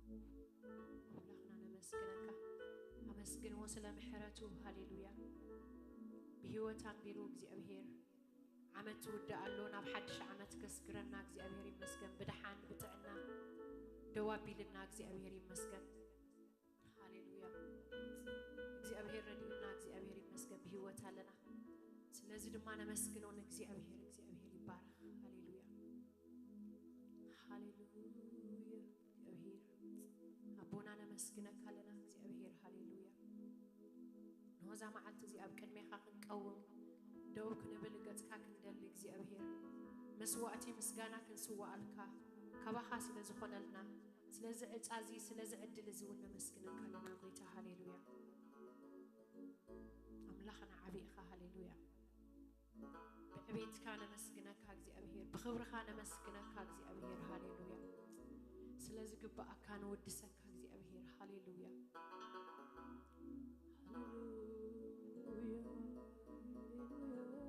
ኣምላኽና ነመስግነካ። ኣመስግንዎ ስለ ምሕረቱ። ሃሌሉያ። ብህይወት ኣንቢሩ እግዚኣብሔር ዓመት ትውዳእ ኣሎ፣ ናብ ሓድሽ ዓመት ከስግረና እግዚኣብሔር ይመስገን። ብደሓን ብጥዕና ደው ኣቢልና እግዚኣብሔር ይመስገን። ሃሌሉያ። እግዚኣብሔር ረድዩና፣ እግዚኣብሔር ይመስገን፣ ብህይወት ኣለና። ስለዚ ድማ ነመስግኖ ንእግዚኣብሔር። እግዚኣብሔር ይባረኽ። ሃሌሉያ፣ ሃሌሉያ። እግዚኣብሔር ኣቦና ነመስግነካ ኣለና እግዚኣብሔር። ሃሌሉያ። ንሆዛ መዓልቲ እዚ ኣብ ቅድሜኻ ክንቀውም ደው ክንብል ገጽካ ክንደሊ እግዚኣብሔር፣ መስዋዕቲ ምስጋና ክንስዋኣልካ ካባኻ ስለ ዝኾነልና፣ ስለዚ ዕጻ እዚ፣ ስለዚ ዕድል እዚ እውን ነመስግነካ ኣለና ጎይታ። ሃሌሉያ። ኣምላኽና ዓቢ ኢኻ። ሃሌሉያ። ብዕቤትካ ነመስግነካ እግዚኣብሔር፣ ብኽብርኻ ነመስግነካ እግዚኣብሔር። ሃሌሉያ። ስለ ዝግብኣካ ንውድሰካ እግዚኣብሔር። ሃሌሉያ።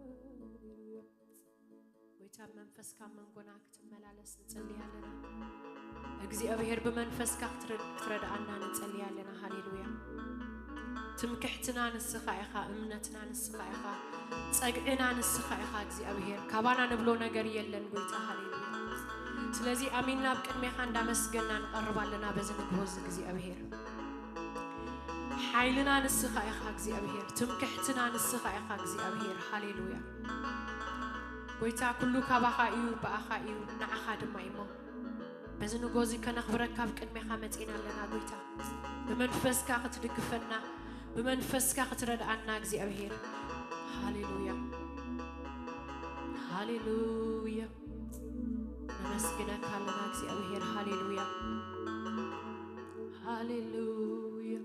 ሃሌሉያ። ጎይታ መንፈስካ መንጎና ክትመላለስ ንጸሊ ኣለና። እግዚኣብሔር ብመንፈስካ ክትረ-፣ ክትረድኣና ንጸሊ ኣለና። ሃሌሉያ። ትምክሕትና ንስኻ ኢኻ፣ እምነትና ንስኻ ኢኻ፣ ጸግዕና ንስኻ ኢኻ እግዚኣብሔር። ካባና ንብሎ ነገር የለን ጎይታ። ሃሌሉያ። ስለዚ ኣሚንና ኣብ ቅድሜኻ እንዳመስገና ንቐርብ ኣለና በዚ ንግሆ እዚ እግዚኣብሔር። ሓይልና ንስኻ ኢኻ እግዚኣብሔር፣ ትምክሕትና ንስኻ ኢኻ እግዚኣብሔር። ሃሌሉያ። ጎይታ ኩሉ ካባኻ እዩ፣ ብኣኻ እዩ፣ ንዓኻ ድማ እዩ እሞ በዚ ንጎ እዚ ከነኽብረካ ኣብ ቅድሜኻ መጺና ኣለና ጎይታ። ብመንፈስካ ክትድግፈና፣ ብመንፈስካ ክትረድኣና እግዚኣብሔር። ሃሌሉያ፣ ሃሌሉያ። ነመስግነካ ኣለና እግዚኣብሔር። ሃሌሉያ፣ ሃሌሉያ፣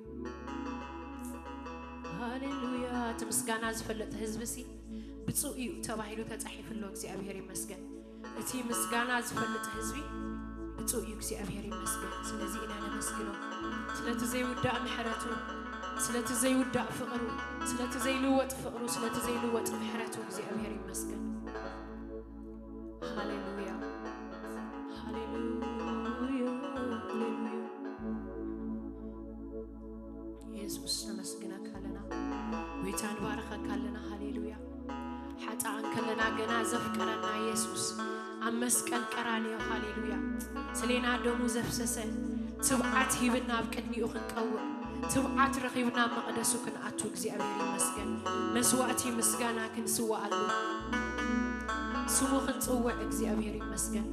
ሃሌሉያ። እቲ ምስጋና ዝፈልጥ ህዝቢ ሲ ብፁዕ እዩ ተባሂሉ ተጻሒፉ ኣሎ። እግዚኣብሔር ይመስገን። እቲ ምስጋና ዝፈልጥ ህዝቢ ብፁዕ እዩ። እግዚኣብሔር ይመስገን። ስለዚ ኢና ነመስግኖ ስለቲ ዘይውዳእ ምሕረቱ፣ ስለቲ ዘይውዳእ ፍቕሩ፣ ስለቲ ዘይልወጥ ፍቕሩ፣ ስለቲ ዘይልወጥ ምሕረቱ እግዚኣብሔር ይመስገን። ሃሌሉያ፣ ሃሌሉያ፣ ሃሌሉያ። የሱስ ነመስግነካ ኣለና፣ ጎይታ ንባረኸካ ኣለና። ሃሌሉያ። ሓጣን ከለና ገና ዘፍቀረና የሱስ ኣብ መስቀል ቀራንዮ፣ ሃሌሉያ፣ ስሌና ደሙ ዘፍሰሰ፣ ትብዓት ሂብና ኣብ ቅድሚኡ ክንቀውም፣ ትብዓት ረኺብና ኣብ መቕደሱ ክንኣቱ እግዚኣብሔር ይመስገን። መስዋዕቲ ምስጋና ክንስዋኣሉ፣ ስሙ ክንጽውዕ እግዚኣብሔር ይመስገን።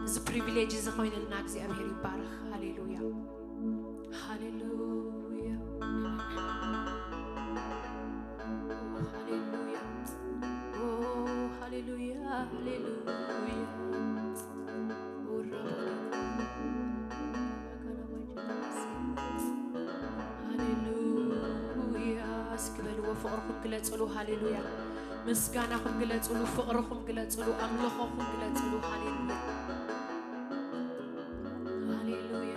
እዚ ፕሪቪሌጅ እዚ ኮይንልና እግዚኣብሔር ይባረኽ። ሃሌሉያ፣ ሃሌሉያ፣ ሃሌሉያ፣ ኦ፣ ሃሌሉያ፣ ሃሌሉያ። ሃሌሉያ። እስኪ በልዎ፣ ፍቕርኹም ግለጽሉ። ሃሌሉያ። ምስጋናኹም ግለጽሉ፣ ፍቕርኹም ግለጽሉ፣ ኣምልኾኹም ግለጽሉ። ሃሌሉያ። ሃሌሉያ።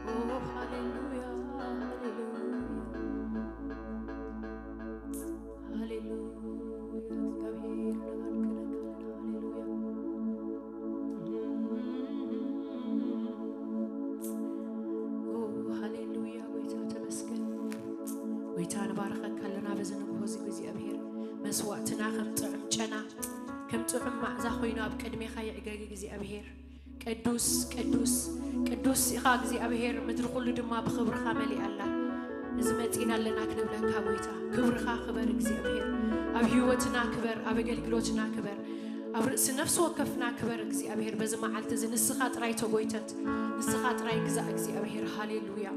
ኦ፣ ሃሌሉያ፣ ሃሌሉያ። ሃሌሉያ፣ እግዚኣብሔር ነባርክለካ ኣለና። ሃሌሉያ። ኦ፣ ሃሌሉያ፣ ጎይታ ተመስገን። ጎይታ ንባርኸካ ኣለና በዚ ንግሆ እዚ እግዚኣብሔር። መስዋዕትና ከም ጥዑም ጨና፣ ከም ጥዑም መዓዛ ኮይኑ ኣብ ቅድሜኻ ይዕገግ እግዚኣብሔር። ቅዱስ፣ ቅዱስ፣ ቅዱስ ኢኻ እግዚኣብሔር፣ ምድሪ ኩሉ ድማ ብኽብርኻ መሊኣ ኣላ። እዚ መጺና ኣለና ክንብለካ ጎይታ። ክብርኻ ክበር እግዚኣብሔር፣ ኣብ ህይወትና ክበር፣ ኣብ ኣገልግሎትና ክበር፣ ኣብ ርእሲ ነፍሲ ወከፍና ክበር እግዚኣብሔር። በዚ መዓልቲ እዚ ንስኻ ጥራይ ተጎይተት፣ ንስኻ ጥራይ ግዛእ እግዚኣብሔር። ሃሌሉያ፣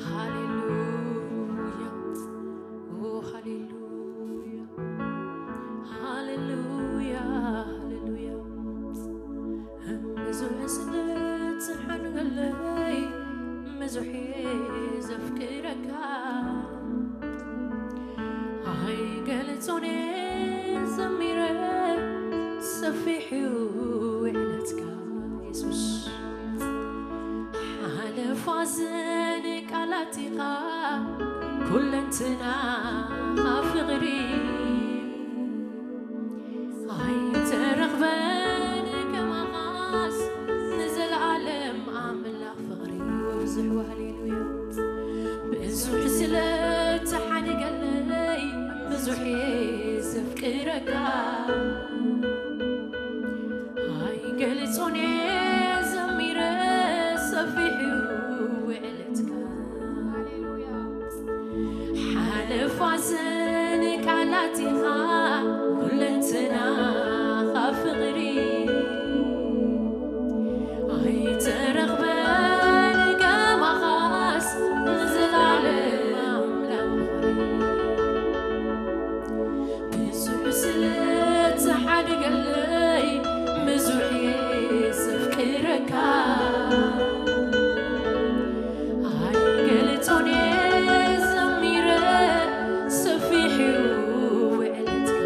ሃሌሉያ፣ ኦ ሃሌሉያ። ሃሌሉያ፣ ሃሌሉያ። ብዙሕ ስለ ትሓንገለይ፣ ብዙሕ ዘፍቅረካ፣ ኣይገልጾን ዘሚረ፣ ሰፊሕ እዩ ውዕለትካ የሱስ። ሓለፋ ዘን ቃላት ኢኻ፣ ኩለንትናኻ ፍቕሪ ኣይተረኽበን፣ ከማኻስ ብዙሕ እየ ዘፍቅረካ ኣይገልጾን እየ ዘሚረ ሰፊሕ እዩ ውዕለትካ ሓለፋ ዘንቃላቲኻ ኩለንትናኻ ፍቕሪ ኣይተረኽበን ከማኻስ ንዘላለም ኣምላኽ ብዙሕ ስለ ትሓድገለይ ብዙሕ እየ ዘፍቅረካ ኣይገልጾን እየ ዘሚረ ሰፊሕ እዩ ውዕለትካ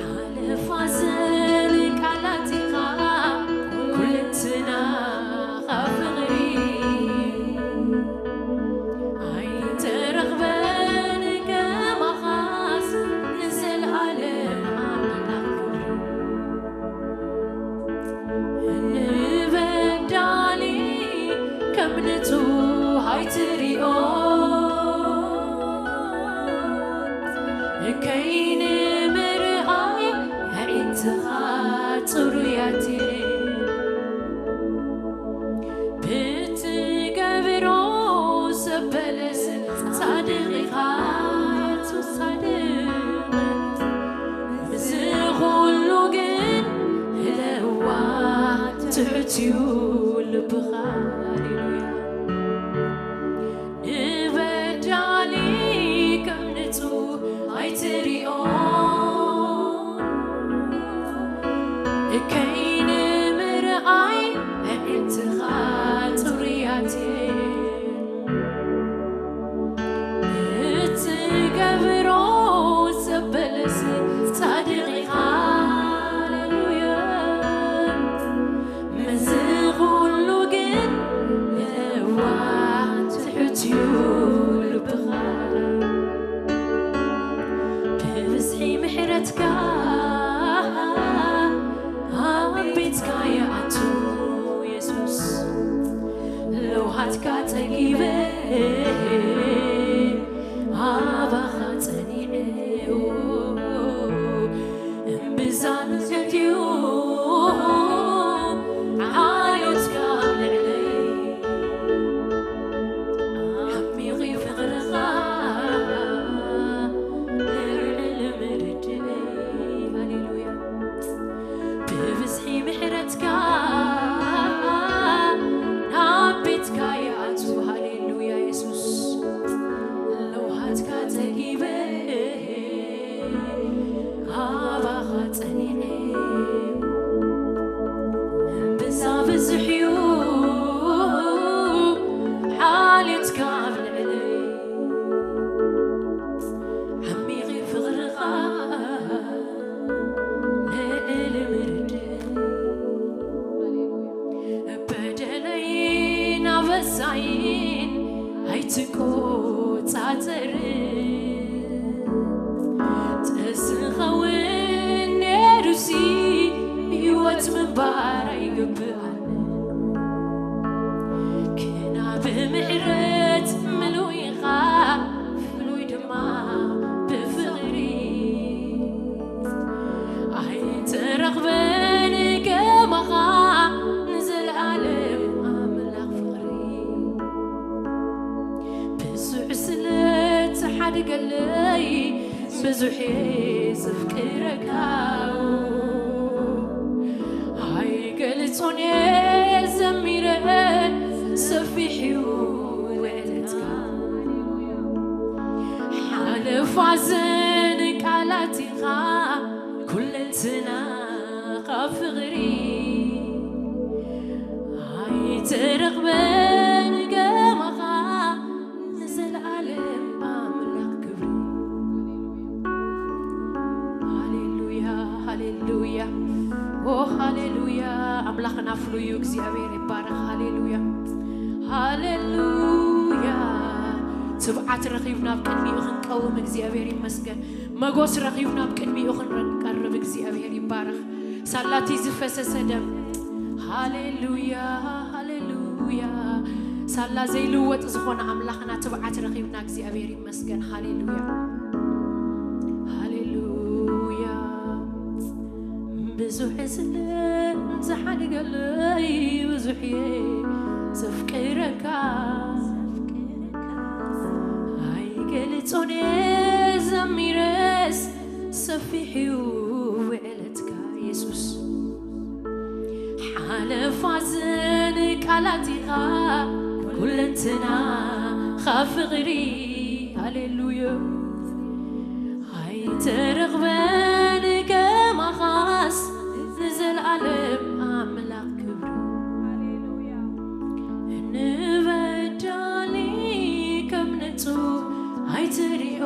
ሓለፋ ዘንቃላቲኻ ኩለንትናኻ ፍቕሪ ኣይተረኽበን ከማኻስ ንዘለኣለም ኣምላኽ ክብሪ ንበዳሊ ከም ንጹህ ኣይትሪኦ ከይንምርኣይ ኣዒንትኻ ጽሩያት ብትገብሮ ሰብ በለስ ጻድቕ ኢኻ ጻድቕ እዚ ኩሉ ግን ለዋህ ትሑት እዩ ልብኻ ሃሌሉያ ንበዳሊ ከም ንጹህ ኣይትሪኦ ከይንምርኣይ ኣዒንትኻ ጽሩያት እትገብሮ ዘበለስ ጻድቕ ኢኻ ሃሌሉያ ምስዚ ኩሉ ግን ለዋህ ትሑት እዩ ልብኻ ብብዝሒ ምሕረትካ ኣብ ቤትካ ይኣቱ የሱስ ለውሃትካ ጸጊበ ኣባኻ ጸኒዐ እምብዛ ምልክት እዩ ሓልዮትካ ኣብ ልዕለይ ዓሚቕ እዩ ፍቕርኻ ልዕሊ ምርድእይ ሃሌሉያ ብብዝሒ ምሕረትካ ናብ ቤትካ ይኣቱ ሃሌሉያ የሱስ ለውሃትካ ጸጊበ ኣባኻ ጸኒዐ እምብዛ ብዙሕ እዩ ሓልዮትካ ኣብ ልዕለይ ዓሚቕ ፍቕርኻ ልዕሊ ምርድእ በደለይን ኣበሳይን ኣይትቆጻጸርን ተዝኸውን ነይሩሲ ህይወት ምንባር ኣይግብኣን ግና ብምሕረት ምሉእ ኢኻ ፍሉይ ድማ ብፍቕሪ ኣይተረኽበን ከማኻ ንዘለኣለም ኣምላኽ ፍቕሪ ብዙሕ ስለ ትሓድገለይ ብዙሕ እየ ዘፍቅረካ ኣይገልጾን እየ ዘሚረ ሰፊሕ እዩ ውዕለትካ ሓለፋ ዘንቃላቲኻ ኩለንትናኻ ፍቕሪ ኣይተረኽበን ከማኻ ንዘለኣለም ኣምላኽ ክብሪ ሃሌሉያ ሃሌሉያ ኦ ሃሌሉያ ኣምላኽና ፍሉይ እዩ እግዚኣብሔር ይባረኽ ሃሌሉያ ሃሌሉያ ትብዓት ረኺብና ኣብ ቅድሚኡ ክንቀውም እግዚኣብሔር ይመስገን መጎስ ረኺብና ኣብ ቅድሚኡ ክንቀርብ እግዚኣብሔር ይባረኽ ሳላቲ ዝፈሰሰ ደም ሃሌሉያ ሃሌሉያ ሳላ ዘይልወጥ ዝኾነ ኣምላኽና ትብዓት ረኺብና እግዚኣብሔር ይመስገን። ሃሌሉያ፣ ሃሌሉያ። ብዙሕ ስለ ዝሓደገለይ ብዙሕ እየ ዘፍቅረካ፣ ኣይገልጾን እየ ዘሚረስ ሰፊሕ እዩ ውዕለትካ የሱስ። ሓለፋ ዘን ቃላት ኢኻ ኩለንትናኻ ፍቕሪ። ሃሌሉያ። ኣይተረኽበን ከማኻስ ንዘለኣለም ኣምላኽ ክብሪ። ንበዳሊ ከም ንጹህ ኣይትሪኦ፣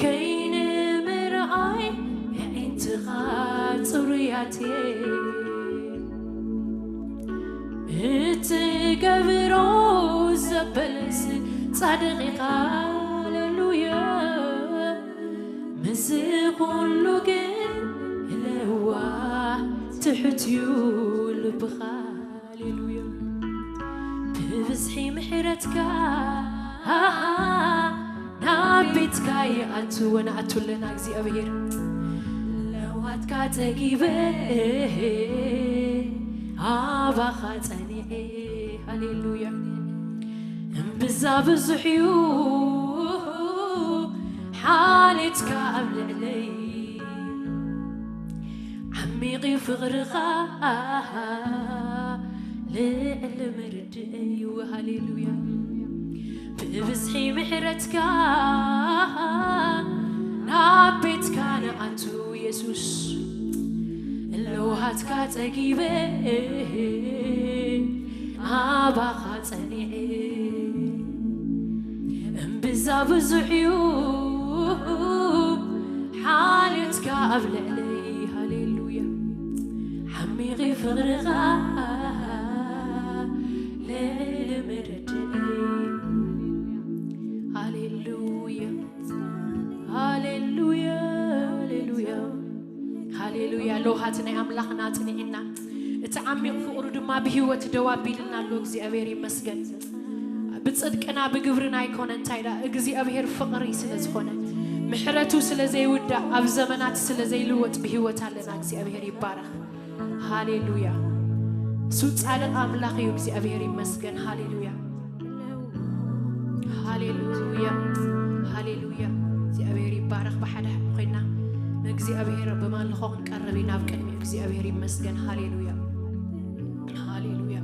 ከይንምርኣይ የዒንትኻ ጽሩያት እየ። እትገብሮ ዘበለስ ጻድቕ ኢኻ። ሃሌሉያ። ምስዚ ኩሉ ግን ለዋህ ትሑት እዩ ልብኻ። ሃሌሉያ። ብብዝሒ ምሕረትካ ናብ ቤትካ ይኣቱ ወንኣቱ ኣለና እግዚኣብሔር። ለዋትካ ጠጊበ ኣባኻ ጸኒዐ። ሃሌሉያ። እምብዛ ብዙሕ እዩ ሓልዮትካ ኣብ ልዕለይ፣ ዓሚቕ እዩ ፍቕርኻ ልዕሊ መርድእ እዩ። ሃሌሉያ። ብብዝሒ ምሕረትካ ናብ ቤትካ ንኣቱ የሱስ፣ ለውሃትካ ጸጊበ ኣባኻ ጸኒዐ። እምብዛ ብዙሕ እዩ ሓልዮትካ ኣብ ልዕለይ። ሃሌሉያ። ዓሚቕ ፍቕርኻ ልዕሊ መርድእ። ሃሌሉያ፣ ሃሌሉያ፣ ሃሌሉያ፣ ሃሌሉያ። ለውሃት ናይ ኣምላኽና ጽኒዕና፣ እቲ ዓሚቕ ፍቕሩ ድማ ብህይወት ደው ኣቢልና ኣሎ። እግዚኣብሔር ይመስገን። ብጽድቅና ብግብርና ኣይኮነ፣ እንታይ ደኣ እግዚኣብሔር ፍቕሪ ስለ ዝኾነ፣ ምሕረቱ ስለ ዘይውዳእ፣ ኣብ ዘመናት ስለ ዘይልወጥ ብህይወት ኣለና። እግዚኣብሔር ይባረኽ። ሃሌሉያ። እሱ ጻድቕ ኣምላኽ እዩ። እግዚኣብሔር ይመስገን። ሃሌሉያ፣ ሃሌሉያ፣ ሃሌሉያ። እግዚኣብሔር ይባረኽ። ብሓደ ኮይና ንእግዚኣብሔር ብማልኾ ክንቀርብ ኢና ኣብ ቅድሚ እግዚኣብሔር ይመስገን። ሃሌሉያ፣ ሃሌሉያ።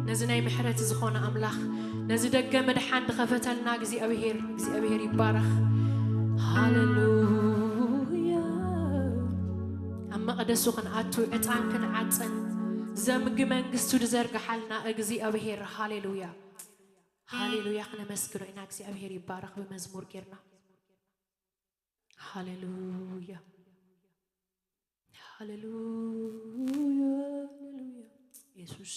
ነዚ ናይ ምሕረት ዝኾነ ኣምላኽ፣ ነዚ ደገ መድሓን ዝኸፈተልና እግዚኣብሔር፣ እግዚኣብሔር ይባረኽ። ሃሌሉያ። ኣብ መቕደሱ ክንኣቱ፣ ዕጣን ክንዓጽን፣ ዘምጊ መንግስቱ ዝዘርግሓልና እግዚኣብሔር። ሃሌሉያ፣ ሃሌሉያ። ክነመስግኖ ኢና። እግዚኣብሔር ይባረኽ። ብመዝሙር ጌርና። ሃሌሉያ፣ ሃሌሉያ፣ ሃሌሉያ። የሱስ።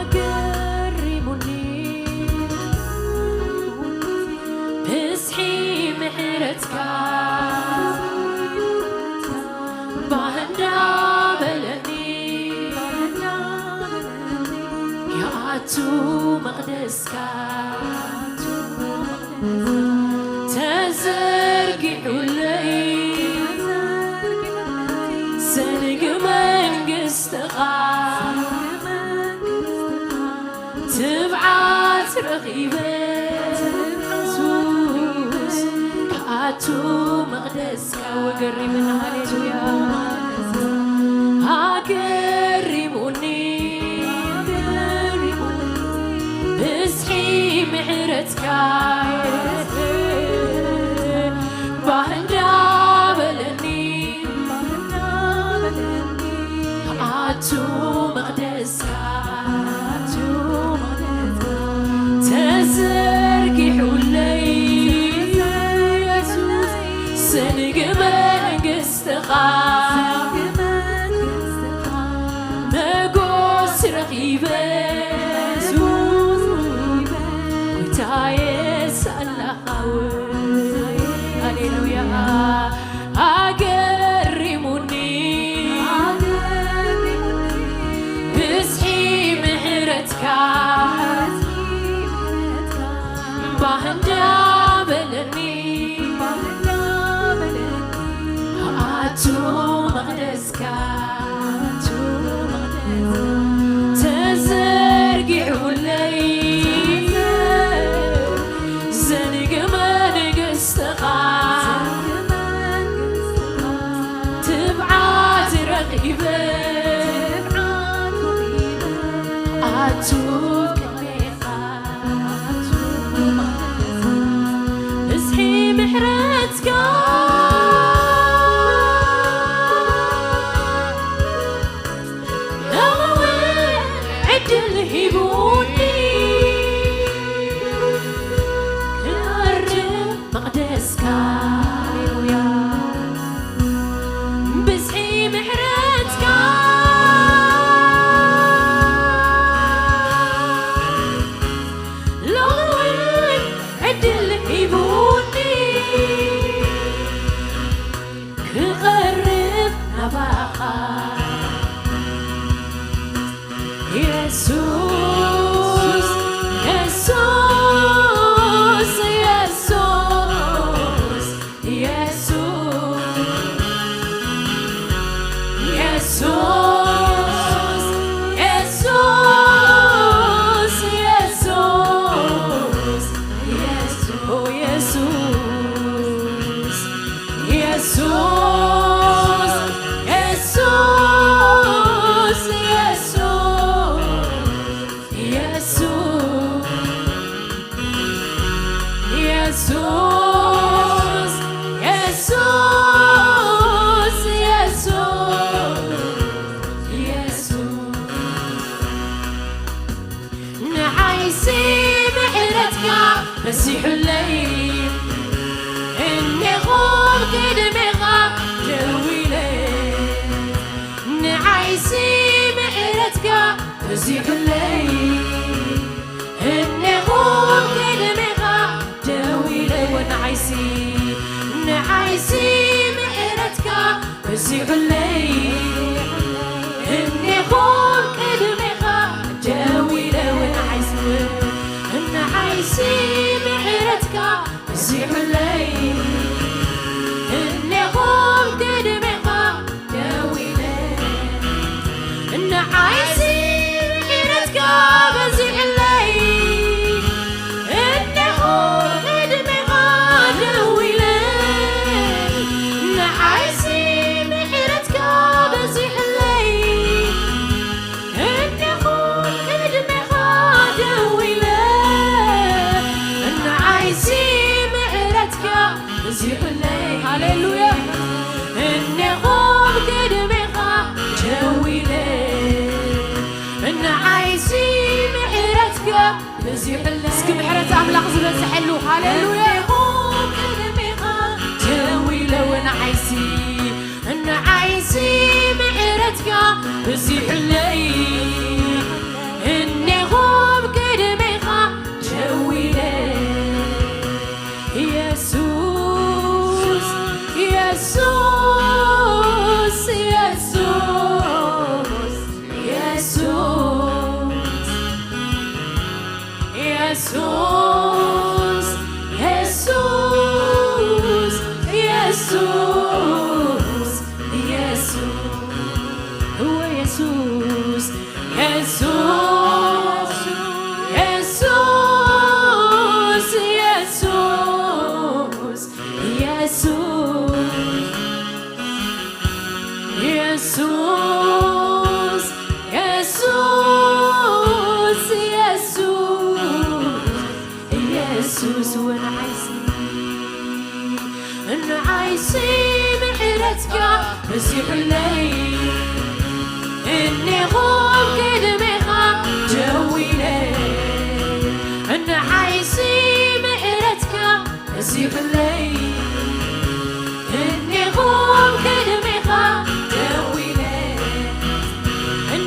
ኣገሪሙኒ ብዝሒ ምሕረትካ፣ ባህ እንዳበለኒ ይኣቱ መቕደስካ። ተዘርጊሑለይ ሰንግ መንግስትኻ፣ ኢየሱስ ክኣቱ መቕደስካ ወገሪምና፣ ሃሌሉያ። ኣገሪሙኒ ብዝሒ ምሕረትካ ባህንዳ በለኒ ኣቱ መቕደስካ ተዘርጊሑለይ ኢየሱስ ሰንግ መንግስትኻ መጎስ ረኺበ ኢየሱስ ጎይታየ ሳላኻው ሃሌሉያ ኣገሪሙኒ ብዝሒ ምሕረትካ ባህንዳ በለኒ ኣቱ መቕደስካ ተዘርጊሑለይ ዘንግ መንግስትኻ ትብዓት ረኺበ ኣቱ ቅድሜኻ ብዝሒ ምሕረትካ ሎሚ እውን ዕድል ሂቡኒ ክቐርብ መቕደስካ ብዝሒ ምሕረትካ ሎሚ እውን ዕድል ሂቡኒ ክቐርብ ናባኻ ኢየሱስ ኢየሱስ ኢየሱስ ኢየሱስ ኢየሱስ ኢየሱስ ኢየሱስ ኢየሱስ ኢየሱስ ኢየሱስ ኢየሱስ ኢየሱስ ኢየሱስ ኢየሱስ ንዓይሲ ምሕረትካ በዚሑለይ እኔኹም ቅድሜኻ ደው ኢለ ንዓይሲ ምሕረትካ በዚሑለይ እኔኹም ቅድሜኻ ደው ኢለ ንዓይሲ ንዓይሲ ምሕረትካ በዚሑለይ እኔኹም ቅድሜኻ ደው ኢለ ንዓይሲ ንዓይሲ ምሕረትካ በዚሑለይ እኔኹም ቅድሜኻ ደው ኢለ ንዓይሲ ምሕረትካ በዚሑለይ እኔኹም ቅድሜኻ ደው ኢለ ንዓይሲ ምሕረትካ በዚሑለይ እኔኹም ቅድሜኻ ደው ኢለ ንዓይሲ ምሕረትካ በዚሑለይ ሃሌሉያ እኔኹም ቅድሜኻ ደው ኢለ ንዓይሲ ምሕረትካ በዚሑለይ እስኪ ምሕረት ኣምላኽ ዝበዝሐሉ ሃሌሉያ እኔኹም ቅድሜኻ ደው ኢለ ንዓይሲ ንዓይሲ ምሕረትካ በዚሑለይ እኔኹም ቅድሜኻ ደው ኢለ ኢየሱስ ኢየሱስ ኢየሱስ ኢየሱስ ኢየሱስ ንዓይሲ ምሕረትካ በዚሑለይ፣ እኔኹ ቅድሜኻ ደው ኢለ። ንዓይሲ ምሕረትካ በዚሑለይ፣ እኔኹ ቅድሜኻ ደው ኢለ።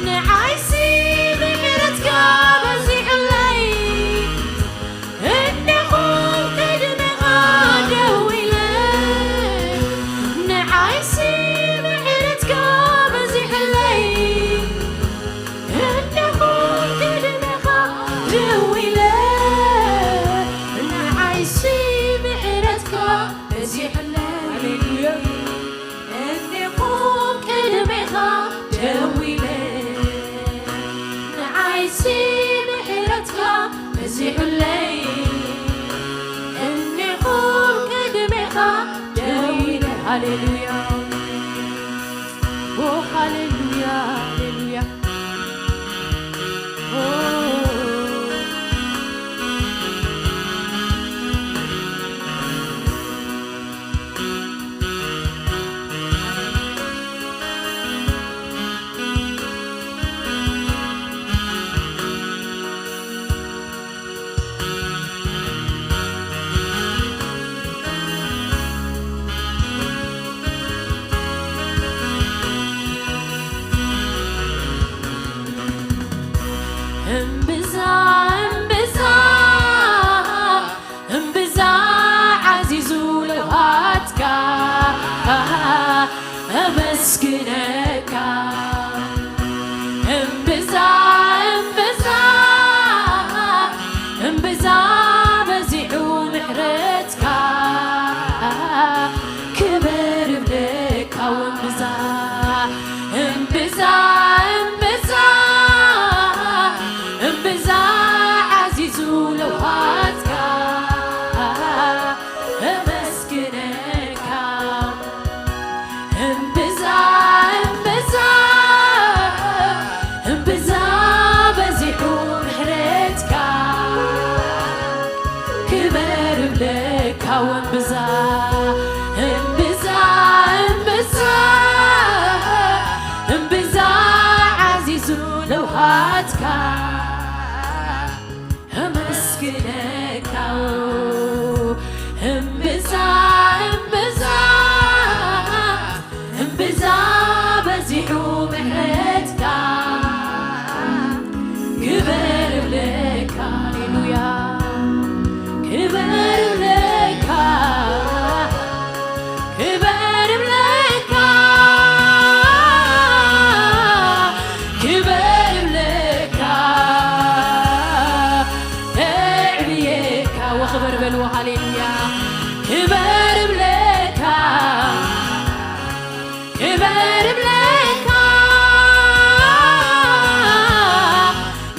ንዓይሲ ምሕረትካ በዚሑለይ፣ እኔኹ ቅድሜኻ ደው ኢለ። ንዓይሲ ምሕረትካ በዚሑለይ፣ እኔኹ ቅድሜኻ ደው ኢለ። ንዓይሲ ምሕረትካ በዚሑለይ፣ ሃሌሉያ። እኔኹ ቅድሜኻ ደው ኢለ። ንዓይሲ ምሕረትካ በዚሑለይ፣ እኔኹ ቅድሜኻ ደው ኢለ። ሃሌሉያ፣ ኦ፣ ሃሌሉያ፣ ሃሌሉያ። ኦ። እምብዛ፣ እምብዛ፣ እምብዛ ዓዚዙ ለውሃትካ ኣመስግነካ። እምብዛ፣ እምብዛ፣ እምብዛ በዚሑ ምሕረትካ ክበር እብለካ። እምብዛ፣ እምብዛ፣ እምብዛ፣ እምብዛ ዓዚዙ ለውሃትካ እመስግነካ። እምብዛ፣ እምብዛ፣ እምብዛ በዚሑ ምሕረትካ ክበር እብለካ። እምብዛ፣ እምብዛ፣ እምብዛ፣ እምብዛ ዓዚዙ ለውሃትካ እመስግነካ። እምብዛ፣ እምብዛ፣ እምብዛ በዚሑ ምሕረትካ ክበር እብለካ። ሃሌሉያ፣ ክበር እብለካ። ክበር እብለካ፣ ክበር እብለካ፣ የዕብየካ። ወክበር በልዎ፣ ሃሌሉያ። ክበር እብለካ፣ ክበር እብለካ፣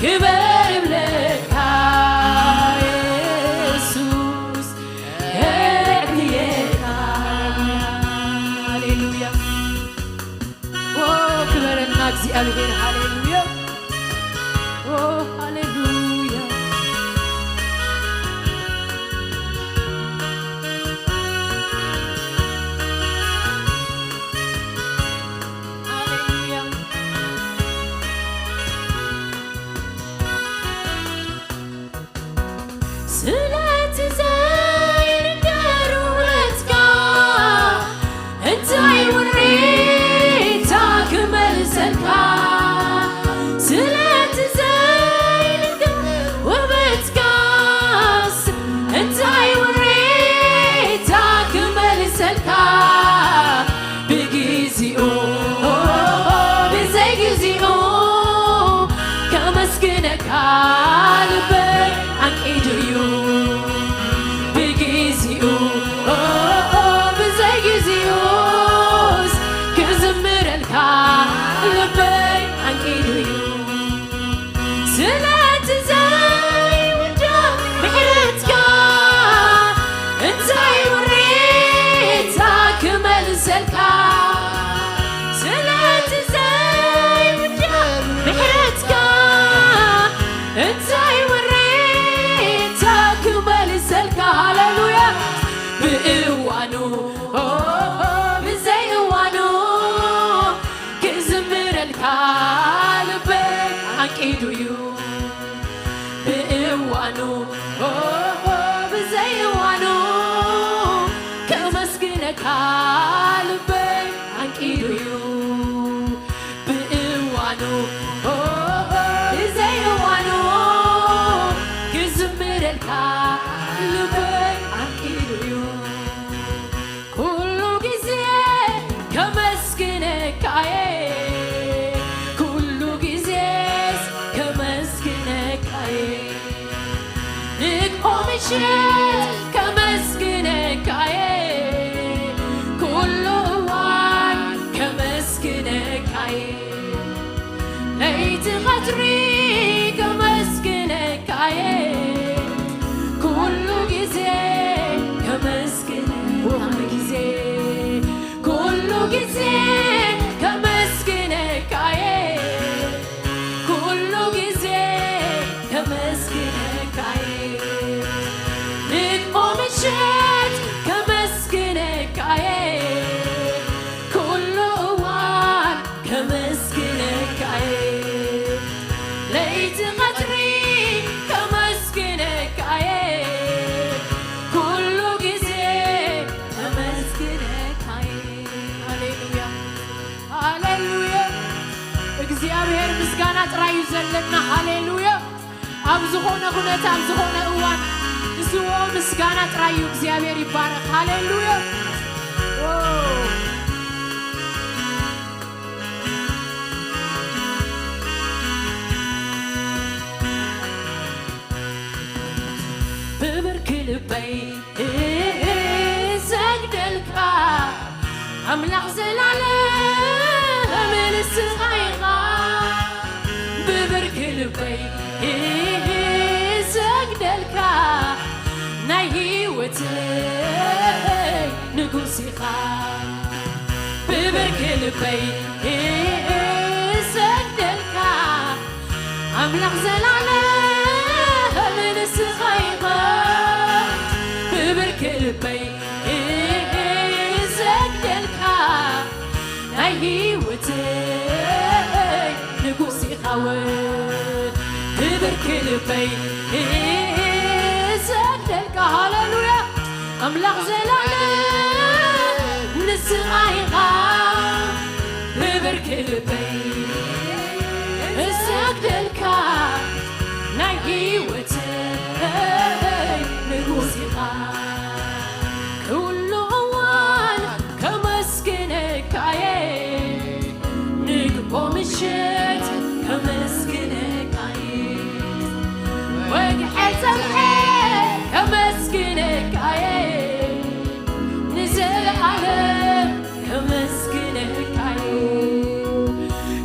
ክበር እብለካ የሱስ። የዕብየካ። ሃሌሉያ። ኦ፣ ክበረልና እግዚኣብሔር። ሃሌሉያ። ኦ፣ ሃሌሉያ። ሃሌሉያ። ስለቲ ዘይንገር ውለትካ፣ እንታይ ውሬታ ክመልሰልካ? ብእዋኑ ብዘይ እዋኑ ክዝምረልካ ልበይ ኣንቂዱ'ዩ። ብእዋኑ ብዘይ እዋኑ ከመስግነካ ልበይ ኣንቂዱ'ዩ። ብእዋኑ ብዘይ እዋኑ ክዝምረልካ ልበይ ኣንቂዱ'ዩ። ኩሉ ግዜ ከመስግነካ'የ፣ ኩሉ ግዜስ ከመስግነካ'የ። ንግሆ ምሽት ከመስግነካ'የ፣ ኩሉ እዋን ከመስግነካ'የ። ለይቲ ቐትሪ ከመስግነካ'የ፣ ኩሉ ግዜ ከመስግነ-፣ ኩሉ ግዜ፣ ኩሉ ግዜ ከመስግነካ'የ፣ ኩሉ ግዜ ከመስግነካ'የ። ንግሆ ምሽት ከመስግነካ'የ፣ ኩሉ እዋን ከመስግነካ'የ። ለይቲ ቐትሪ ከመስግነካ'የ፣ ኩሉ ግዜ ከመስግነካ'የ። ሃሌሉያ፣ ሃሌሉያ። እግዚኣብሔር ምስጋና ጥራይ እዩ ዘለና። ሃሌሉያ። ኣብ ዝኾነ ኩነታ፣ ኣብ ዝኾነ እዋን ንስዎ ምስጋና ጥራይ እዩ። እግዚኣብሔር ይባረኽ። ሃሌሉያ። ኦ። ብብርኪ ልበይ እሰግደልካ ኣምላኽ ዘላለም ንስኻ ኢኻ። ብብርኪ ልበይ እሰግደልካ ናይ ህይወተይ ንጉስ ኢኻ። ብብርኪ ልበይ እሰግደልካ ኣምላኽ ዘላለም ንስኻ ኢኻ። ብብርኪ ልበይ እሰግደልካ ናይ ህይወተይ ንጉስ ኢኻ። ብብርኪ ልበይ እሰግደልካ። ሃሌሉያ። ኣምላኽ ዘላለም ንስኻ ኢኻ። ብብርኪ ልበይ እሰግደልካ ናይ ህይወተይ ንጉስ ኢኻ። ኩሉ እዋን ከመስግነካ'የ፣ ንግሆ ምሽት ከመስግነካ'የ፣ ወግሐ ጸብሐ ከመስግነካ'የ፣ ንዘለኣለም ከመስግነካ'የ።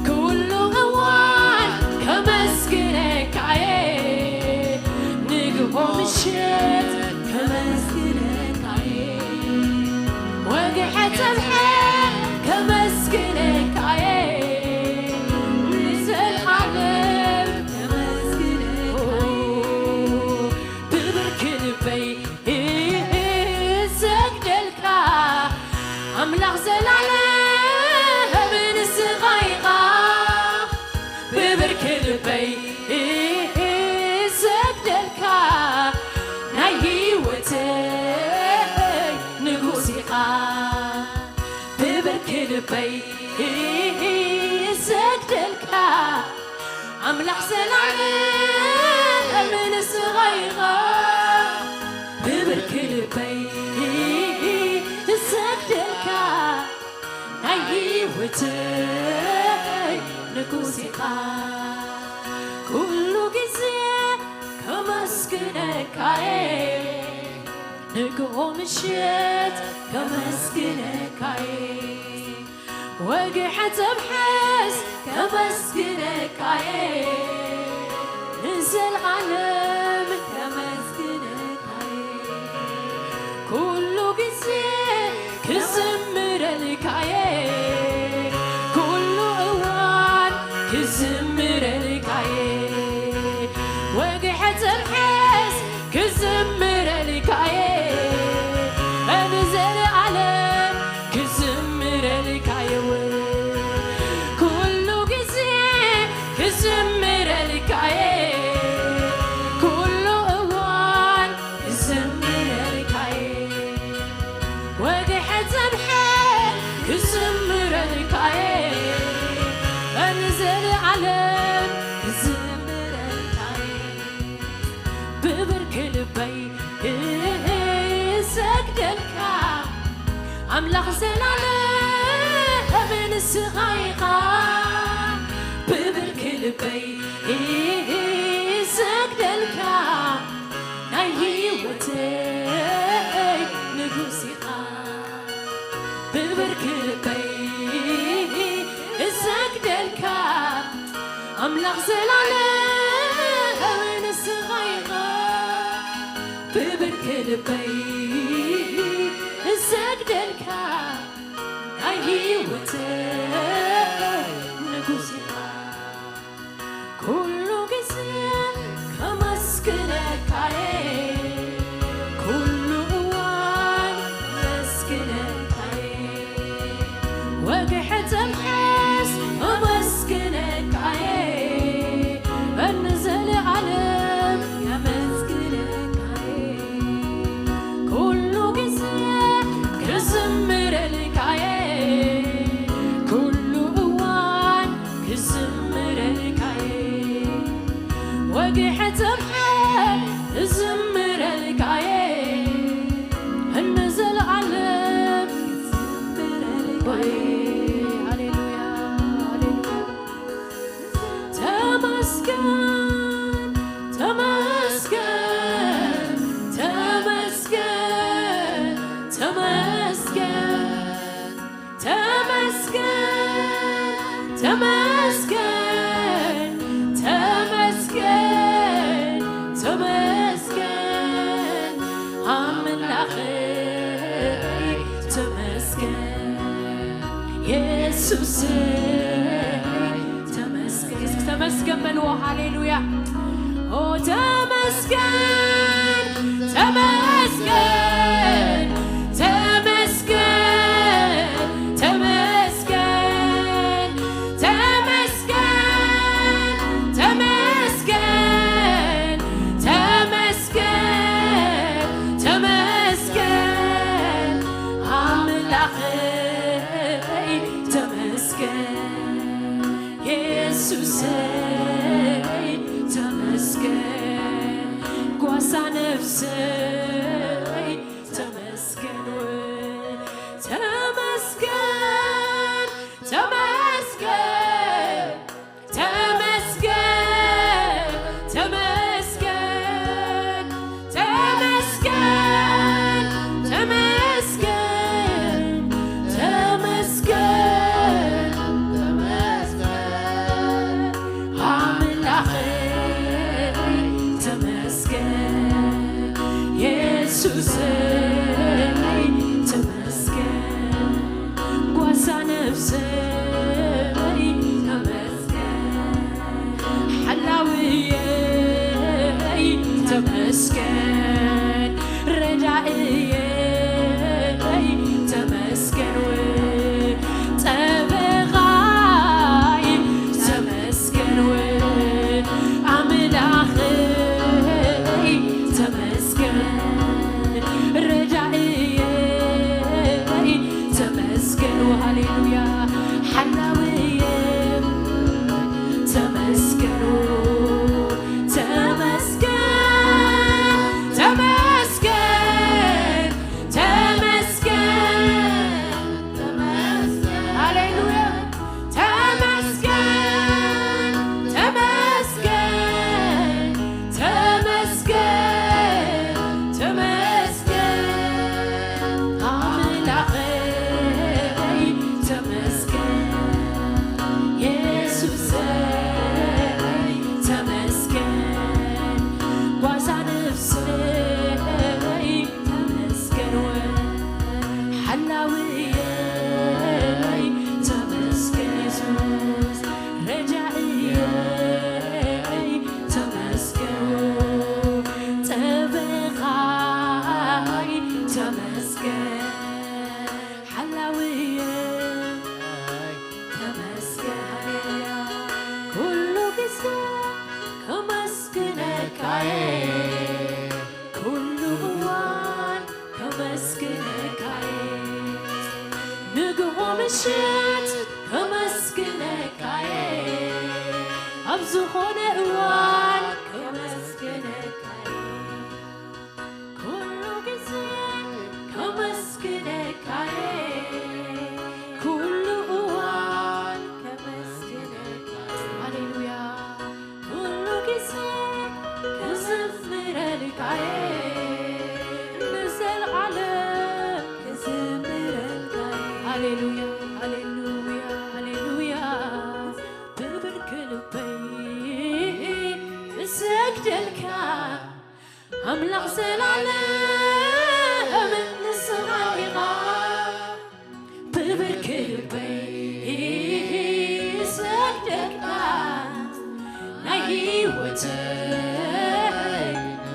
ኩሉ እዋን ከመስግነካ'የ፣ ንግሆ ምሽት ከመስግነካ'የ፣ ወግሐ ጸብሐ ከመስግነካ'የ፣ ንዘለኣለም ከመስግነካ'የ። ብብርኪ ልበይ እሰግደልካ ኣምላኽ ዘላለም ንስኻ ኢኻ። ብብርኪ ልበይ እሰግደልካ ናይ ህይወተይ ንጉስ ኢኻ። ብብርኪ ልበይ እሰግደልካ ኣምላኽ ዘላለም ንስኻ ኢኻ። ብብርኪ ልበይ እሰግደልካ ናይ ህይወተይ ንጉስ ኢኻ። ኩሉ ግዜ ከመስግነካ'የ፣ ንግሆ ምሽት ከመስግነካ'የ፣ ወግሐ ጸብሐስ ከመስግነካ'የ፣ ንዘለኣለም ከመስግነካ'የ። ኩሉ ግዜ ክዝምረልካ'የ፣ ኩሉ እዋን ክዝምረልካ'የ፣ ወግሐ ጸብሐስ ክዝምረልካ'የ፣ ክዝምረልካየ ንዘለዓለም ክዝምረልካየ ብብርክ ልበይ እሰግደልካ ኣምላኽ ዘላለም ንስኻ ኢኻ ብብርክ ልበይ እሰግደልካ ናይ ህይወተይ ንጉስ ኢኻ ብብርክ ልበይ እሰግደልካ ኣምላኽ ዘላለም ንስኻ ኢኻ ብብርክ ልበይ እሰግደልካ ናይ ህይወተይ ንጉስ ኢኻ ኩሉ ግዜ ከመስግነካየ ኩሉ እዋን ከመስግነካየ ወግሐ ተምሐስ ከመስግነካየ ንዘለዓለም ከመስግነካየ ኩሉ ግዜ ክዝምረልካየ ኩሉ እዋን ክዝምረልካየ ወግሐ ተምሐ ክዝምረልካየ ንዘለዓለም ክዝምረልካየ ሃሌሉያ ሃሌሉያ ተመስገን ተመስገን ተመስገን ተመስገን ተመስገን ተመስገን ተመስገን ተመስገን ኣምላኸይ ተመስገን የሱሰይ ተመስገን እስኪ ተመስገን በልዎ ሃሌሉያ ኦ ተመስገን ተመስገን ተመስገን ተመስገን ተመስገን ተመስገን ተመስገን ተመስገን ኣምላኸይ ተመስገን የሱሰይ ተመስገን ጓሳ ነፍሰይ ተመስገን ተመስገን ተመስገን ተመስገን ተመስገን ተመስገን ተመስገን ተመስገን ተመስገን ኣምላኸይ ተመስገን የሱሰይ ተመስገን ጓሳ ነፍሰይ ተመስገን ሓላውየይ ተመስገን ረዳእየይ ተመስገን ጠበቓይ ተመስገን ኣምላኸይ ተመስገን ረዳእየይ ተመስገን ሃሌሉያ ሓላውየ ተመስገን ተመስገን ተመስገን ተመስገን ተመስገን ሃሌሉያ ተመስገን ተመስገን ተመስገን ተመስገን ኣምላኸይ ተመስገን የሱሰይ ተመስገን ጓሳ ነፍሰይ ተመስገን ሓላውየይ ተመስገን የሱስ ረጃእየይ ተመስገን ጠበቓይ ተመስገን ሓላውየይ ተመስገን ሃሌሉያ ኩሉ ግዜ ከመስግነካየ ኩሉ እዋን ከመስግነካየ ንግሆ ምሽት ከመስግነካየ ኣብ ዝኾነ እዋን ከመስግነካየ ኩሉ ግዜ ከመስግነካየ ኩሉ እዋን ከመስግነካየ ሃሌሉያ ኩሉ ግዜ ክዝምረልካየ ንዘለዓለም ክዝምረልካየ ሃሌሉያ ሃሌሉያ ሃሌሉያ ብብርክ ልበይ እሰግደልካ ኣምላኽ ዘላለም ንስኻ ኢኻ ብብርክ ልበይ እሰግደልካ ናይ ህይወተይ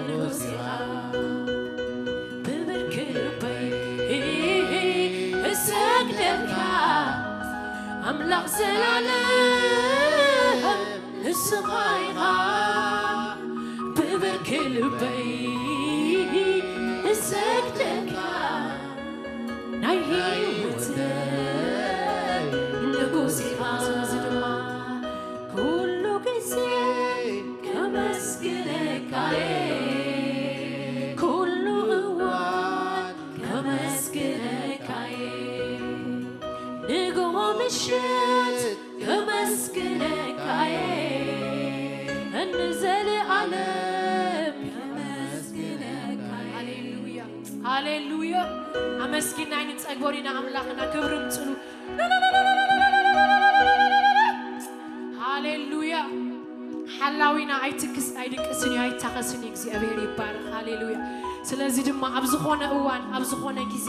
ንጉስ ኢኻ ብብርክ ልበይ እሰግደልካ ኣምላኽ ዘላለም ንስኻ ኢኻ ብብርክ ልበይ እሰግደልካ ናይ ህይወተይ ንጉስ ኢኻ ስለዚ ድማ ኩሉ ግዜ ከመስግነካየ ኩሉ እዋን ከመስግነካየ ንግሆ ምሽት ከመስግነካየ ንዘለዓለም ከመስግነካየ ሃሌሉያ ሃሌሉያ ኣመስጊና ኣይንጸግቦን ኢና ኣምላኽና ክብሪ ምጽሉ ሃሌሉያ ሓላዊና ኣይትክስ ኣይድቅስን እዩ ኣይታኸስን እዩ እግዚኣብሔር ይባረክ ሃሌሉያ ስለዚ ድማ ኣብ ዝኾነ እዋን ኣብ ዝኾነ ግዜ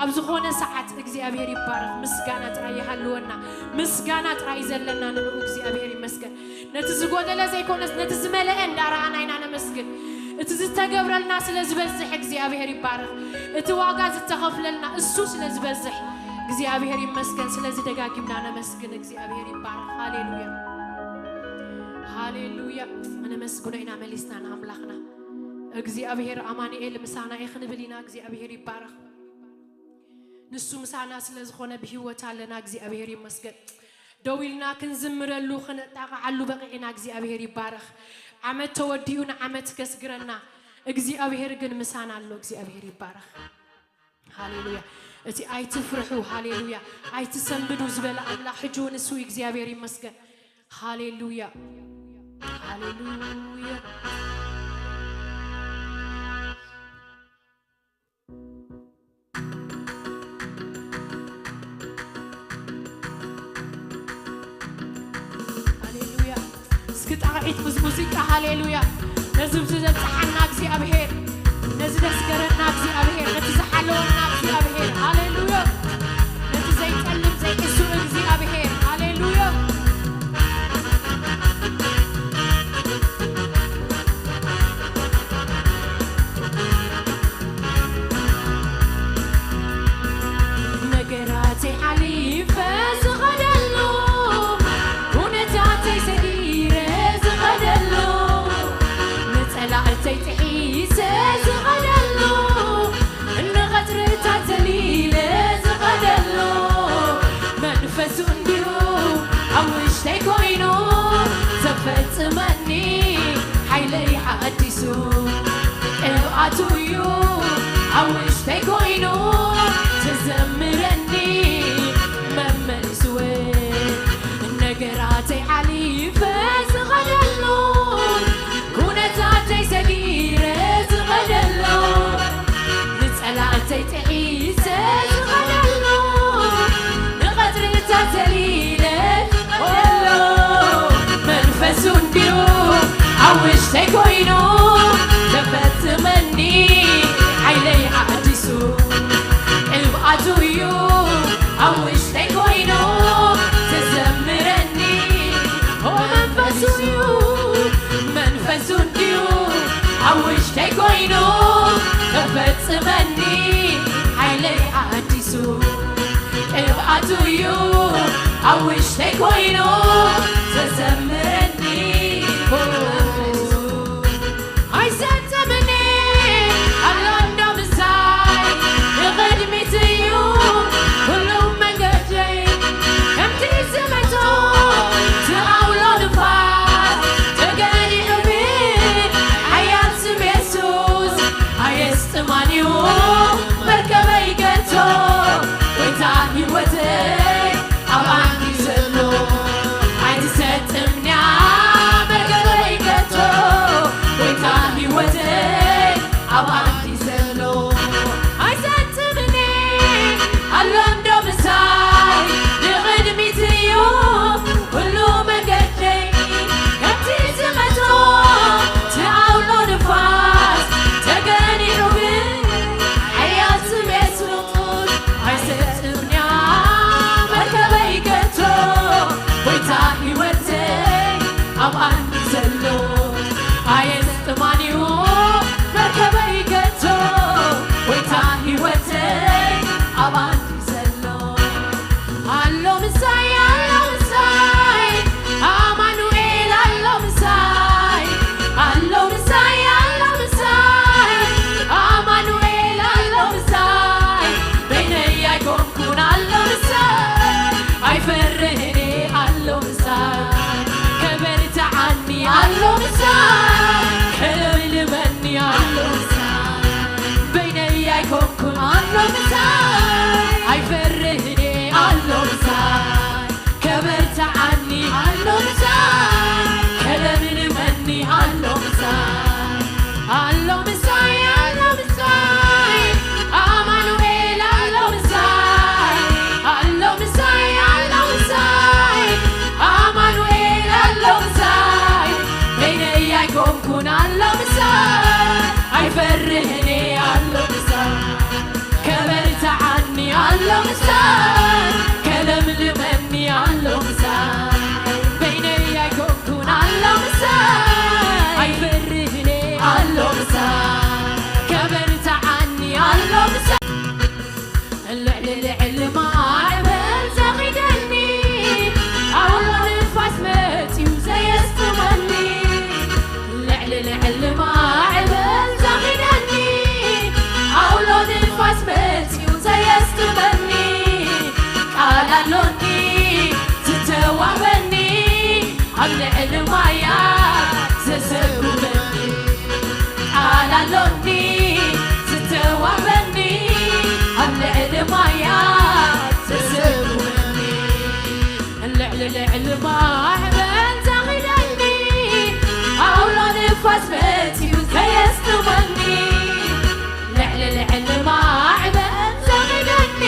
ኣብ ዝኾነ ሰዓት እግዚኣብሔር ይባረክ ምስጋና ጥራይ ይሃልወና ምስጋና ጥራይ ዘለና ንብኡ እግዚኣብሔር ይመስገን ነቲ ዝጎደለ ዘይኮነስ ነቲ ዝመለአ እንዳረኣና ኢና ነመስግን እቲ ዝተገብረልና ስለ ዝበዝሕ እግዚኣብሔር ይባረክ እቲ ዋጋ ዝተኸፍለልና እሱ ስለ ዝበዝሕ እግዚኣብሔር ይመስገን ስለዚ ደጋጊምና ነመስግን እግዚኣብሔር ይባረክ ሃሌሉያ ሃሌሉያ ኣነመስግኖ ኢና መሊስና ንኣምላኽና እግዚኣብሔር ኣማኑኤል ምሳና እዩ ክንብል ኢና እግዚኣብሔር ይባረክ ንሱ ምሳና ስለ ዝኾነ ብህይወት ኣለና እግዚኣብሔር ይመስገን ደው ኢልና ክንዝምረሉ ክነጣቕዓሉ በቒዕና እግዚኣብሔር ይባረኽ ዓመት ተወዲኡ ንዓመት ከስግረና እግዚኣብሔር ግን ምሳና ኣሎ እግዚኣብሔር ይባረኽ ሃሌሉያ እቲ ኣይትፍርሑ ሃሌሉያ ኣይትሰንብዱ ዝበለ ኣምላኽ ሕጂ እውን እሱ እግዚኣብሔር ይመስገን ሃሌሉያ ሃሌሉያ ሃሌሉያ እስኪ ጣቕዒት ምስ ሙዚቃ ሃሌሉያ ነዚ ብዚ ዘብፅሓና እግዚኣብሔር ነዚ ዘስገረና እግዚኣብሔር ነቲ ዝሓለወና እግዚኣብሔር ሃሌሉያ ነቲ ዘይጠልም ዘይሕሱ እግዚኣብሔር ሃሌሉያ ነገራተይ ሓሊፈ ዝኸደሉ ኩነታተይ ሰጊረ ዝኸደሉ ንጸላእተይ ጥሒሰ ዝኸደሉ ንቐጽርታት ዘሊለ ዝኸደሉ መንፈሱ እንዲሁ ኣብ ውሽጠይ ኮይኑ ዘፈጽመኒ ሓይለይ ሓዲሱ ቅብኣቱ እዩ ኣብ ውሽጠይ ኮይኑ ዘዘምረኒ መመሊስወ ነገራተይ ሓሊፈ ዝኸደሉ ኩነታተይ ሰጊረ ዝኸደሉ ንጸላእተይ ጥሒሰ ዝኸደሉ ንቐጽርታት ዘሊለ ከሎ መንፈሱ እንድዩ ኣብ ውሽጠይ ኮይኑ ዘፈጽመኒ ሓይለይ ሓዲሱ ቅብኣቱ እዩ ኣብ ውሽጠይ ኮይኑ ዘዘምረኒ ኦ መንፈሱ እዩ መንፈሱ እንድዩ ኣብ ውሽጠይ ኮይኑ ዘፈጽመኒ ሓይለይ ሓዲሱ ቅብኣቱ እዩ ኣብ ውሽጠይ ኮይኑ ዘዘምረኒ ኣየስጥማን እዩ መርከበይ ከቶ፣ ጎይታ ህይወተይ ኣብ ኣንዲ ዘሎ። ኣሎ ምሳይ፣ ኣሎ ምሳይ፣ ኣማኑኤል ኣሎ ምሳይ፣ ኣሎ ምሳይ፣ ኣሎ ምሳይ፣ ኣማኑኤል ኣሎ ምሳይ። በይነይ ኣይኮንኩን ኣሎ ምሳይ፣ ኣይፈርህን እየ ኣሎ ምሳይ። ከበርትዓኒ ኣሎ ምሳይ፣ ከለምልመኒ ኣሎ ምሳይ። በይነይ ኣይኮንኩን ኣሎ ምሳይ፣ ኣይፈርህን እየ ኣሎ ምሳይ። ከበርትዓኒ ኣሎ ምሳይ፣ ከለምልመኒ ኣሎ ምሳይ። ኣሎ ምሳይ፣ ኣሎ ምሳይ፣ ኣማኑኤል ኣሎ ምሳይ። ኣሎ ምሳይ፣ ኣሎ ምሳይ፣ ኣማኑኤል ኣሎ ምሳይ። በይነይ ኣይኮንኩን ኣሎ ምሳይ፣ ኣይፈርህን እየ ኣሎ ምሳይ። ከበርትዓኒ ኣሎ ምሳይ፣ ከለምልመኒ ኣሎ ምሳይ። በይነይ ኣይኮንኩን ኣሎ ምሳይ፣ ኣይፈርህን እየ ኣሎ ምሳይ። ከበርትዓኒ ኣሎ ምሳይ። ልዕሊ ልዕሊ ማዕበል ዘኺደኒ፣ ኣውሎ ንፋስ መጺኡ ዘየስጥመኒ። ልዕሊ ልዕሊ ማዕበል ዘኺደኒ፣ ኣውሎ ንፋስ መጺኡ ዘየስጥመኒ። ቃል ኣሎኒ ዝተዋበኒ፣ ኣብ ልዕሊ ማያ ዘሰጉመኒ። ቃል ኣሎኒ ዝተዋበኒ፣ ኣብ ልዕሊ ማያ ዘሰጉመኒ። ልዕሊ ልዕሊ ማዕበል ዘኺደኒ፣ ኣውሎ ንፋስ መጺኡ ዘየስጥመኒ። ልዕሊ ልዕሊ ማዕበል ዘኺደኒ፣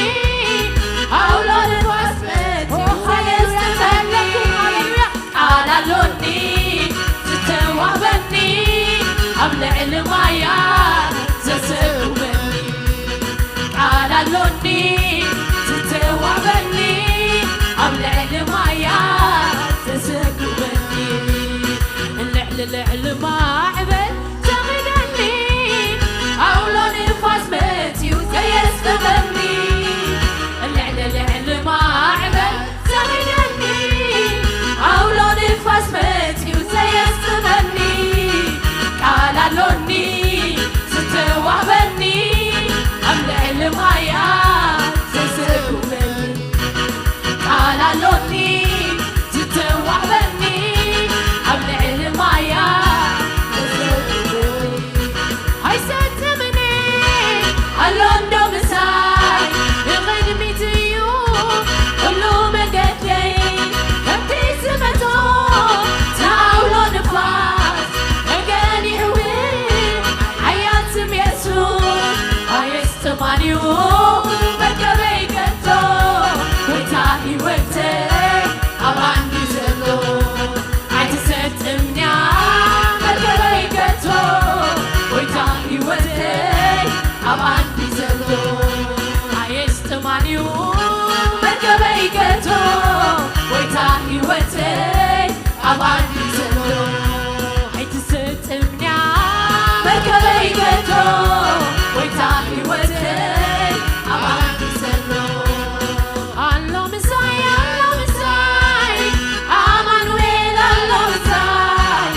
ኣውሎ ንፋስ መጺኡ ዘየስጥመኒ። ሃሌሉያ። ቃል ኣሎኒ ዝተዋበኒ፣ ኣብ ልዕሊ ማያ ዘሰጉመኒ። ቃል ኣሎኒ ዝተዋበኒ፣ ኣብ ልዕሊ ማያ ዘሰጉመኒ። ልዕሊ ልዕሊ ማዕበል ዘኺደኒ፣ ኣውሎ ንፋስ መጺኡ ዘየስጥመኒ። ልዕሊ ልዕሊ ማዕበል ዘኺደኒ፣ ኣውሎ ንፋስ መጺኡ ዘየስጥመኒ። ቃል ኣሎኒ ዝተዋበኒ፣ ኣብ ልዕሊ ማያ ዘሰጉመኒ። ቃል ኣሎኒ ዝተዋበኒ፣ ኣብ ልዕሊ ማያ ዘሰጉመኒ። ኣይሰጥምን ኣሎ እንዶ ምሳይ፣ ብቕድሚት እዩ ኩሉ መገደይ። ከምቲ ዝመጾ ኣውሎ ንፋስ ተገሊዑ፣ ሓያል ስም የሱስ ኣየስጥማን እዩ መርከበይ ከቶ። ጎይታ ህይወተይ ኣብ ኣንዲ ዘሎ፣ ኣይትሰጥም እያ መርከበይ ከቶ። ጎይታ ህይወተይ ኣብ ኣንዲ ዘሎ፣ ኣየስጥማን እዩ መርከበይ ከቶ። ጎይታ ህይወተይ ኣብ ኣንዲ ዘሎ፣ ኣይትሰጥም እያ መርከበይ ከቶ። ጎይታ ህይወተይ ኣብ ኣንዲ ዘሎ። ኣሎ ምሳይ፣ ኣሎ ምሳይ፣ ኣማኑኤል ኣሎ ምሳይ።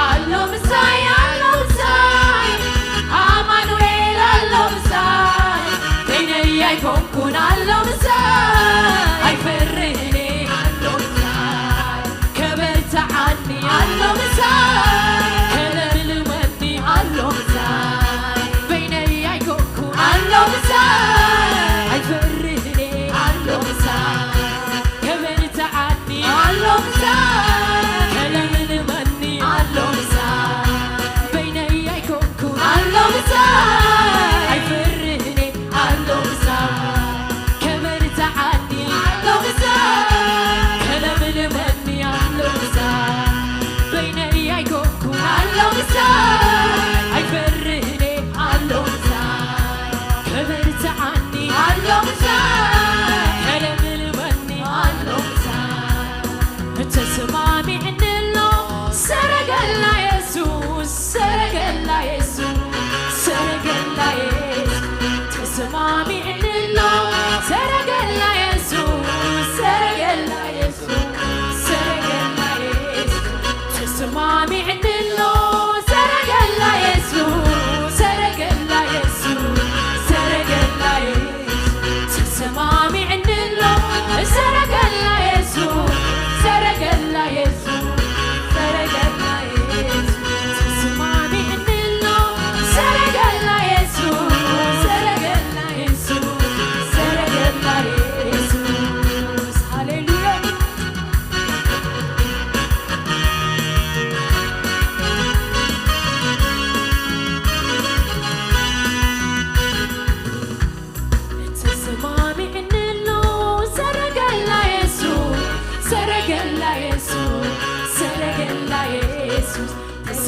ኣሎ ምሳይ፣ ኣሎ ምሳይ፣ ኣማኑኤል ኣሎ ምሳይ። በይነይ ኣይኮንኩን ኣሎ ምሳይ፣ ኣይፈርህን እየ ኣሎ ምሳይ። ከበርትዓኒ ኣሎ ምሳይ፣ ከለምልመኒ ኣሎ ምሳይ። በይነይ ኣይኮንኩን ኣሎ ምሳይ፣ ኣይፈርህን እየ ኣሎ ምሳይ። ከበርትዓኒ ኣሎ ምሳይ፣ ከለምልመኒ ኣሎ ምሳይ። በይነይ ኣይኮንኩን ኣሎ ምሳይ፣ ኣይፈርህን እየ ኣሎ ምሳይ።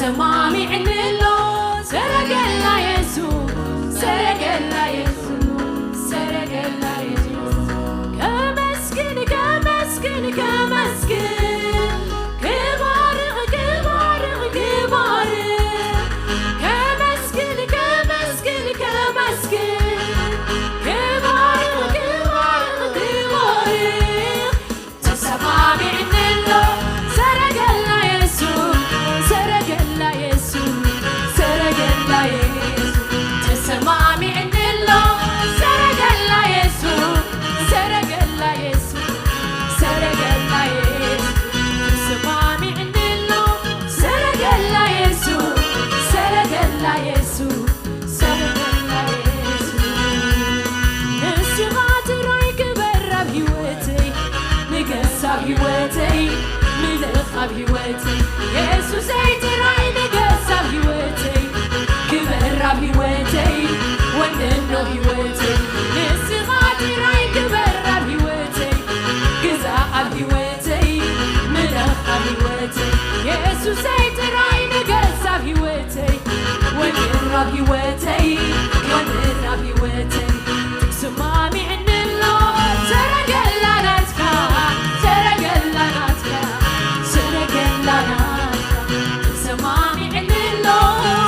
ተማሚዕንሎ ሰረገላ የሱስ፣ ሰረገላ የሱስ፣ ሰረገላ የሱስ። ከመስግን፣ ከመስግን፣ ከመስግን፣ ክባርኽ፣ ክባርኽ፣ ክባርኽ። ከመስግን፣ ከመስግን፣ ከመስግን፣ ክባርኽ፣ ክባርኽ፣ ክባርኽ። ተሰማሚዕንሎ ሰረገላ የሱስ፣ ሰረገላ የሱስ፣ ሰረገላ የሱስ። ተሰማሚዕንሎ ሰረገላ የሱስ፣ ሰረገላ የሱስ፣ ሰረገላ የሱስ። ተሰማሚዕንሎ ሰረገላ የሱስ፣ ሰረገላ የሱስ። ሰረገላ የሱስ፣ ንስኻ ጥራይ ክበር ኣብ ህይወተይ፣ ንገስ ኣብ ህይወተይ፣ ምልኽ ኣብ ህይወተይ። የሱሰይ ጥራይ ንገስ ኣብ ህይወተይ፣ ክበር ኣብ ህይወተይ፣ ወንኖ ህይወተይ። ንስኻ ጥራይ ክበር ኣብ ህይወተይ፣ ግዛእ ኣብ ህይወተይ፣ ምለኽ ኣብ ህይወተይ። የሱሰይ ጥራይ ንገስ ኣብ ህይወተይ፣ ወንር ኣብ ህይወተይ፣ ወንር ኣብ ህይወተይ። ተሰማሚዕንሎ ሰረገላ ናትካ፣ ሰረገላ ናትካ፣ ሰረገላ ናትካ። ተሰማሚዕንሎ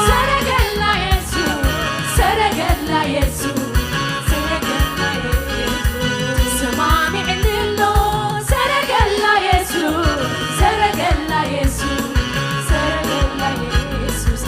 ሰረገላ የሱስ፣ ሰረገላ የሱስ። ሰረገላ የሱስ፣ ተሰማሚዕንሎ ሰረገላ የሱስ፣ ሰረገላ የሱስ፣ ሰረገላ የሱስ።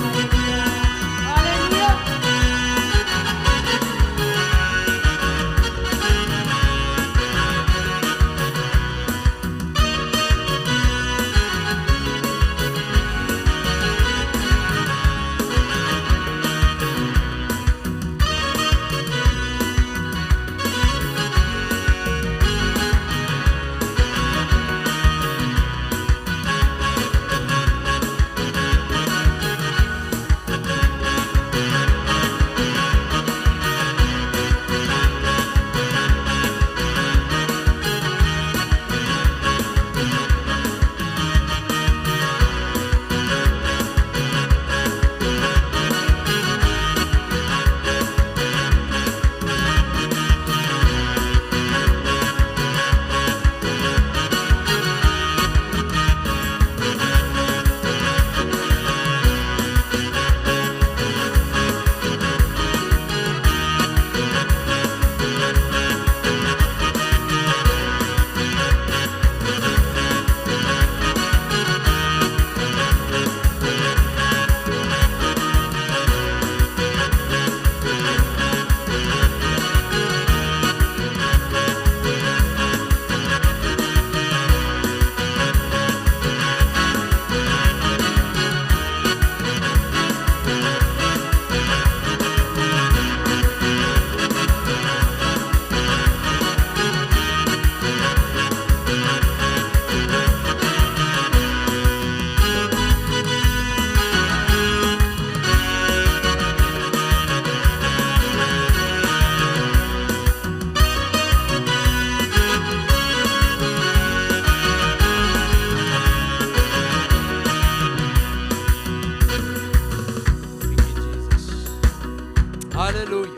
ሃሌሉያ።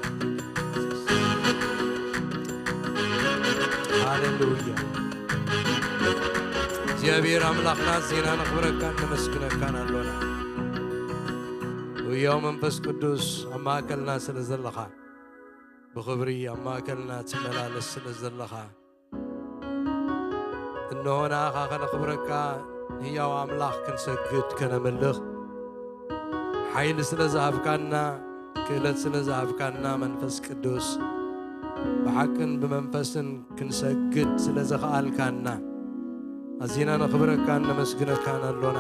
ሃሌሉያ፣ ሃሌሉያ። እግዚኣብሔር ኣምላኽና፣ ዜና ነኽብረካን ነመስግነካን ኣሎና። ወያው መንፈስ ቅዱስ ኣብ ማእከልና ስለ ዘለኻ፣ ብኽብሪ ኣብ ማእከልና ትመላለስ ስለ ዘለኻ፣ እንሆ ንኣኻ ከነኽብረካ፣ ህያው ኣምላኽ ክንሰግድ ከነምልኽ፣ ሓይሊ ስለ ዝሃብካና፣ ክእለት ስለ ዝሃብካና መንፈስ ቅዱስ፣ ብሓቅን ብመንፈስን ክንሰግድ ስለ ዘኽኣልካና፣ ኣዚና ነኽብረካን ነመስግነካን ኣሎና።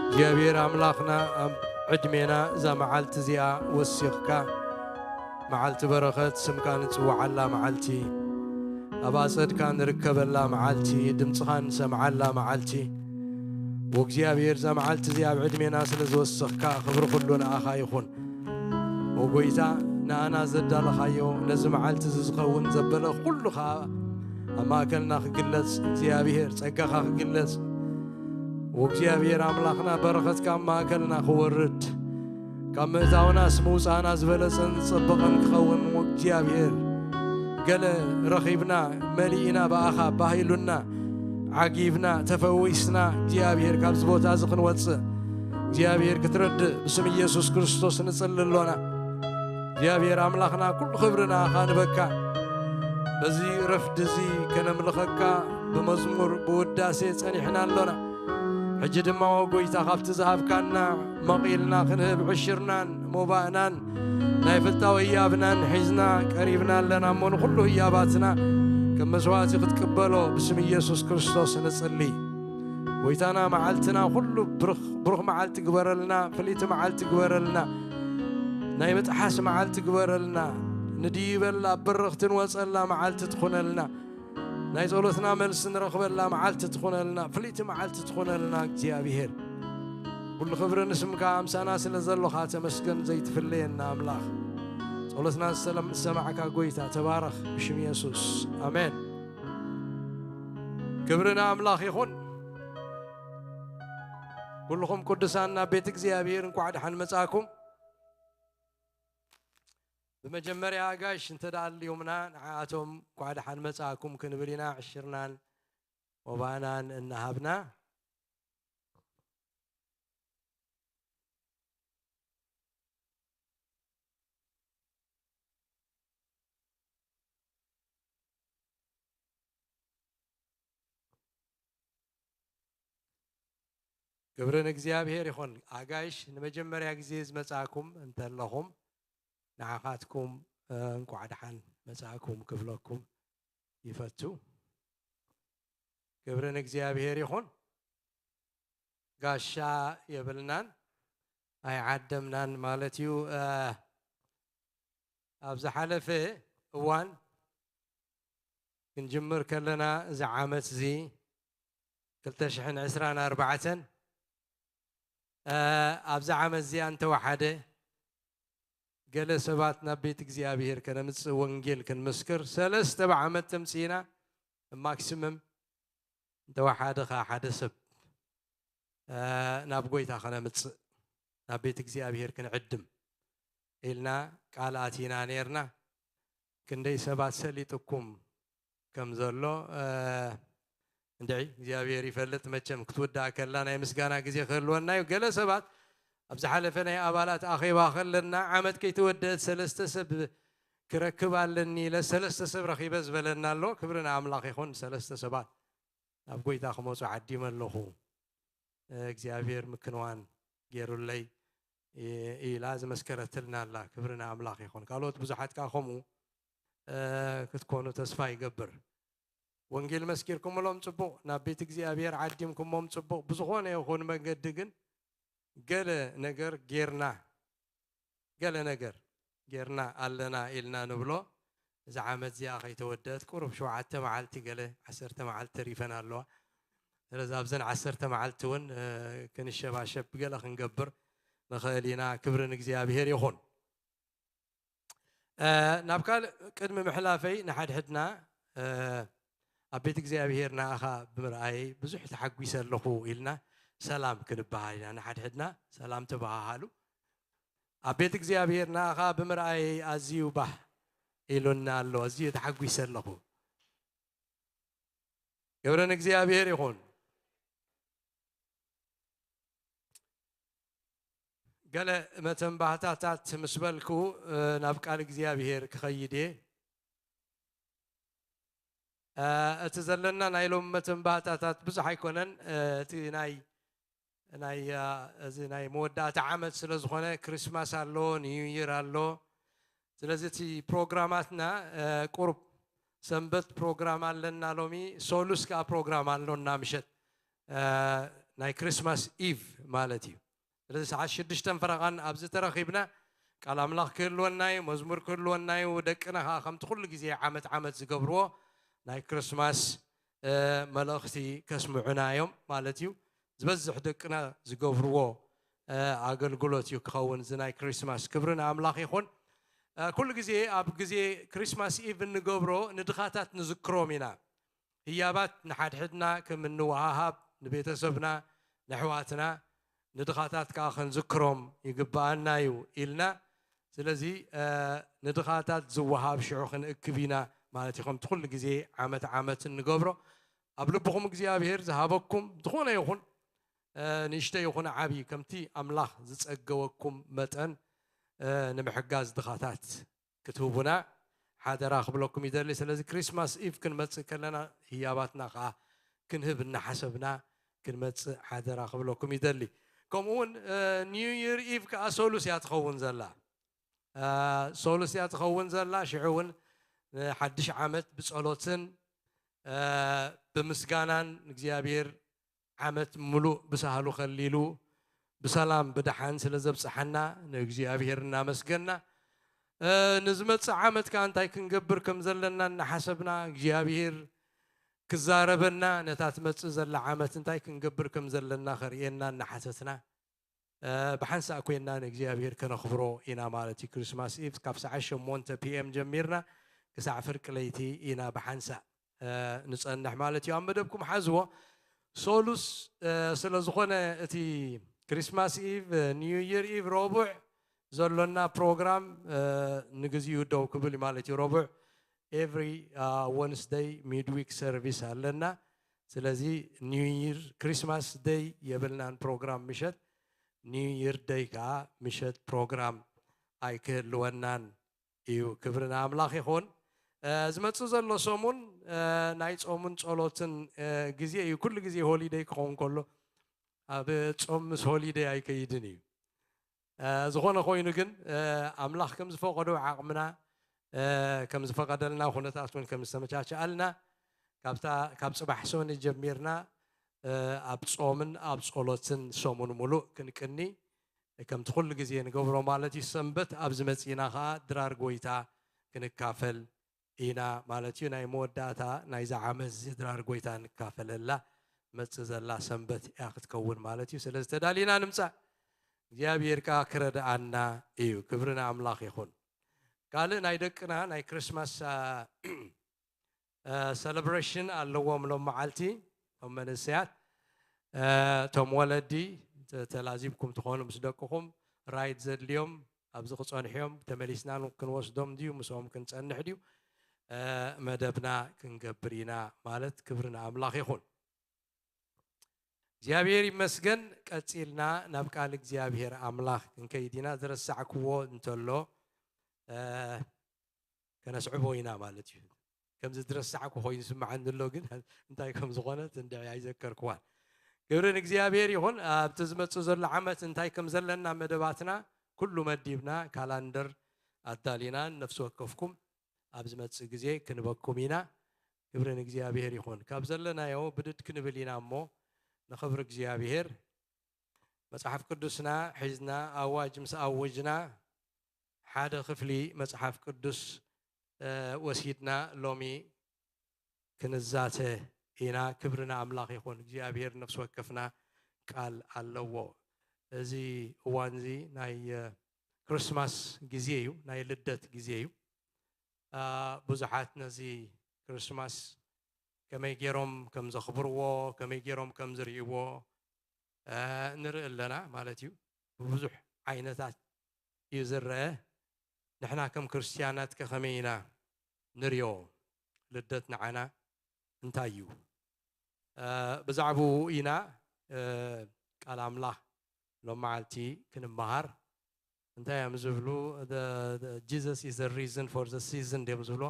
እግዚኣብሔር ኣምላኽና፣ ኣብ ዕድሜና እዛ መዓልቲ እዚኣ ወሲኽካ፣ መዓልቲ በረኸት፣ ስምካ ንጽውዓላ መዓልቲ፣ ኣብ ኣጸድካ ንርከበላ መዓልቲ፣ ድምጽኻ ንሰምዓላ መዓልቲ፣ ወእግዚኣብሔር፣ እዛ መዓልቲ እዚኣ ኣብ ዕድሜና ስለ ዝወሰኽካ፣ ክብሪ ኩሉ ንኣኻ ይኹን። ወጎይታ፣ ንኣና ዘዳለኻዮ፣ ነዚ መዓልቲ እዚ ዝኸውን ዘበለ ኩሉ ኸኣ ኣብ ማእከልና ክግለጽ፣ እግዚኣብሔር፣ ጸጋኻ ክግለጽ፣ ወእግዚኣብሔር ኣምላኽና በረኸትካ ኣብ ማእከልና ክወርድ፣ ካብ ምእታውናስ ምውጻእና ዝበለጸን ዝጸበቐን ክኸውን፣ ወእግዚኣብሔር ገለ ረኺብና፣ መሊእና ብኣኻ፣ ባህ ኢሉና፣ ዓጊብና፣ ተፈዊስና፣ እግዚኣብሔር ካብዚ ቦታ እዚ ክንወጽእ እግዚኣብሔር ክትረድእ ብስም ኢየሱስ ክርስቶስ ንጽሊ ኣሎና። እግዚኣብሔር ኣምላኽና ኩሉ ክብሪ ንኣኻ ንበካ። በዚ ረፍዲ እዚ ከነምልኸካ ብመዝሙር ብውዳሴ ጸኒሕና ኣሎና። ሕጂ ድማ፣ ኦ ጐይታ፣ ካብቲ ዝሃብካና መቒልና ክንህብ ዕሽርናን ሞባእናን ናይ ፍታው ህያብናን ሒዝና ቀሪብና ኣለና እሞ፣ ንኹሉ ህያባትና ከም መስዋእቲ ክትቅበሎ ብስም ኢየሱስ ክርስቶስ ንጽሊ። ጐይታና፣ መዓልትና ኩሉ ብሩኽ፣ ብሩኽ መዓልቲ ግበረልና፣ ፍልይቲ መዓልቲ ግበረልና። ናይ ምጥሓስ መዓልቲ ግበረልና። ንድይበላ፣ ኣብ በረኽቲ ንወጸላ መዓልቲ ትኹነልና። ናይ ጸሎትና መልሲ ንረኽበላ መዓልቲ ትኹነልና፣ ፍልይቲ መዓልቲ ትኹነልና እግዚኣብሔር። ኩሉ ክብሪ ንስምካ፣ ኣምሳና ስለ ዘሎኻ ተመስገን ዘይትፍለየና ኣምላኽ። ጸሎትና ዝሰለም-፣ ዝሰማዕካ ጐይታ ተባረኽ ብሽም የሱስ። ኣሜን። ክብሪ ንኣምላኽ ይኹን። ኩልኹም ቅዱሳን ናብ ቤት እግዚኣብሔር እንቋዕ ደሓን መጻእኩም። ብመጀመርያ ኣጋይሽ እንተ ደኣ ኣልዮምና ንዓኣቶም እንቋዕ ደሓን መጻእኩም ክንብል ኢና ዕሽርናን ሞባእናን እናሃብና። ክብሪ ንእግዚኣብሔር ይኹን። ኣጋይሽ ንመጀመርያ ግዜ ዝመጻእኩም እንተለኹም ንዓኻትኩም፣ እ፣ እንቋዕ ደሓን መጻእኩም ክብለኩም ይፈቱ። ክብሪ ንእግዚኣብሔር ይኹን። ጋሻ የብልናን፣ ኣይዓደምናን ማለት እዩ። እ፣ ኣብ ዝሓለፈ እዋን ክንጅምር ከለና፣ እዚ ዓመት እዚ ክልተ ሽሕን ዕስራን ኣርባዕተን፣ እ፣ ኣብዚ ዓመት እዚኣ እንተወሓደ ገለ ሰባት ናብ ቤት እግዚኣብሔር ከነምጽእ ወንጌል ክንምስክር ሰለስተ ብዓመት ተምጽእና፣ ማክሲመም እንተወሓደ ኸዓ ሓደ ሰብ፣ እ፣ ናብ ጐይታ ከነምጽእ፣ ናብ ቤት እግዚኣብሔር ክንዕድም ኢልና ቃል ኣቲና ኔርና። ክንደይ ሰባት ሰሊጥኩም ከም ዘሎ፣ እ፣ እንድዒ እግዚኣብሔር ይፈልጥ። መቸም ክትውዳእ ከላ ናይ ምስጋና ግዜ ክህልወና እዩ። ገለ ሰባት ኣብ ዝሓለፈ ናይ ኣባላት ኣኼባ ከለና ዓመት ከይተወደአት ሰለስተ ሰብ ክረክብ ኣለኒ ኢለ ሰለስተ ሰብ ረኺበ ዝበለና ኣሎ። ክብሪ ንኣምላኽ ይኹን። ሰለስተ ሰባት ናብ ጐይታ ክመጹ ዓዲመ ኣለኹ፣ እ፣ እግዚኣብሔር ምክንዋን ገይሩለይ፣ እ፣ ኢላ ዝመስከረትልና ኣላ። ክብሪ ንኣምላኽ ይኹን። ካልኦት ብዙሓት ከኣ ከምኡ፣ እ፣ ክትኮኑ ተስፋ ይገብር። ወንጌል መስኪርኩምሎም ጽቡቕ፣ ናብ ቤት እግዚኣብሔር ዓዲምኩሞም ጽቡቕ። ብዝኾነ ይኹን መንገዲ ግን ገለ ነገር ጌርና፣ ገለ ነገር ጌርና ኣለና ኢልና ንብሎ። እዛ ዓመት እዚኣ ከይተወደአት ቁሩብ ሸውዓተ መዓልቲ፣ ገለ ዓሰርተ መዓልቲ ተሪፈን ኣለዋ። ስለዚ ኣብዘን ዓሰርተ መዓልቲ እውን፣ እ፣ ክንሸባሸብ ገለ ክንገብር ንኽእል ኢና። ክብሪ ንእግዚኣብሔር ይኹን። እ፣ ናብ ካልእ ቅድሚ ምሕላፈይ ንሓድሕድና፣ እ፣ ኣብ ቤት እግዚኣብሔር ንኣኻ ብምርኣየይ ብዙሕ ተሓጒሰ ኣለኹ ኢልና ሰላም ክንበሃል ኢና። ንሓድሕድና ሰላም ተበሃሃሉ። ኣብ ቤት እግዚኣብሔር ንኣኻ ብምርኣየይ ኣዝዩ ባህ ኢሉና ኣሎ፣ ኣዝዩ ተሓጒሰ ኣለኹ። ክብሪ ንእግዚኣብሔር ይኹን። ገለ መተንባህታታት ምስ በልኩ፣ እ፣ ናብ ቃል እግዚኣብሔር ክኸይድ እየ። እ፣ እቲ ዘለና ናይ ሎሚ መተንባህታታት ብዙሕ ኣይኮነን። እ፣ እቲ ናይ፣ ናይ፣ እ፣ እዚ ናይ መወዳእታ ዓመት ስለ ዝኾነ፣ ክሪስማስ ኣሎ፣ ኒው ይር ኣሎ። ስለዚ እቲ ፕሮግራማትና፣ እ፣ ቁሩብ ሰንበት ፕሮግራም ኣለና ሎሚ፣ ሶሉስ ከኣ ፕሮግራም ኣሎና ምሸት፣ እ፣ ናይ ክሪስማስ ኢቭ ማለት እዩ። ስለዚ ሰዓት ሽዱሽተን ፈረቓን ኣብዚ ተረኺብና ቃል ኣምላኽ ክህልወና እዩ፣ መዝሙር ክህልወና እዩ። ደቅና ከኣ ከምቲ ኩሉ ግዜ ዓመት ዓመት ዝገብርዎ ናይ ክሪስማስ፣ እ፣ መልእኽቲ ከስምዑና እዮም ማለት እዩ። ዝበዝሕ ደቅና ዝገብርዎ፣ እ፣ ኣገልግሎት እዩ ክኸውን እዚ ናይ ክሪስማስ። ክብሪ ንኣምላኽ ይኹን። እ፣ ኩሉ ግዜ ኣብ ግዜ ክሪስማስ ኢቭ እንገብሮ ንድኻታት ንዝክሮም ኢና። ህያባት ንሓድሕድና ከም እንወሃሃብ፣ ንቤተሰብና፣ ነሕዋትና ንድኻታት ከዓ ክንዝክሮም ይግብኣና እዩ ኢልና። ስለዚ ንድኻታት ዝወሃብ ሽዑ ክንእክብ ኢና ማለት እዩ። ከምቲ ኩሉ ግዜ ዓመት ዓመት እንገብሮ ኣብ ልብኹም እግዚኣብሔር ዝሃበኩም ዝኾነ ይኹን ንእሽተ ይኹን ዓብዪ ከምቲ ኣምላኽ ዝጸገወኩም መጠን ንምሕጋዝ ድኻታት ክትህቡና ሓደራ ክብለኩም ይደሊ። ስለዚ ክሪስማስ ኢቭ ክንመጽእ ከለና ህያባትና ከዓ ክንህብ እናሓሰብና ክንመጽእ ሓደራ ክብለኩም ይደሊ። ከምኡ እውን ኒው ይር ኢቭ ከዓ ሶሉስ እያ ትኸውን ዘላ። ሶሉስ እያ ትኸውን ዘላ። ሽዑ እውን ሓድሽ ዓመት ብጸሎትን ብምስጋናን እግዚኣብሔር ዓመት ምሉእ ብሳህሉ ከሊሉ ብሰላም ብደሓን ስለ ዘብጽሓና ንእግዚኣብሔር እናመስገና፣ ንዝመጽእ ዓመት ከኣ እንታይ ክንገብር ከም ዘለና እናሓሰብና እግዚኣብሔር ክዛረበና፣ ነታ ትመጽእ ዘላ ዓመት እንታይ ክንገብር ከም ዘለና ከርእየና እናሓተትና፣ ብሓንሳእ ኮይና ንእግዚኣብሔር ከነኽብሮ ኢና ማለት እዩ። ክሪስማስ ኢቭ ካብ ሰዓት ሸሞንተ ፒ ኤም ጀሚርና ክሳዕ ፍርቂ ለይቲ ኢና ብሓንሳእ ንጸንሕ ማለት እዩ። ኣብ መደብኩም ሓዝዎ። ሶሉስ ስለ ዝኾነ እቲ ክሪስማስ ኢቭ፣ ኒው ይር ኢቭ ረቡዕ ዘሎና ፕሮግራም ንግዚኡ ደው ክብል እዩ ማለት እዩ። ረቡዕ ኤቭሪ ወንስደይ ሚድዊክ ሰርቪስ ኣለና። ስለዚ ኒው ይር ክሪስማስ ደይ የብልናን ፕሮግራም ምሸት፣ ኒው ይር ደይ ከዓ ምሸት ፕሮግራም ኣይክህልወናን እዩ። ክብሪ ንኣምላኽ ይኹን። ዝመጽእ ዘሎ ሰሙን ናይ ጾምን ጸሎትን ግዜ እዩ። ኩሉ ግዜ ሆሊደይ ክኸውን ከሎ ኣብ ጾም ምስ ሆሊደይ ኣይከይድን እዩ። ዝኾነ ኮይኑ ግን ኣምላኽ ከም ዝፈቐዶ ዓቕምና ከም ዝፈቐደልና ኩነታት እውን ከም ዝተመቻቸኣልና ካብ ጽባሕ ሰኒ ጀሚርና ኣብ ጾምን ኣብ ጸሎትን ሰሙን ሙሉእ ክንቅኒ ከምቲ ኩሉ ግዜ ንገብሮ ማለት እዩ። ሰንበት ኣብ ዝመጽእና ኸዓ ድራር ጎይታ ክንካፈል ኢና ማለት እዩ። ናይ መወዳእታ ናይዛ ዓመት እዚ ድራር ጎይታ ንካፈለላ መጽእ ዘላ ሰንበት እያ ክትከውን ማለት እዩ። ስለዚ ተዳሊና ንምጻእ እግዚኣብሔር ከኣ ክረድኣና እዩ። ክብሪ ንኣምላኽ ይኹን። ካልእ ናይ ደቅና ናይ ክርስማስ ሰለብሬሽን ኣለዎም ሎም መዓልቲ ቶም መንእሰያት ቶም ወለዲ ተላዚብኩም ትኾኑ ምስ ደቅኹም ራይድ ዘድልዮም ኣብዚ ክጸንሑ እዮም። ተመሊስና ክንወስዶም ድዩ ምስኦም ክንጸንሕ ድዩ መደብና ክንገብር ኢና ማለት ክብሪ ንኣምላኽ ይኹን። እግዚኣብሔር ይመስገን። ቀጺልና ናብ ቃል እግዚኣብሔር ኣምላኽ ክንከይድ ኢና። ዝረሳዕክዎ እንተሎ ከነስዕቦ ኢና ማለት እዩ። ከምዚ ዝረሳዕኩ ኮይኑ ዝስምዓኒ ኣሎ ግን እንታይ ከም ዝኾነት እንድዒ ኣይዘከርክዋን። ክብሪ ንእግዚኣብሔር ይኹን። ኣብቲ ዝመጽእ ዘሎ ዓመት እንታይ ከም ዘለና መደባትና ኩሉ መዲብና ካላንደር ኣዳሊና ነፍሲ ወከፍኩም ኣብ ዝመጽእ ግዜ ክንበኩም ኢና። ክብሪ ንእግዚኣብሔር ይኹን። ካብ ዘለናዮ ብድድ ክንብል ኢና እሞ ንኽብሪ እግዚኣብሔር መጽሓፍ ቅዱስና ሒዝና ኣዋጅ ምስ ኣወጅና ሓደ ክፍሊ መጽሓፍ ቅዱስ ወሲድና ሎሚ ክንዛተ ኢና። ክብሪ ንኣምላኽ ይኹን። እግዚኣብሔር ነፍሲ ወከፍና ቃል ኣለዎ። እዚ እዋን እዚ ናይ ክርስማስ ግዜ እዩ፣ ናይ ልደት ግዜ እዩ። ብዙሓት ነዚ ክርስማስ ከመይ ገይሮም ከም ዘኽብርዎ ከመይ ገይሮም ከም ዝርእይዎ ንርኢ ኣለና ማለት እዩ። ብብዙሕ ዓይነታት እዩ ዝረአ። ንሕና ከም ክርስትያናት ከ ከመይ ኢና ንሪኦ? ልደት ንዓና እንታይ እዩ? ብዛዕባኡ ኢና ቃል ኣምላኽ ሎም መዓልቲ ክንመሃር። እንታይ እዮም ዝብሉ? Jesus is the reason for the season ድዮም ዝብሎ።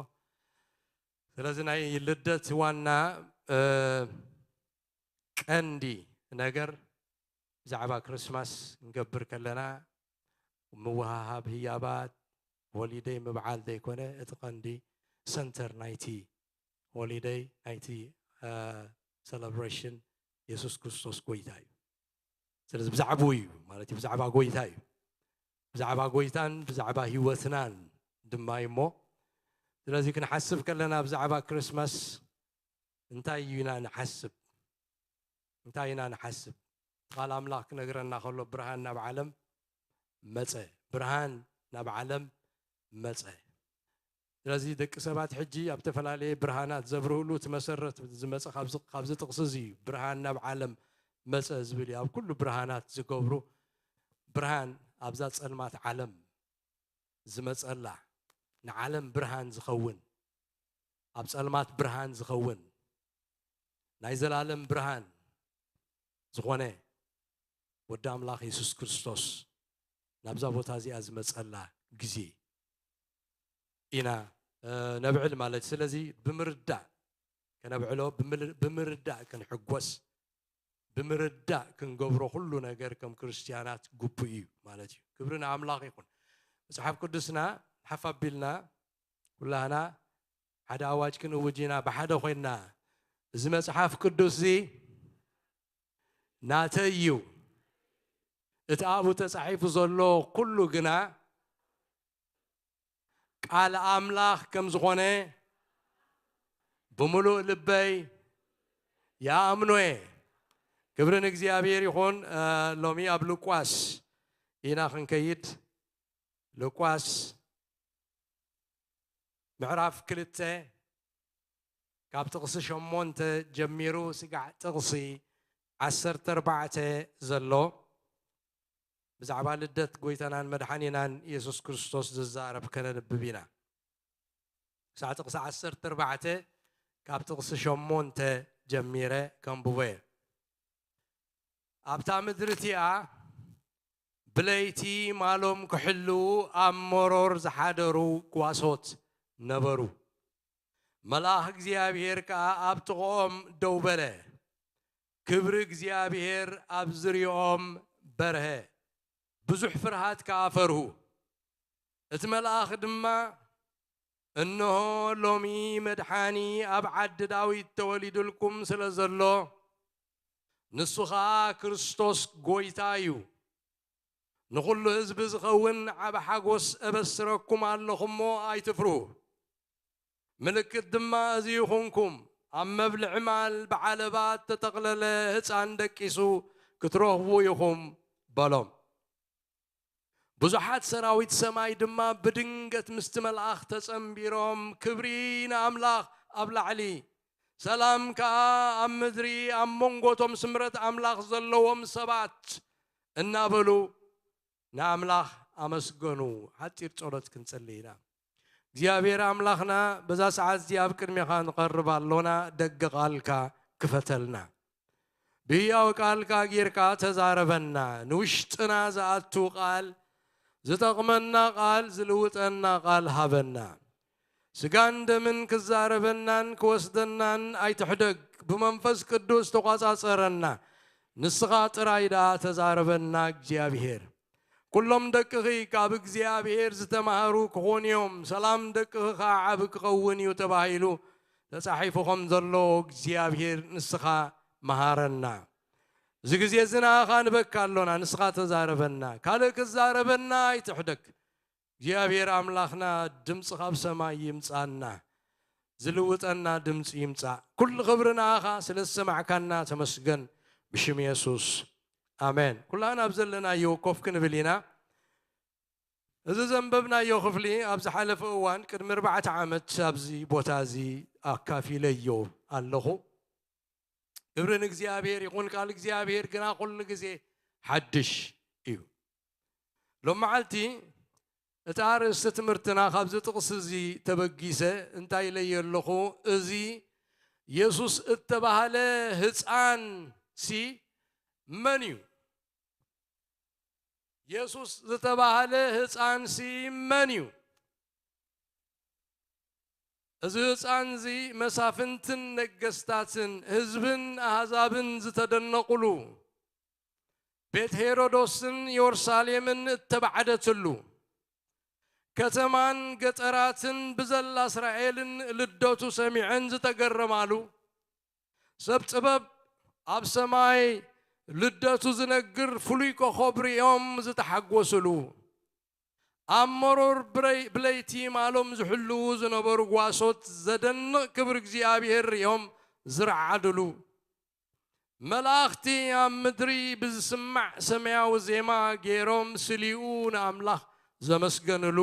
ስለዚ ናይ ልደት ዋና ቀንዲ ነገር ብዛዕባ ክርስማስ ክንገብር ከለና ምውሃሃብ ህያባት ሆሊደይ ምብዓል ዘይኮነ እቲ ቀንዲ ሰንተር ናይቲ ሆሊደይ ናይቲ ሰለብሬሽን የሱስ ክርስቶስ ጎይታ እዩ። ስለዚ ብዛዕባኡ እዩ ማለት እዩ። ብዛዕባ ጎይታ እዩ። ብዛዕባ ጎይታን ብዛዕባ ህይወትናን ድማ እዩ እሞ ስለዚ ክንሓስብ ከለና ብዛዕባ ክርስማስ እንታይ እዩ ኢና ንሓስብ? እንታይ ኢና ንሓስብ? ቃል ኣምላኽ ክነግረና ከሎ ብርሃን ናብ ዓለም መጸ። ብርሃን ናብ ዓለም መጸ። ስለዚ ደቂ ሰባት ሕጂ ኣብ ዝተፈላለየ ብርሃናት ዘብርህሉ እቲ መሰረት ዝመጸ ካብዚ ጥቕሲ እዚ እዩ። ብርሃን ናብ ዓለም መጸ ዝብል እዩ። ኣብ ኩሉ ብርሃናት ዝገብሩ ብርሃን ኣብዛ ጸልማት ዓለም ዝመጸላ ንዓለም ብርሃን ዝኸውን ኣብ ጸልማት ብርሃን ዝኸውን ናይ ዘላለም ብርሃን ዝኾነ ወዲ ኣምላኽ የሱስ ክርስቶስ ናብዛ ቦታ እዚኣ ዝመጸላ ግዜ ኢና ነብዕል ማለት እዩ። ስለዚ ብምርዳእ ከነብዕሎ ብምርዳእ ክንሕጎስ ብምርዳእ ክንገብሮ ኩሉ ነገር ከም ክርስትያናት ግቡእ እዩ ማለት እዩ። ክብሪ ንኣምላኽ ይኹን። መጽሓፍ ቅዱስና ሓፍ ኣቢልና ኩላህና ሓደ ኣዋጅ ክንእውጅ ኢና ብሓደ ኮይንና፣ እዚ መጽሓፍ ቅዱስ እዚ ናተይ እዩ፣ እቲ ኣብኡ ተጻሒፉ ዘሎ ኩሉ ግና ቃል ኣምላኽ ከም ዝኾነ ብምሉእ ልበይ ይኣምኖ እየ። ክብሪ ንእግዚኣብሔር ይኹን። ሎሚ ኣብ ሉቃስ ኢና ክንከይድ። ሉቃስ ምዕራፍ ክልተ ካብ ጥቕሲ ሸሞንተ ጀሚሩ ስጋዕ ጥቕሲ ዓሰርተ ኣርባዕተ ዘሎ ብዛዕባ ልደት ጎይታናን መድሓኒናን የሱስ ክርስቶስ ዝዛረብ ከነንብብ ኢና። ክሳዕ ጥቕሲ ዓሰርተ ኣርባዕተ ካብ ጥቕሲ ሸሞንተ ጀሚረ ከንብቦ እየ። ኣብታ ምድሪ እቲኣ ብለይቲ ማሎም ክሕልዉ ኣብ መሮር ዝሓደሩ ጓሶት ነበሩ። መልኣኽ እግዚኣብሔር ከኣ ኣብ ጥቕኦም ደው በለ። ክብሪ እግዚኣብሔር ኣብ ዝርኦም በርሀ። ብዙሕ ፍርሃት ከኣ ፈርሁ። እቲ መልኣኽ ድማ፣ እንሆ ሎሚ መድሓኒ ኣብ ዓዲ ዳዊት ተወሊዱልኩም ስለ ዘሎ፣ ንሱ ኸኣ ክርስቶስ ጐይታ እዩ። ንኹሉ ህዝቢ ዝኸውን ዓቢ ሓጎስ እበስረኩም ኣለኹ እሞ ኣይትፍርሁ። ምልክት ድማ እዚ ይኹንኩም፣ ኣብ መብልዒ ማል ብዓለባ እተጠቕለለ ህጻን ደቂሱ ክትረኽቡ ኢኹም በሎም። ብዙሓት ሰራዊት ሰማይ ድማ ብድንገት ምስቲ መልኣኽ ተጸንቢሮም፣ ክብሪ ንኣምላኽ ኣብ ላዕሊ፣ ሰላም ከኣ ኣብ ምድሪ፣ ኣብ መንጎ እቶም ስምረት ኣምላኽ ዘለዎም ሰባት እናበሉ ንኣምላኽ ኣመስገኑ። ሓጺር ጸሎት ክንጽሊ ኢና። እግዚኣብሔር ኣምላኽና፣ በዛ ሰዓት እዚ ኣብ ቅድሜኻ ንቐርብ ኣሎና። ደገ ቃልካ ክፈተልና። ብህያው ቃልካ ጌርካ ተዛረበና። ንውሽጥና ዝኣቱ ቃል፣ ዝጠቕመና ቃል፣ ዝልውጠና ቃል ሃበና። ስጋን ደምን ክዛረበናን ክወስደናን ኣይትሕደግ። ብመንፈስ ቅዱስ ተቋጻጸረና። ንስኻ ጥራይ ደኣ ተዛረበና እግዚኣብሔር። ኩሎም ደቅኺ ካብ እግዚኣብሔር ዝተማህሩ ክኾኑ እዮም፣ ሰላም ደቅኺ ኸዓ ዓቢ ክኸውን እዩ ተባሂሉ ተጻሒፉ ከም ዘሎ እግዚኣብሔር ንስኻ መሃረና። እዚ ግዜ እዚ ንኣኻ ንበካ ኣሎና፣ ንስኻ ተዛረበና። ካልእ ክዛረበና ኣይትሕደግ። እግዚኣብሔር ኣምላኽና ድምፂ ካብ ሰማይ ይምፃና፣ ዝልውጠና ድምፂ ይምፃእ። ኩሉ ክብሪ ንኣኻ ስለ ዝሰማዕካና ተመስገን፣ ብሽም የሱስ ኣሜን። ኩላን ኣብ ዘለናዮ ኮፍ ክንብል ኢና። እዚ ዘንበብናዮ ክፍሊ ኣብ ዝሓለፈ እዋን ቅድሚ ኣርባዕተ ዓመት ኣብዚ ቦታ እዚ ኣካፊለዮ ኣለኹ። ክብሪ ንእግዚኣብሔር ይኹን። ቃል እግዚኣብሔር ግና ኩሉ ግዜ ሓድሽ እዩ። ሎም መዓልቲ እቲ ኣርእስቲ ትምህርትና ካብዚ ጥቕሲ እዚ ተበጊሰ እንታይ ኢለዮ ኣለኹ? እዚ የሱስ እተባህለ ህፃን ሲ መን እዩ? የሱስ ዝተባህለ ህፃን ሲ መን እዩ? እዚ ህፃን እዚ መሳፍንትን ነገስታትን ህዝብን ኣህዛብን ዝተደነቑሉ፣ ቤት ሄሮዶስን የሩሳሌምን እተባዕደትሉ፣ ከተማን ገጠራትን ብዘላ እስራኤልን ልደቱ ሰሚዐን ዝተገረማሉ፣ ሰብ ጥበብ ኣብ ሰማይ ልደቱ ዝነግር ፍሉይ ኮኾብ ሪኦም ዝተሓጎስሉ፣ ኣብ መሮር ብለይቲ ማሎም ዝሕልዉ ዝነበሩ ጓሶት ዘደንቕ ክብሪ እግዚኣብሔር ሪኦም ዝረዓድሉ፣ መላእኽቲ ኣብ ምድሪ ብዝስማዕ ሰማያዊ ዜማ ገይሮም ስሊኡ ንኣምላኽ ዘመስገንሉ፣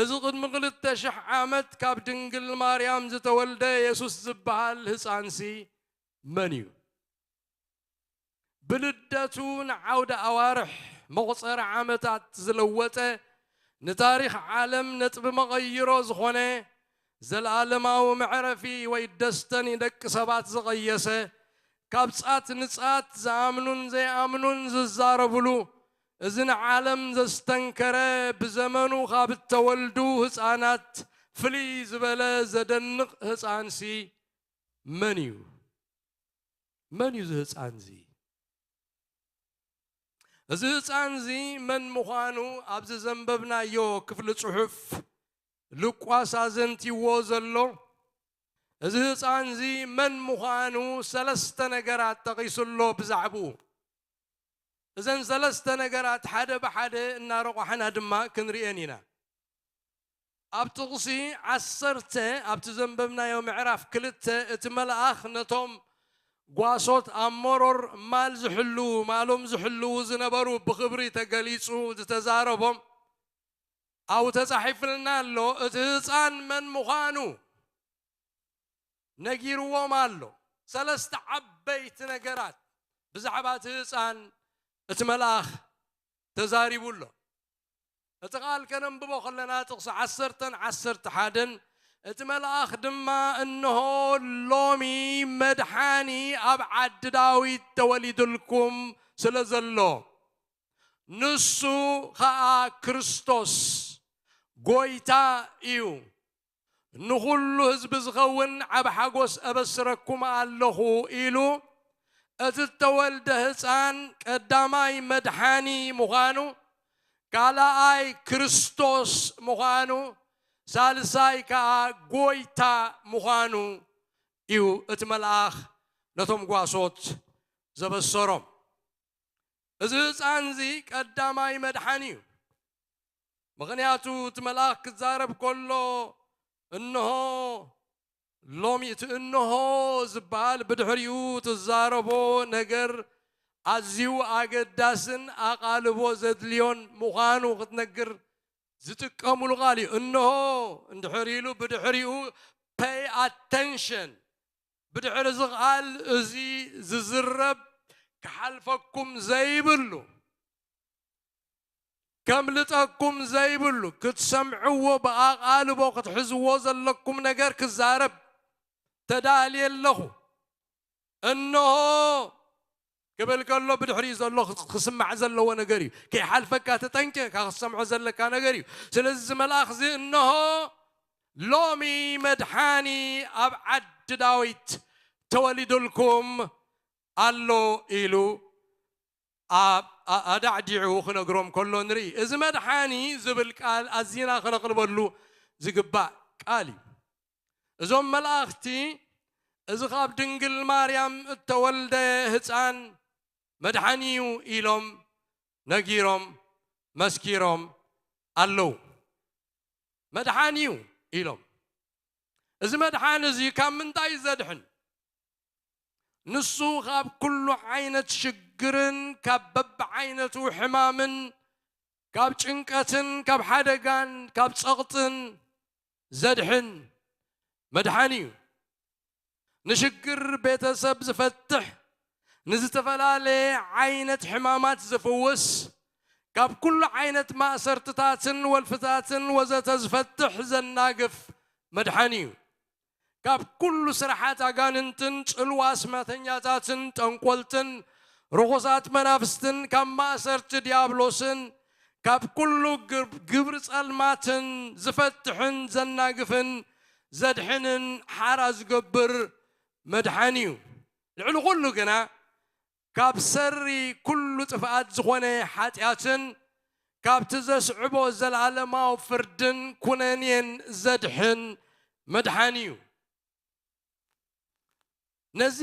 እዚ ቅድሚ ክልተ ሽሕ ዓመት ካብ ድንግል ማርያም ዝተወልደ የሱስ ዝበሃል ህፃንሲ መን እዩ? ብልደቱ ንዓውደ ኣዋርሕ መቑጸሪ ዓመታት ዝለወጠ፣ ንታሪኽ ዓለም ነጥቢ መቐይሮ ዝኾነ፣ ዘለኣለማዊ መዕረፊ ወይ ደስተኒ ደቂ ሰባት ዝቐየሰ፣ ካብ ጻት ንጻት ዝኣምኑን ዘይኣምኑን ዝዛረብሉ፣ እዚ ንዓለም ዘስተንከረ፣ ብዘመኑ ካብ እተወልዱ ህጻናት ፍልይ ዝበለ ዘደንቕ ህጻንሲ መን እዩ? መን እዩ እዚ ህጻን እዚ? እዚ ህጻን እዚ መን ምዃኑ ኣብዚ ዘንበብናዮ ክፍሊ ጽሑፍ ሉቃስ ኣዘንቲዎ ዘሎ፣ እዚ ህጻን እዚ መን ምዃኑ ሰለስተ ነገራት ጠቒሱ ኣሎ ብዛዕባኡ። እዘን ሰለስተ ነገራት ሓደ ብሓደ እናረቋሕና ድማ ክንርእየን ኢና። ኣብ ጥቕሲ ዓሰርተ ኣብቲ ዘንበብናዮ ምዕራፍ ክልተ እቲ መልኣኽ ነቶም ጓሶት ኣብ መሮር ማል ዝሕልዉ፣ ማሎም ዝሕልዉ ዝነበሩ ብኽብሪ ተገሊጹ ዝተዛረቦም ኣብኡ ተጻሒፍልና ኣሎ። እቲ ህጻን መን ምዃኑ ነጊርዎም ኣሎ። ሰለስተ ዓበይቲ ነገራት ብዛዕባ እቲ ህጻን እቲ መልኣኽ ተዛሪቡ ኣሎ። እቲ ቃል ከነንብቦ ከለና ጥቕሲ ዓሰርተን ዓሰርተ ሓደን፣ እቲ መልኣኽ ድማ፣ "እንሆ ሎሚ መድሓኒ ኣብ ዓዲ ዳዊት ተወሊዱልኩም ስለ ዘሎ፣ ንሱ ኸኣ ክርስቶስ ጎይታ እዩ። ንኹሉ ህዝቢ ዝኸውን ዓቢ ሓጎስ እበስረኩም ኣለኹ" ኢሉ፣ እቲ እተወልደ ህጻን ቀዳማይ መድሓኒ ምዃኑ፣ ካልኣይ ክርስቶስ ምዃኑ፣ ሳልሳይ ከኣ ጎይታ ምዃኑ እዩ እቲ መልኣኽ ነቶም ጓሶት ዘበሰሮም። እዚ ህጻን እዚ ቀዳማይ መድሓኒ እዩ። ምኽንያቱ እቲ መልኣኽ ክዛረብ ከሎ፣ "እንሆ ሎሚ" እቲ "እንሆ" ዝበሃል ብድሕሪኡ ትዛረቦ ነገር ኣዝዩ ኣገዳስን ኣቓልቦ ዘድልዮን ምዃኑ ክትነግር ዝጥቀሙሉ ቃል እዩ። "እንሆ" እንድሕር ኢሉ ብድሕሪኡ pay attention፣ ብድሕሪ እዚ ቃል እዚ ዝዝረብ ክሓልፈኩም ዘይብሉ፣ ከምልጠኩም ዘይብሉ፣ ክትሰምዕዎ ብኣቓልቦ ክትሕዝዎ ዘለኩም ነገር ክዛረብ ተዳልየ ኣለኹ። እንሆ ክብል ከሎ ብድሕሪኡ ዘሎ ክስማዕ ዘለዎ ነገር እዩ። ከይሓልፈካ ተጠንቂቕካ ክትሰምዖ ዘለካ ነገር እዩ። ስለዚ እዚ መልኣኽ እዚ እንሆ ሎሚ መድሓኒ ኣብ ዓዲ ዳዊት ተወሊዱልኩም ኣሎ ኢሉ ኣብ ኣዳዕዲዑ ክነግሮም ከሎ ንርኢ። እዚ መድሓኒ ዝብል ቃል ኣዚና ክነቕልበሉ ዝግባእ ቃል እዩ። እዞም መላእኽቲ እዚ ካብ ድንግል ማርያም እተወልደ ህፃን መድሓኒ እዩ ኢሎም ነጊሮም መስኪሮም ኣለዉ። መድሓኒ እዩ ኢሎም። እዚ መድሓኒ እዚ ካብ ምንታይ እዩ ዘድሕን? ንሱ ካብ ኩሉ ዓይነት ሽግርን ካብ በብዓይነቱ ሕማምን ካብ ጭንቀትን ካብ ሓደጋን ካብ ጸቕጥን ዘድሕን መድሓኒ እዩ። ንሽግር ቤተሰብ ዝፈትሕ፣ ንዝተፈላለየ ዓይነት ሕማማት ዝፍውስ፣ ካብ ኩሉ ዓይነት ማእሰርትታትን ወልፍታትን ወዘተ ዝፈትሕ ዘናግፍ መድሓኒ እዩ። ካብ ኩሉ ስራሓት ኣጋንንትን ጽልዋ ኣስማተኛታትን ጠንቆልትን ርኹሳት መናፍስትን ካብ ማእሰርቲ ዲያብሎስን ካብ ኩሉ ግብ-፣ ግብሪ ጸልማትን ዝፈትሕን ዘናግፍን ዘድሕንን ሓራ ዝገብር መድሓኒ እዩ። ልዕሊ ኩሉ ግና ካብ ሰሪ ኩሉ ጥፍኣት ዝኾነ ሓጢኣትን ካብቲ ዘስዕቦ ዘለኣለማዊ ፍርድን ኩነኔን ዘድሕን መድሓኒ እዩ። ነዚ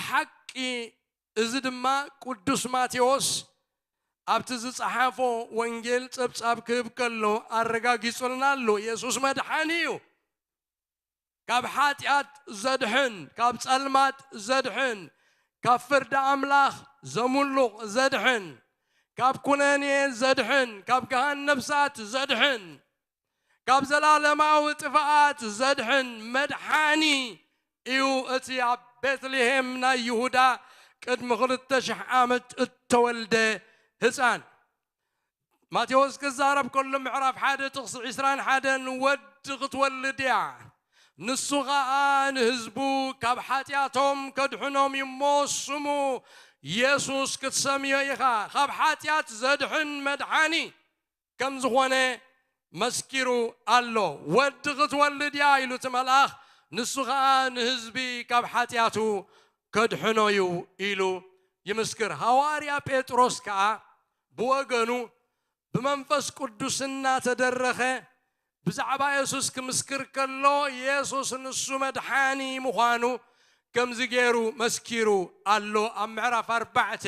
ሓቂ እዚ ድማ ቅዱስ ማቴዎስ ኣብቲ ዝጸሓፎ ወንጌል ጸብጻብ ክህብ ከሎ ኣረጋጊጹልና ኣሎ። የሱስ መድሓኒ እዩ። ካብ ሓጢኣት ዘድሕን፣ ካብ ጸልማት ዘድሕን፣ ካብ ፍርዲ ኣምላኽ ዘሙሉቕ ዘድሕን፣ ካብ ኩነኔ ዘድሕን፣ ካብ ገሃነብ እሳት ዘድሕን፣ ካብ ዘላለማዊ ጥፍኣት ዘድሕን መድሓኒ እዩ። እቲ ኣብ ቤትልሄም ናይ ይሁዳ ቅድሚ ክልተ ሽሕ ዓመት እተወልደ ህፃን። ማቴዎስ ክዛረብ ከሎ ምዕራፍ ሓደ ጥቕሲ ዕስራን ሓደን ወዲ ክትወልድ እያ፣ ንሱ ኸኣ ንህዝቡ ካብ ሓጢኣቶም ከድሕኖም እዩ እሞ ስሙ የሱስ ክትሰምዮ ኢኻ። ካብ ሓጢኣት ዘድሕን መድሓኒ ከም ዝኾነ መስኪሩ ኣሎ። ወዲ ክትወልድ እያ ኢሉ እቲ መልኣኽ፣ ንሱ ኸኣ ንህዝቢ ካብ ሓጢኣቱ ከድሕኖ እዩ ኢሉ ይምስክር። ሃዋርያ ጴጥሮስ ከኣ ብወገኑ ብመንፈስ ቅዱስ እናተደረኸ ብዛዕባ የሱስ ክምስክር ከሎ፣ የሱስ ንሱ መድሓኒ ምዃኑ ከምዚ ገይሩ መስኪሩ ኣሎ። ኣብ ምዕራፍ ኣርባዕተ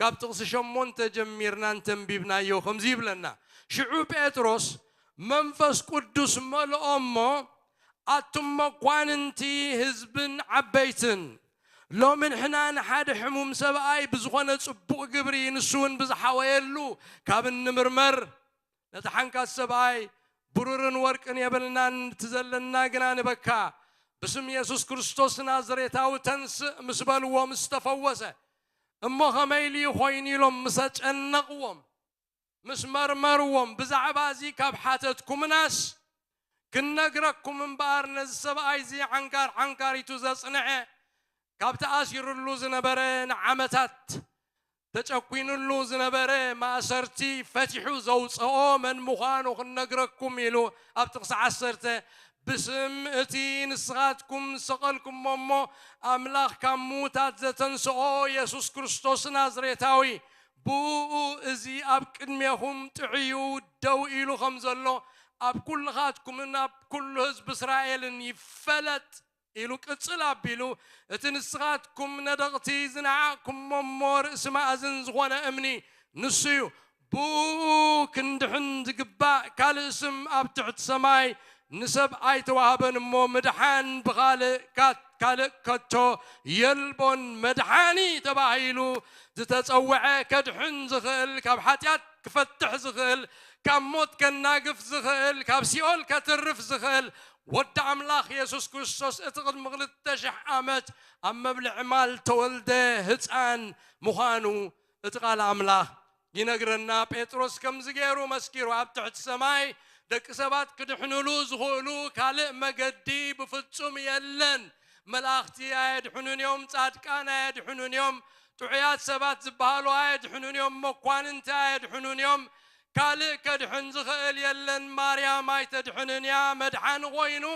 ካብ ጥቕሲ ሸሞንተ ጀሚርና እንተንቢብናዮ ከምዚ ይብለና፣ ሽዑ ጴጥሮስ መንፈስ ቅዱስ መልኦ እሞ፣ ኣቱም መኳንንቲ ህዝብን ዓበይትን፣ ሎሚ ንሕና ንሓደ ሕሙም ሰብኣይ ብዝኾነ ጽቡቕ ግብሪ፣ ንሱ እውን ብዝሓወየሉ ካብ እንምርመር፣ ነቲ ሓንካስ ሰብኣይ ብሩርን ወርቅን የብልናን፣ እቲ ዘለና ግና ንበካ፣ ብስም የሱስ ክርስቶስ ናዝሬታዊ ተንስእ ምስ በልዎ ምስ ተፈወሰ፣ እሞ ከመይ ኢሉ ኮይኑ ኢሎም ምስ ኣጨነቕዎም፣ ምስ መርመርዎም፣ ብዛዕባ እዚ ካብ ሓተትኩምናስ፣ ክንነግረኩም እምበኣር፣ ነዚ ሰብኣይ እዚ ዓንካር ዓንካሪቱ ዘጽንዐ፣ ካብ ተኣሲሩሉ ዝነበረ ንዓመታት ተጨኲኑሉ ዝነበረ ማእሰርቲ ፈቲሑ ዘውፅኦ መን ምዃኑ ክንነግረኩም ኢሉ ኣብ ጥቕሲ ዓሰርተ፣ ብስም እቲ ንስኻትኩም ዝሰቐልኩሞ እሞ ኣምላኽ ካብ ምዉታት ዘተንስኦ የሱስ ክርስቶስ ናዝሬታዊ፣ ብእኡ እዚ ኣብ ቅድሜኹም ጥዕዩ ደው ኢሉ ከም ዘሎ ኣብ ኩልኻትኩምን ኣብ ኩሉ ህዝቢ እስራኤልን ይፈለጥ። ኢሉ ቅጽል ኣቢሉ፣ እቲ ንስኻትኩም ነደቕቲ ዝነዓቕኩሞ እሞ ርእሲ ማእዝን ዝኾነ እምኒ ንሱ እዩ። ብኡ ክንድሕን ዝግባእ ካልእ ስም ኣብ ትሕቲ ሰማይ ንሰብ ኣይተዋህበን እሞ፣ ምድሓን ብኻልእ ካ-፣ ካልእ ከቶ የልቦን። መድሓኒ ተባሂሉ ዝተጸውዐ ከድሕን ዝኽእል፣ ካብ ሓጢኣት ክፈትሕ ዝኽእል፣ ካብ ሞት ከናግፍ ዝኽእል፣ ካብ ሲኦል ከትርፍ ዝኽእል፣ ወዲ ኣምላኽ የሱስ ክርስቶስ እቲ ቅድሚ ክልተ ሽሕ ዓመት ኣብ መብልዒ ማል ተወልደ ህፃን ምዃኑ እቲ ቃል ኣምላኽ ይነግረና። ጴጥሮስ ከምዚ ገይሩ መስኪሩ፣ ኣብ ትሕቲ ሰማይ ደቂ ሰባት ክድሕኑሉ ዝኽእሉ ካልእ መገዲ ብፍጹም የለን። መላእኽቲ ኣየድሕኑን እዮም፣ ጻድቃን ኣየድሕኑን እዮም፣ ጥዑያት ሰባት ዝበሃሉ ኣየድሕኑን እዮም፣ መኳንንቲ ኣየድሕኑን እዮም። ካልእ ከድሕን ዝኽእል የለን። ማርያም ኣይተድሕንን እያ። መድሓኒ ኮይኑ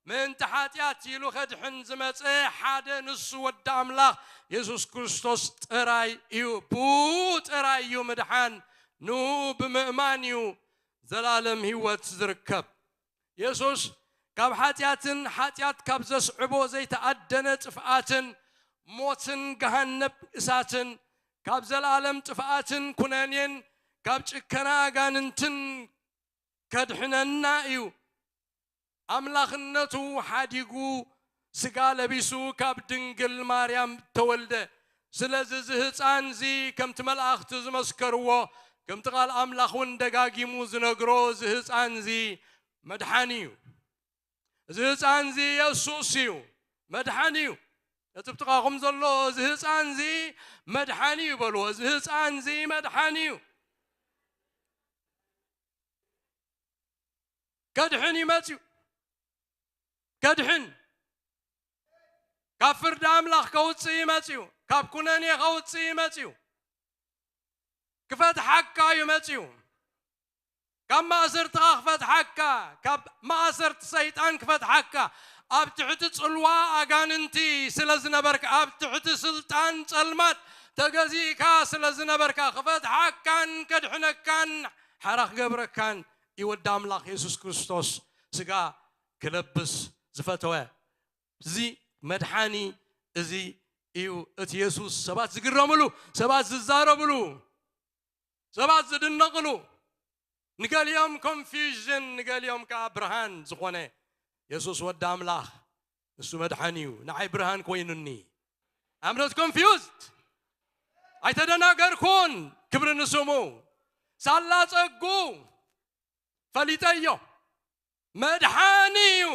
ምእንቲ ሓጢኣት ኢሉ ከድሕን ዝመጸ ሓደ ንሱ ወዲ ኣምላኽ የሱስ ክርስቶስ ጥራይ እዩ። ብኡ ጥራይ እዩ ምድሓን። ንኡ ብምእማን እዩ ዘላለም ህይወት ዝርከብ። የሱስ ካብ ሓጢኣትን ሓጢኣት ካብ ዘስዕቦ ዘይተኣደነ ጥፍኣትን ሞትን ገሃነብ እሳትን ካብ ዘለኣለም ጥፍኣትን ኩነኔን ካብ ጭከና ኣጋንንትን ከድሕነና እዩ። ኣምላኽነቱ ሓዲጉ ስጋ ለቢሱ ካብ ድንግል ማርያም ተወልደ። ስለዚ እዚ ህፃን እዚ ከምቲ መላእኽቲ ዝመስከርዎ፣ ከምቲ ቃል ኣምላኽ እውን ደጋጊሙ ዝነግሮ፣ እዚ ህፃን እዚ መድሓኒ እዩ። እዚ ህፃን እዚ የሱስ እዩ፣ መድሓኒ እዩ። እቲ ብጥቓኹም ዘሎ፣ እዚ ህፃን እዚ መድሓኒ እዩ በልዎ። እዚ ህፃን እዚ መድሓኒ እዩ። ከድሕን እዩ መፅዩ። ከድሕን፣ ካብ ፍርዲ ኣምላኽ ከውፅእ እዩ መፅዩ። ካብ ኩነኔ ከውፅእ እዩ መፅዩ። ክፈትሓካ እዩ መፅዩ። ካብ ማእሰርትኻ ክፈትሓካ፣ ካብ ማእሰርቲ ሰይጣን ክፈትሓካ። ኣብ ትሕቲ ጽልዋ ኣጋንንቲ ስለ ዝነበርካ፣ ኣብ ትሕቲ ስልጣን ጸልማት ተገዚእካ ስለ ዝነበርካ፣ ክፈትሓካን ከድሕነካን ሓራ ክገብረካን እዩ ወዲ ኣምላኽ የሱስ ክርስቶስ ስጋ ክለብስ ዝፈተወ። እዚ መድሓኒ እዚ እዩ እቲ የሱስ ሰባት ዝግረምሉ፣ ሰባት ዝዛረብሉ፣ ሰባት ዝድነቕሉ፣ ንገሊኦም ኮንፊውዥን፣ ንገሊኦም ከኣ ብርሃን ዝኾነ የሱስ ወዲ ኣምላኽ፣ ንሱ መድሓኒ እዩ። ንዓይ ብርሃን ኮይኑኒ። I'm not confused። ኣይተደናገርኩን። ክብሪ ንስሙ። ሳላ ጸጉ ፈሊጠዮ። መድሓኒ እዩ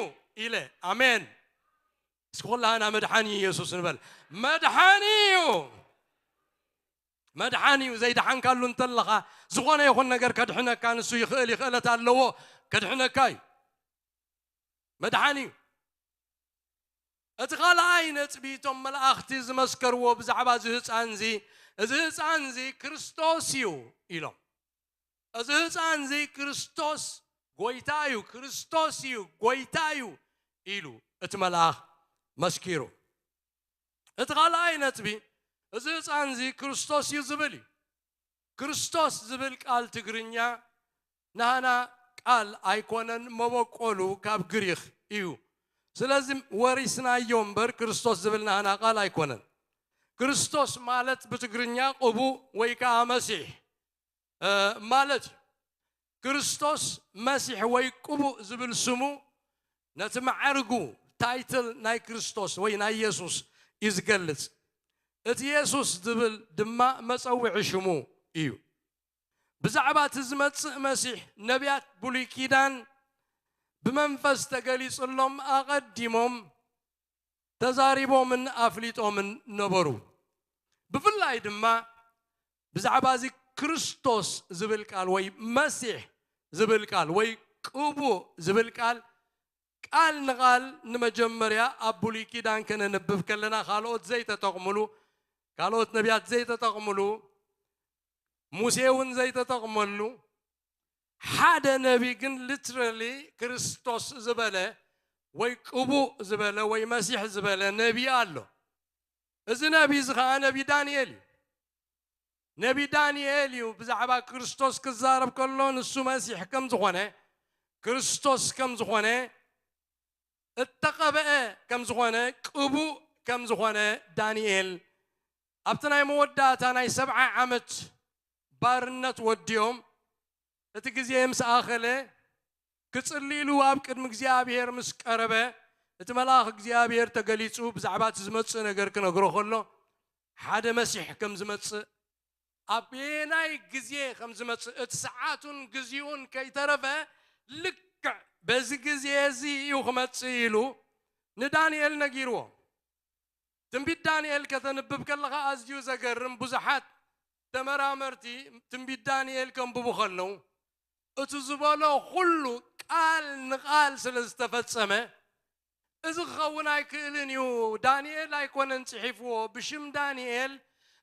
ኢለ። ኣሜን። እስኪ ኩላህና መድሓኒ እዩ የሱስ ንበል። መድሓኒ እዩ። መድሓን እዩ። ዘይደሓንካሉ እንተለኻ ዝኾነ ይኹን ነገር ከድሕነካ ንሱ ይኽእል፣ ይኽእለት ኣለዎ፣ ከድሕነካ እዩ። መድሓን እዩ። እቲ ካልኣይ ነጥቢ፣ እቶም መላእኽቲ ዝመስከርዎ ብዛዕባ እዚ ህፃን እዚ፣ እዚ ህፃን እዚ ክርስቶስ እዩ ኢሎም። እዚ ህፃን እዚ ክርስቶስ ጎይታ እዩ፣ ክርስቶስ እዩ፣ ጎይታ እዩ ኢሉ እቲ መልኣኽ መስኪሩ። እቲ ካልኣይ ነጥቢ፣ እዚ ህፃን እዚ ክርስቶስ እዩ ዝብል እዩ። ክርስቶስ ዝብል ቃል ትግርኛ ናህና ቃል ኣይኮነን፣ መበቆሉ ካብ ግሪኽ እዩ። ስለዚ ወሪስናዮ እምበር ክርስቶስ ዝብል ናህና ቃል ኣይኮነን። ክርስቶስ ማለት ብትግርኛ ቅቡእ ወይ ከዓ መሲሕ እ፣ ማለት እዩ። ክርስቶስ መሲሕ ወይ ቅቡእ ዝብል ስሙ ነቲ ማዕርጉ፣ ታይትል ናይ ክርስቶስ ወይ ናይ የሱስ እዩ ዝገልጽ። እቲ የሱስ ዝብል ድማ መጸውዒ ሽሙ እዩ። ብዛዕባ እቲ ዝመጽእ መሲሕ ነቢያት ብሉይ ኪዳን ብመንፈስ ተገሊጹሎም ኣቐዲሞም ተዛሪቦምን ኣፍሊጦምን ነበሩ። ብፍላይ ድማ ብዛዕባ እዚ ክርስቶስ ዝብል ቃል ወይ መሲሕ ዝብል ቃል ወይ ቅቡእ ዝብል ቃል፣ ቃል ንቓል ንመጀመርያ ኣብ ብሉይ ኪዳን ከነንብብ ከለና ካልኦት ዘይተጠቕምሉ፣ ካልኦት ነቢያት ዘይተጠቕምሉ፣ ሙሴ እውን ዘይተጠቕመሉ፣ ሓደ ነቢ ግን ሊትራሊ ክርስቶስ ዝበለ ወይ ቅቡእ ዝበለ ወይ መሲሕ ዝበለ ነቢ ኣሎ። እዚ ነቢ እዚ ኸዓ ነቢ ዳንኤል እዩ። ነቢ ዳንኤል እዩ ብዛዕባ ክርስቶስ ክዛረብ ከሎ ንሱ መሲሕ ከም ዝኾነ፣ ክርስቶስ ከም ዝኾነ፣ እተቐብአ ከም ዝኾነ፣ ቅቡእ ከም ዝኾነ ዳንኤል ኣብቲ ናይ መወዳእታ ናይ ሰብዓ ዓመት ባርነት ወዲኦም፣ እቲ ግዜ ምስ ኣኸለ፣ ክጽሊ ኢሉ ኣብ ቅድሚ እግዚኣብሔር ምስ ቀረበ፣ እቲ መልኣኽ እግዚኣብሔር ተገሊጹ ብዛዕባ እቲ ዝመጽእ ነገር ክነግሮ ከሎ፣ ሓደ መሲሕ ከም ዝመጽእ፣ ኣብ የናይ ግዜ ከም ዝመጽእ፣ እቲ ሰዓቱን ግዜኡን ከይተረፈ፣ ልክዕ በዚ ግዜ እዚ እዩ ክመጽእ ኢሉ ንዳንኤል ነጊርዎ። ትንቢት ዳንኤል ከተንብብ ከለኻ ኣዝዩ ዘገርም፣ ብዙሓት ተመራመርቲ ትንቢት ዳንኤል ከንብቡ ከለዉ፣ እቲ ዝበሎ ኩሉ ቃል ንቓል ስለ ዝተፈጸመ፣ እዚ ክኸውን ኣይክእልን እዩ፣ ዳንኤል ኣይኮነን ጽሒፍዎ፣ ብሽም ዳንኤል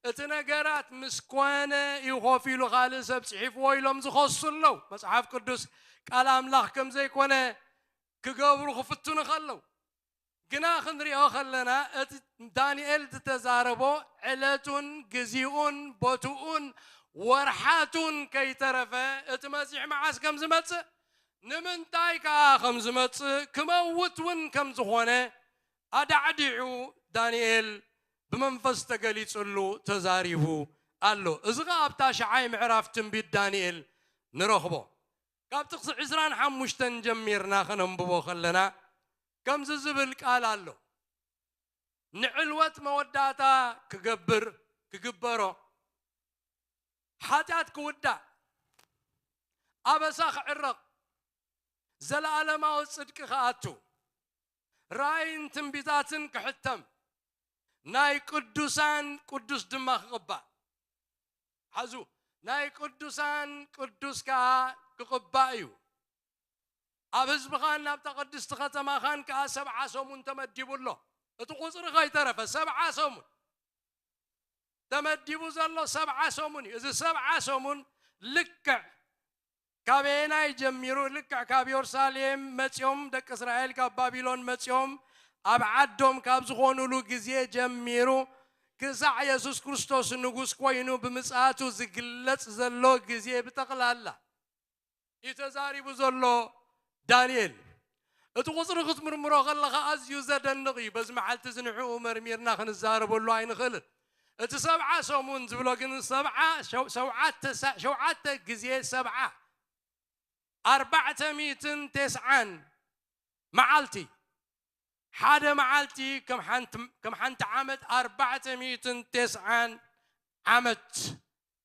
እቲ ነገራት ምስ ኮነ እዩ ኮፍ ኢሉ ካልእ ሰብ ጽሒፍዎ ኢሎም ዝኸሱ ኣለዉ። መጽሓፍ ቅዱስ ቃል ኣምላኽ ከም ዘይኮነ ክገብሩ ክፍትኑ ከለዉ፣ ግና ክንሪኦ ከለና፣ እቲ ዳንኤል ዝተዛረቦ ዕለቱን ግዜኡን ቦትኡን ወርሓቱን ከይተረፈ፣ እቲ መሲሕ መዓስ ከም ዝመጽእ፣ ንምንታይ ከኣ ከም ዝመጽእ፣ ክመውት እውን ከም ዝኾነ ኣዳዕዲዑ ዳንኤል ብመንፈስ ተገሊጽሉ ተዛሪቡ ኣሎ። እዚ ኸኣ ኣብ ታሽዓይ ምዕራፍ ትንቢት ዳንኤል ንረኽቦ። ካብ ጥቕሲ ዕስራን ሓሙሽተን ጀሚርና ከነንብቦ ከለና፣ ከምዚ ዝብል ቃል ኣሎ። ንዕልወት መወዳእታ ክገብር፣ ክግበሮ፣ ሓጢኣት ክውዳእ፣ ኣበሳ ክዕረቕ፣ ዘለኣለማዊ ጽድቂ ክኣቱ፣ ራእይን ትንቢታትን ክሕተም፣ ናይ ቅዱሳን ቅዱስ ድማ ክቕባእ። ሓዙ፣ ናይ ቅዱሳን ቅዱስ ከኣ ክቕባእ እዩ። ኣብ ህዝብኻን ኣብታ ቅድስቲ ከተማኻን ከኣ ሰብዓ ሰሙን ተመዲቡ ኣሎ። እቲ ቁጽሪ ከይተረፈ ሰብዓ ሰሙን ተመዲቡ ዘሎ ሰብዓ ሰሙን እዩ። እዚ ሰብዓ ሰሙን ልክዕ ካበየናይ ጀሚሩ? ልክዕ ካብ የሩሳሌም መጺኦም፣ ደቂ እስራኤል ካብ ባቢሎን መጺኦም ኣብ ዓዶም ካብ ዝኾኑሉ ግዜ ጀሚሩ፣ ክሳዕ የሱስ ክርስቶስ ንጉስ ኮይኑ ብምጽኣቱ ዝግለጽ ዘሎ ግዜ ብጠቕላላ እዩ ተዛሪቡ ዘሎ ዳንኤል። እቲ ቁጽሪ ክትምርምሮ ከለኻ ኣዝዩ ዘደንቕ እዩ። በዚ መዓልቲ እዚ ንዕኡ መርሚርና ክንዛረበሉ ኣይንኽእልን። እቲ ሰብዓ ሰሙን ዝብሎ ግን ሰብዓ፣ ሸው-፣ ሸውዓተ ሳ-፣ ሸውዓተ ግዜ ሰብዓ፣ ኣርባዕተ ሚእትን ተስዓን መዓልቲ። ሓደ መዓልቲ ከም ሓንቲ፣ ከም ሓንቲ ዓመት ኣርባዕተ ሚእትን ተስዓን ዓመት።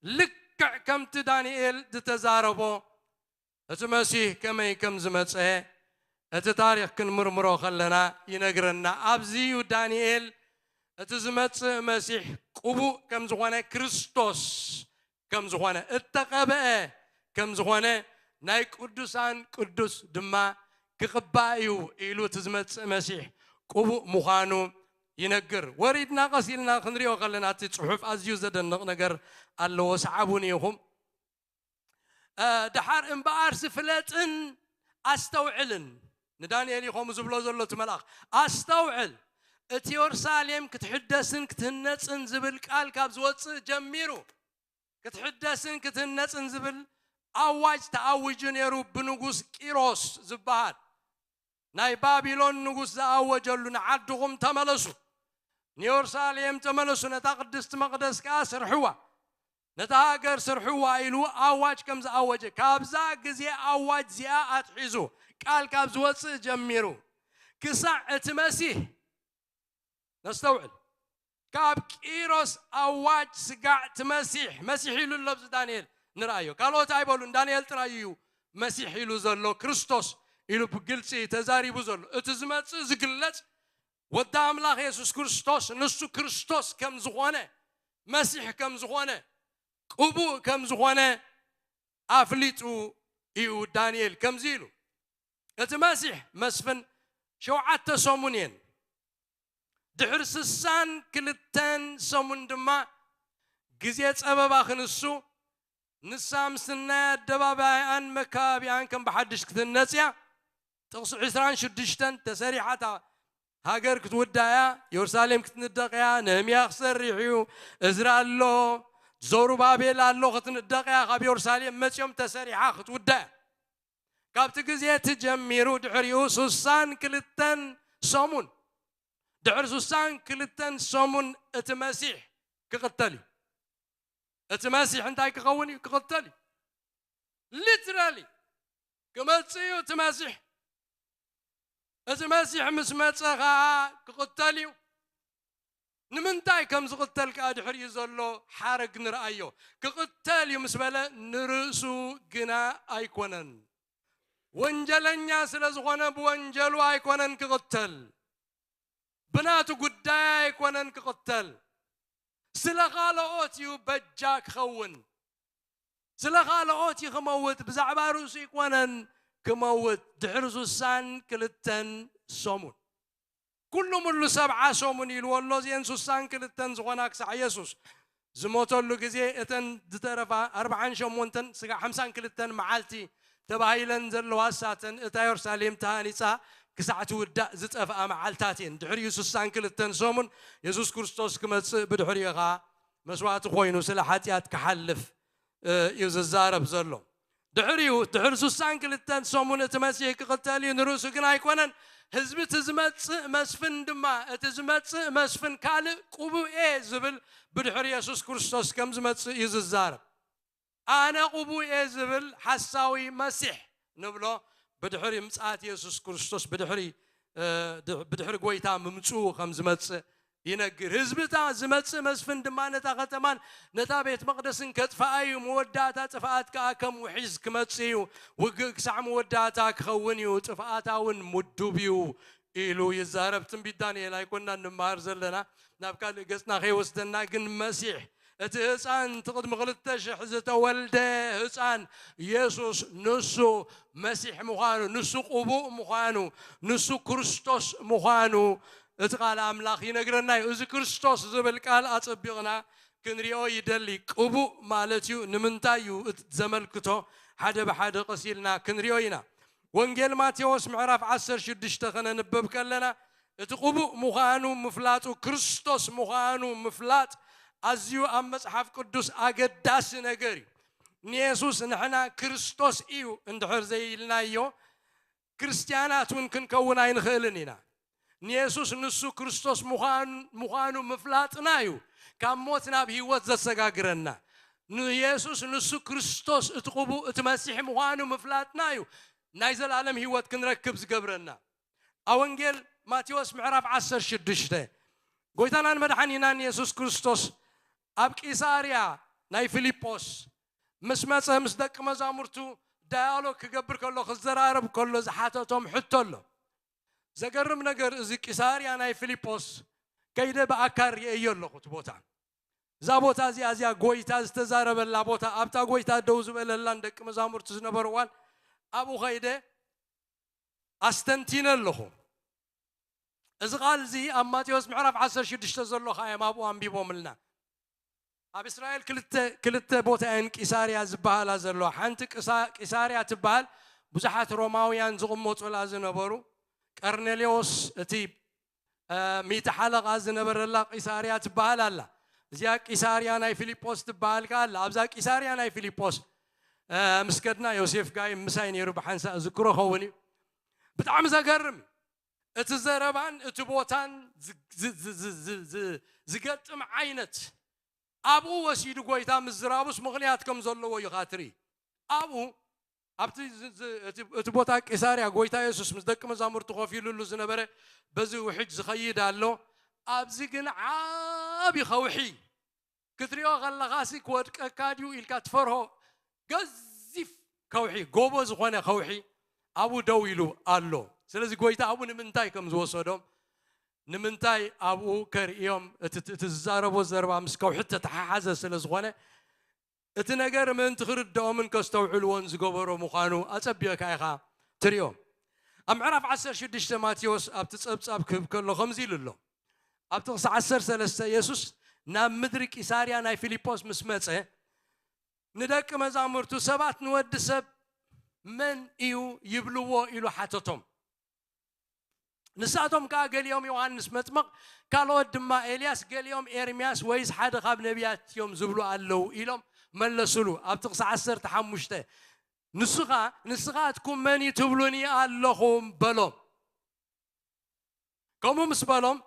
ልክዕ ከምቲ ዳንኤል ዝተዛረቦ፣ እቲ መሲህ ከመይ ከም ዝመጸ እቲ ታሪኽ ክንምርምሮ ከለና ይነግረና። ኣብዚ እዩ ዳንኤል እቲ ዝመጽእ መሲሕ ቅቡእ ከም ዝኾነ፣ ክርስቶስ ከም ዝኾነ፣ እተቐብአ ከም ዝኾነ፣ ናይ ቅዱሳን ቅዱስ ድማ ክቕባእ እዩ ኢሉ እቲ ዝመጽእ መሲሕ ቅቡእ ምዃኑ ይነግር። ወሪድና ቀስ ኢልና ክንሪኦ ከለና እቲ ጽሑፍ ኣዝዩ ዘደንቕ ነገር ኣለዎ። ሰዓቡኒ ኢኹም። እ፣ ደሓር እምበኣርሲ ፍለጥን ኣስተውዕልን። ንዳንኤል እዩ ከምኡ ዝብሎ ዘሎ እቲ መልኣኽ። ኣስተውዕል፣ እቲ የሩሳሌም ክትሕደስን ክትህነጽን ዝብል ቃል ካብ ዝወጽእ ጀሚሩ፣ ክትሕደስን ክትህነጽን ዝብል ኣዋጅ ተኣዊጁ ነይሩ ብንጉስ ቂሮስ ዝበሃል። ናይ ባቢሎን ንጉስ ዝኣወጀሉ፣ ንዓድኹም ተመለሱ፣ ንየሩሳሌም ተመለሱ፣ ነታ ቅድስቲ መቕደስ ከኣ ስርሕዋ፣ ነታ ሃገር ስርሕዋ ኢሉ ኣዋጅ ከም ዝኣወጀ፣ ካብዛ ግዜ ኣዋጅ እዚኣ ኣትሒዙ፣ ቃል ካብ ዝወጽእ ጀሚሩ፣ ክሳዕ እቲ መሲህ፣ ነስተውዕል፣ ካብ ቂሮስ ኣዋጅ ስጋዕ እቲ መሲሕ፣ መሲሕ ኢሉ ኣሎ ኣብዚ ዳንኤል ንርኣዮ። ካልኦት ኣይበሉን፣ ዳንኤል ጥራይ እዩ መሲሕ ኢሉ ዘሎ፣ ክርስቶስ ኢሉ ብግልጺ ተዛሪቡ ዘሎ። እቲ ዝመጽእ ዝግለጽ ወዲ ኣምላኽ የሱስ ክርስቶስ፣ ንሱ ክርስቶስ ከም ዝኾነ፣ መሲሕ ከም ዝኾነ፣ ቅቡእ ከም ዝኾነ ኣፍሊጡ እዩ ዳንኤል። ከምዚ ኢሉ፣ እቲ መሲሕ መስፍን ሸውዓተ ሰሙን እየን፣ ድሕሪ ስሳን ክልተን ሰሙን ድማ ግዜ ጸበባ ክንሱ፣ ንሳ ምስ ናይ ኣደባባይኣን መካባቢኣን ከም ብሓድሽ ክትህነጽ እያ። ጥቕሲ ዕስራን ሽዱሽተን፣ ተሰሪሓ እታ ሃገር ክትውዳእ እያ፣ የሩሳሌም ክትንደቕ እያ፣ ነህምያ ክሰርሕ እዩ፣ እዝራ ኣሎ፣ ዘሩባቤል ኣሎ፣ ክትንደቕ እያ፣ ካብ የሩሳሌም መጺኦም ተሰሪሓ ክትውዳእ እያ። ካብቲ ግዜ እቲ ጀሚሩ ድሕሪኡ ሱሳን ክልተን ሰሙን፣ ድሕሪ ሱሳን ክልተን ሰሙን እቲ መሲሕ ክቕተል እዩ። እቲ መሲሕ እንታይ ክኸውን እዩ? ክቕተል እዩ። ሊትራሊ ክመጽእ እዩ እቲ መሲሕ። እቲ መሲሕ ምስ መጸ ኸኣ ክቕተል እዩ። ንምንታይ ከም ዝቕተል ከኣ ድሕሪኡ ዘሎ ሓረግ ንርኣዮ። ክቕተል እዩ ምስ በለ፣ ንርእሱ ግና ኣይኮነን። ወንጀለኛ ስለ ዝኾነ ብወንጀሉ ኣይኮነን ክቕተል። ብናቱ ጉዳይ ኣይኮነን ክቕተል። ስለ ካልኦት እዩ በጃ ክኸውን። ስለ ካልኦት እዩ ክመውት፣ ብዛዕባ ርእሱ ኣይኮነን ክመውት። ድሕሪ ሱሳን ክልተን ሰሙን፣ ኩሉ ሙሉ ሰብዓ ሰሙን ኢልዎ ኣሎ። እዚአን ሱሳን ክልተን ዝኾና ክሳዕ የሱስ ዝሞተሉ ግዜ፣ እተን ዝተረፋ ኣርብዓን ሸሞንተን ስጋዕ ሓምሳን ክልተን መዓልቲ ተባሂለን ዘለዋ፣ እሳተን እታ የሩሳሌም ተሃኒጻ ክሳዕ ትውዳእ ዝጠፍኣ መዓልታት እየን። ድሕሪኡ ሱሳን ክልተን ሰሙን የሱስ ክርስቶስ ክመጽእ፣ ብድሕሪኡ ኸኣ መስዋዕቲ ኮይኑ ስለ ሓጢኣት ክሓልፍ፣ እ፣ እዩ ዝዛረብ ዘሎ። ድሕሪኡ፣ ድሕሪ ሱሳን ክልተን ሰሙን እቲ መሲሕ ክቕተል እዩ፣ ንርእሱ ግን ኣይኮነን። ህዝቢ እቲ ዝመጽእ መስፍን ድማ፣ እቲ ዝመጽእ መስፍን ካልእ ቅቡእ እየ ዝብል ብድሕሪ የሱስ ክርስቶስ ከም ዝመጽእ እዩ ዝዛረብ። ኣነ ቅቡእ እየ ዝብል ሓሳዊ መሲሕ ንብሎ ብድሕሪ ምጽኣት የሱስ ክርስቶስ፣ ብድሕሪ፣ እ፣ ድ-፣ ብድሕሪ ጐይታ ምምጽኡ ከም ዝመጽእ ይነግር። ህዝቢ እታ ዝመጽእ መስፍን ድማ ነታ ከተማን ነታ ቤት መቕደስን ከጥፍኣ እዩ። መወዳእታ ጥፍኣት ከኣ ከም ውሒዝ ክመጽእ እዩ። ውግእ ክሳዕ መወዳእታ ክኸውን እዩ። ጥፍኣታ እውን ምዱብ እዩ ኢሉ ይዛረብ። ትንቢት ዳንኤል ኣይኮንና እንመሃር ዘለና፣ ናብ ካልእ ገጽና ከይወስደና፣ ግን መሲሕ፣ እቲ ህፃን፣ እቲ ቅድሚ ክልተ ሽሕ ዝተወልደ ህፃን የሱስ ንሱ መሲሕ ምዃኑ፣ ንሱ ቅቡእ ምዃኑ፣ ንሱ ክርስቶስ ምዃኑ እቲ ቃል ኣምላኽ ይነግረና እዩ። እዚ ክርስቶስ ዝብል ቃል ኣጸቢቕና ክንሪኦ ይደሊ። ቅቡእ ማለት እዩ፣ ንምንታይ እዩ እቲ ዘመልክቶ? ሓደ ብሓደ ቀስ ኢልና ክንሪኦ ኢና። ወንጌል ማቴዎስ ምዕራፍ ዓሰርተ ሽዱሽተ ከነንብብ ከለና፣ እቲ ቅቡእ ምዃኑ ምፍላጡ፣ ክርስቶስ ምዃኑ ምፍላጥ ኣዝዩ ኣብ መጽሓፍ ቅዱስ ኣገዳሲ ነገር እዩ። ንየሱስ ንሕና ክርስቶስ እዩ እንድሕር ዘይኢልናዮ፣ ክርስትያናት እውን ክንከውን ኣይንኽእልን ኢና። ንየሱስ ንሱ ክርስቶስ ምዃን-፣ ምዃኑ ምፍላጥና እዩ ካብ ሞት ናብ ህይወት ዘሰጋግረና። ንየሱስ ንሱ ክርስቶስ እቲ ቅቡእ፣ እቲ መሲሕ ምዃኑ ምፍላጥና እዩ ናይ ዘላለም ህይወት ክንረክብ ዝገብረና። ኣብ ወንጌል ማቴዎስ ምዕራፍ ዓሰርተ ሽዱሽተ፣ ጎይታናን መድሓኒናን የሱስ ክርስቶስ ኣብ ቂሳርያ ናይ ፊልጶስ ምስ መጸ፣ ምስ ደቂ መዛሙርቱ ዳያሎግ ክገብር ከሎ፣ ክዘራረብ ከሎ ዝሓተቶም ሕቶ ኣሎ። ዘገርም ነገር፣ እዚ ቂሳርያ ናይ ፊልጶስ ከይደ ብኣካል ርእየዮ ኣለኹ እቲ ቦታ። እዛ ቦታ እዚኣ፣ እዚኣ ጎይታ ዝተዛረበላ ቦታ፣ ኣብታ ጎይታ ደው ዝበለላን ደቂ መዛሙርቱ ዝነበርዋን ኣብኡ ኸይደ ኣስተንቲነ ኣለኹ። እዚ ቃል እዚ ኣብ ማቴዎስ ምዕራፍ ዓሰርተ ሽዱሽተ ዘሎ ኸዓ እዮም ኣብኡ ኣንቢቦምልና። ኣብ እስራኤል ክልተ፣ ክልተ ቦታ እየን ቂሳርያ ዝበሃላ ዘለዋ። ሓንቲ ቅሳ-፣ ቂሳርያ ትበሃል፣ ብዙሓት ሮማውያን ዝቕመጡላ ዝነበሩ። ቀርኔሌዎስ እቲ፣ እ፣ ሚእቲ ሓለቓ ዝነበረላ ቂሳርያ ትበሃል ኣላ። እዚኣ ቂሳርያ ናይ ፊልጶስ ትበሃል ከኣ ኣላ። ኣብዛ ቂሳርያ ናይ ፊልጶስ፣ እ፣ ምስ ከድና፣ ዮሴፍ ጋይ ምሳይ ነይሩ፣ ብሓንሳእ ዝክሮ ኸውን እዩ። ብጣዕሚ ዘገርም እዩ። እቲ ዘረባን እቲ ቦታን ዝ-፣ ዝ-፣ ዝ-፣ ዝ-፣ ዝ-፣ ዝ-፣ ዝገጥም ዓይነት ኣብኡ ወሲዱ ጎይታ ምዝራቡስ ምኽንያት ከም ዘለዎ እዩ ኻ ትርኢ። ኣብኡ ኣብቲ ዝ-፣ ዝ-፣ እቲ፣ እቲ ቦታ ቂሳርያ ጎይታ የሱስ ምስ ደቂ መዛሙርቱ ኮፍ ኢሉሉ ዝነበረ በዚ ውሕጅ ዝኸይድ ኣሎ። ኣብዚ ግን ዓቢ ኸውሒ ክትሪኦ ከለኻሲ ክወድቀካ ድዩ ኢልካ ትፈርሆ ገዚፍ ከውሒ፣ ጎቦ ዝኾነ ከውሒ ኣብኡ ደው ኢሉ ኣሎ። ስለዚ ጎይታ ኣብኡ ንምንታይ ከም ዝወሰዶም፣ ንምንታይ ኣብኡ ከርእዮም፣ እቲ፣ እቲ ዝዛረቦ ዘረባ ምስ ከውሒ ተተሓሓዘ ስለ ዝኾነ፣ እቲ ነገር ምእንቲ ክርድኦምን ከስተውዕልዎን ዝገበሮ ምዃኑ ኣጸቢቕካ ኢኻ ትሪኦ። ኣብ ምዕራፍ ዓሰርተ ሽዱሽተ ማቴዎስ ኣብቲ ጸብጻብ ክህብ ከሎ ከምዚ ኢሉ ኣሎ። ኣብ ጥቕሲ ዓሰርተ ሰለስተ የሱስ ናብ ምድሪ ቂሳርያ ናይ ፊልጶስ ምስ መጸ፣ ንደቂ መዛሙርቱ ሰባት ንወዲ ሰብ መን እዩ ይብልዎ ኢሉ ሓተቶም። ንሳቶም ከኣ ገሊኦም ዮሃንስ መጥምቕ፣ ካልኦት ድማ ኤልያስ፣ ገሊኦም ኤርምያስ ወይስ ሓደ ካብ ነቢያት እዮም ዝብሉ ኣለዉ ኢሎም መለሱሉ። ኣብ ጥቕሲ ዓሰርተ ሓሙሽተ ንስኻ፣ ንስኻትኩም መን እዩ ትብሉኒ ኣለኹም በሎም። ከምኡ ምስ በሎም፣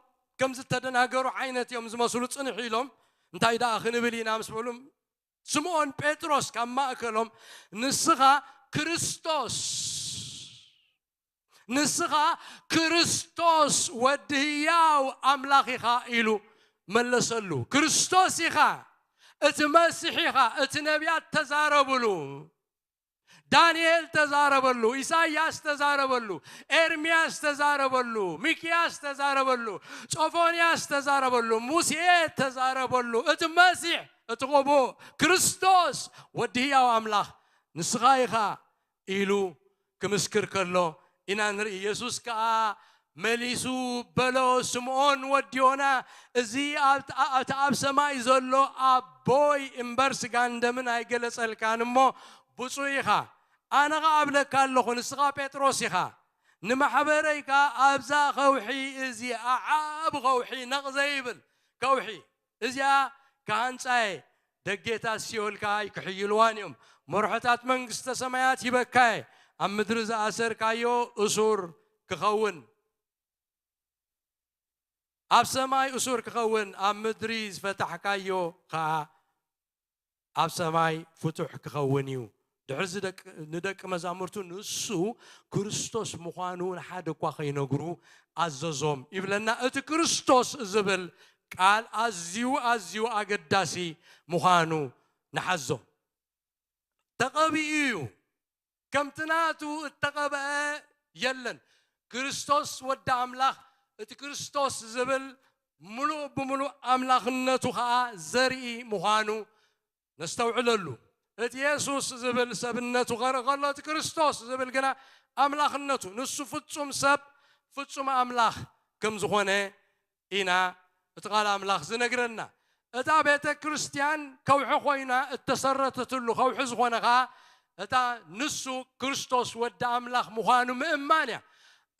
ከም ዝተደናገሩ ዓይነት እዮም ዝመስሉ። ጽንሕ ኢሎም፣ እንታይ ደኣ ክንብል ኢና ምስ በሉ፣ ስምዖን ጴጥሮስ ካብ ማእከሎም፣ ንስኻ ክርስቶስ፣ ንስኻ ክርስቶስ ወዲ ህያው ኣምላኽ ኢኻ ኢሉ መለሰሉ። ክርስቶስ ኢኻ፣ እቲ መሲሕ ኢኻ፣ እቲ ነቢያት ተዛረብሉ። ዳንኤል ተዛረበሉ፣ ኢሳይያስ ተዛረበሉ፣ ኤርምያስ ተዛረበሉ፣ ሚክያስ ተዛረበሉ፣ ጾፎንያስ ተዛረበሉ፣ ሙሴ ተዛረበሉ። እቲ መሲሕ፣ እቲ ቅቡእ ክርስቶስ ወዲ ህያው ኣምላኽ ንስኻ ኢኻ ኢሉ ክምስክር ከሎ ኢና ንርኢ። የሱስ ከኣ መሊሱ በሎ፣ ስምዖን ወዲ ዮና፣ እዚ ኣብ፣ እቲ ኣብ ሰማይ ዘሎ ኣቦይ እምበር ስጋን ደምን ኣይገለጸልካን እሞ ብፁዕ ኢኻ። ኣነ ኸኣ እብለካ ኣለኹ፣ ንስኻ ጴጥሮስ ኢኻ። ንማሕበረይ ከኣ ኣብዛ ኸውሒ እዚኣ፣ ዓቢ ኸውሒ፣ ነቕ ዘይብል ከውሒ እዚኣ ክሃንጻ እየ። ደጌታት ሲኦል ከኣ ኣይክሕይልዋን እዮም። መርሖታት መንግስተ ሰማያት ሂበካ እየ። ኣብ ምድሪ ዝኣሰርካዮ እሱር ክኸውን፣ ኣብ ሰማይ እሱር ክኸውን፣ ኣብ ምድሪ ዝፈታሕካዮ ከኣ ኣብ ሰማይ ፍቱሕ ክኸውን እዩ። ድሕሪ እዚ ደቂ፣ ንደቂ መዛሙርቱ ንሱ ክርስቶስ ምዃኑ ንሓደ እኳ ከይነግሩ ኣዘዞም ይብለና። እቲ ክርስቶስ ዝብል ቃል ኣዝዩ፣ ኣዝዩ ኣገዳሲ ምዃኑ ንሓዞ። ተቐቢኡ እዩ። ከምቲ ናቱ እተቐብአ የለን። ክርስቶስ ወዲ ኣምላኽ፣ እቲ ክርስቶስ ዝብል ምሉእ ብምሉእ ኣምላኽነቱ ኸኣ ዘርኢ ምዃኑ ነስተውዕለሉ። እቲ የሱስ ዝብል ሰብነቱ ከርኢ ከሎ፣ እቲ ክርስቶስ ዝብል ግና ኣምላኽነቱ፣ ንሱ ፍጹም ሰብ፣ ፍጹም ኣምላኽ ከም ዝኾነ ኢና እቲ ቃል ኣምላኽ ዝነግረና። እታ ቤተ ክርስቲያን ከውሒ ኮይና እተሰረተትሉ ከውሒ ዝኾነ ኸኣ፣ እታ ንሱ ክርስቶስ ወዲ ኣምላኽ ምዃኑ ምእማን እያ።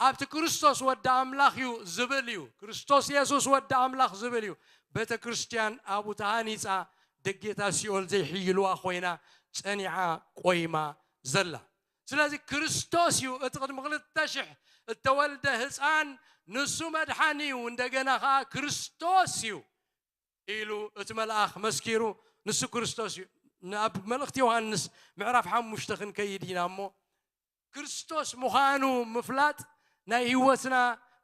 ኣብቲ ክርስቶስ ወዲ ኣምላኽ እዩ ዝብል እዩ። ክርስቶስ የሱስ ወዲ ኣምላኽ ዝብል እዩ። ቤተ ክርስቲያን ኣብኡ ተሃኒጻ፣ ደጌታት ሲኦል ዘይሕይልዋ ኮይና ጸኒዓ ቆይማ ዘላ። ስለዚ ክርስቶስ እዩ እቲ ቅድሚ ክልተ ሽሕ እተወልደ ህፃን፣ ንሱ መድሓኒ እዩ፣ እንደገና ኸዓ ክርስቶስ እዩ ኢሉ እቲ መልኣኽ መስኪሩ፣ ንሱ ክርስቶስ እዩ። ናብ መልእኽቲ ዮሃንስ ምዕራፍ ሓሙሽተ ክንከይድ ኢና እሞ፣ ክርስቶስ ምዃኑ ምፍላጥ ናይ ህይወትና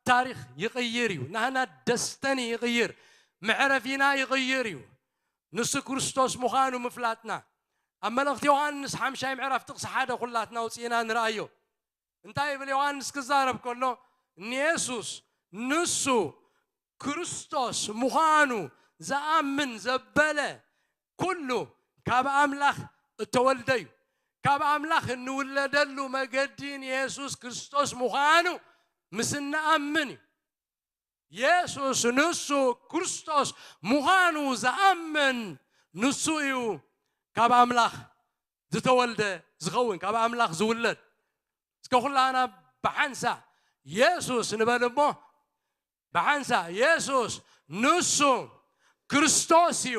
ታሪኽ ይቕይር እዩ። ናህና ደስተኒ ይቕይር፣ መዕረፊና ይቕይር እዩ። ንሱ ክርስቶስ ምዃኑ ምፍላጥና። ኣብ መልእኽቲ ዮሃንስ ሓምሻይ ምዕራፍ ጥቕሲ ሓደ ኩላትና ኣውፂእና ንርኣዮ። እንታይ ይብል ዮሃንስ ክዛረብ ከሎ? ንየሱስ ንሱ ክርስቶስ ምዃኑ ዝኣምን ዘበለ ኩሉ ካብ ኣምላኽ እተወልደ እዩ። ካብ ኣምላኽ እንውለደሉ መገዲ ንየሱስ ክርስቶስ ምዃኑ ምስ እንኣምን እዩ። የሱስ ንሱ ክርስቶስ ምዃኑ ዝኣምን ንሱ እዩ ካብ ኣምላኽ ዝተወልደ ዝኸውን፣ ካብ ኣምላኽ ዝውለድ። እስከ ኩላና ብሓንሳእ የሱስ ንበል እሞ፣ ብሓንሳእ የሱስ ንሱ ክርስቶስ እዩ።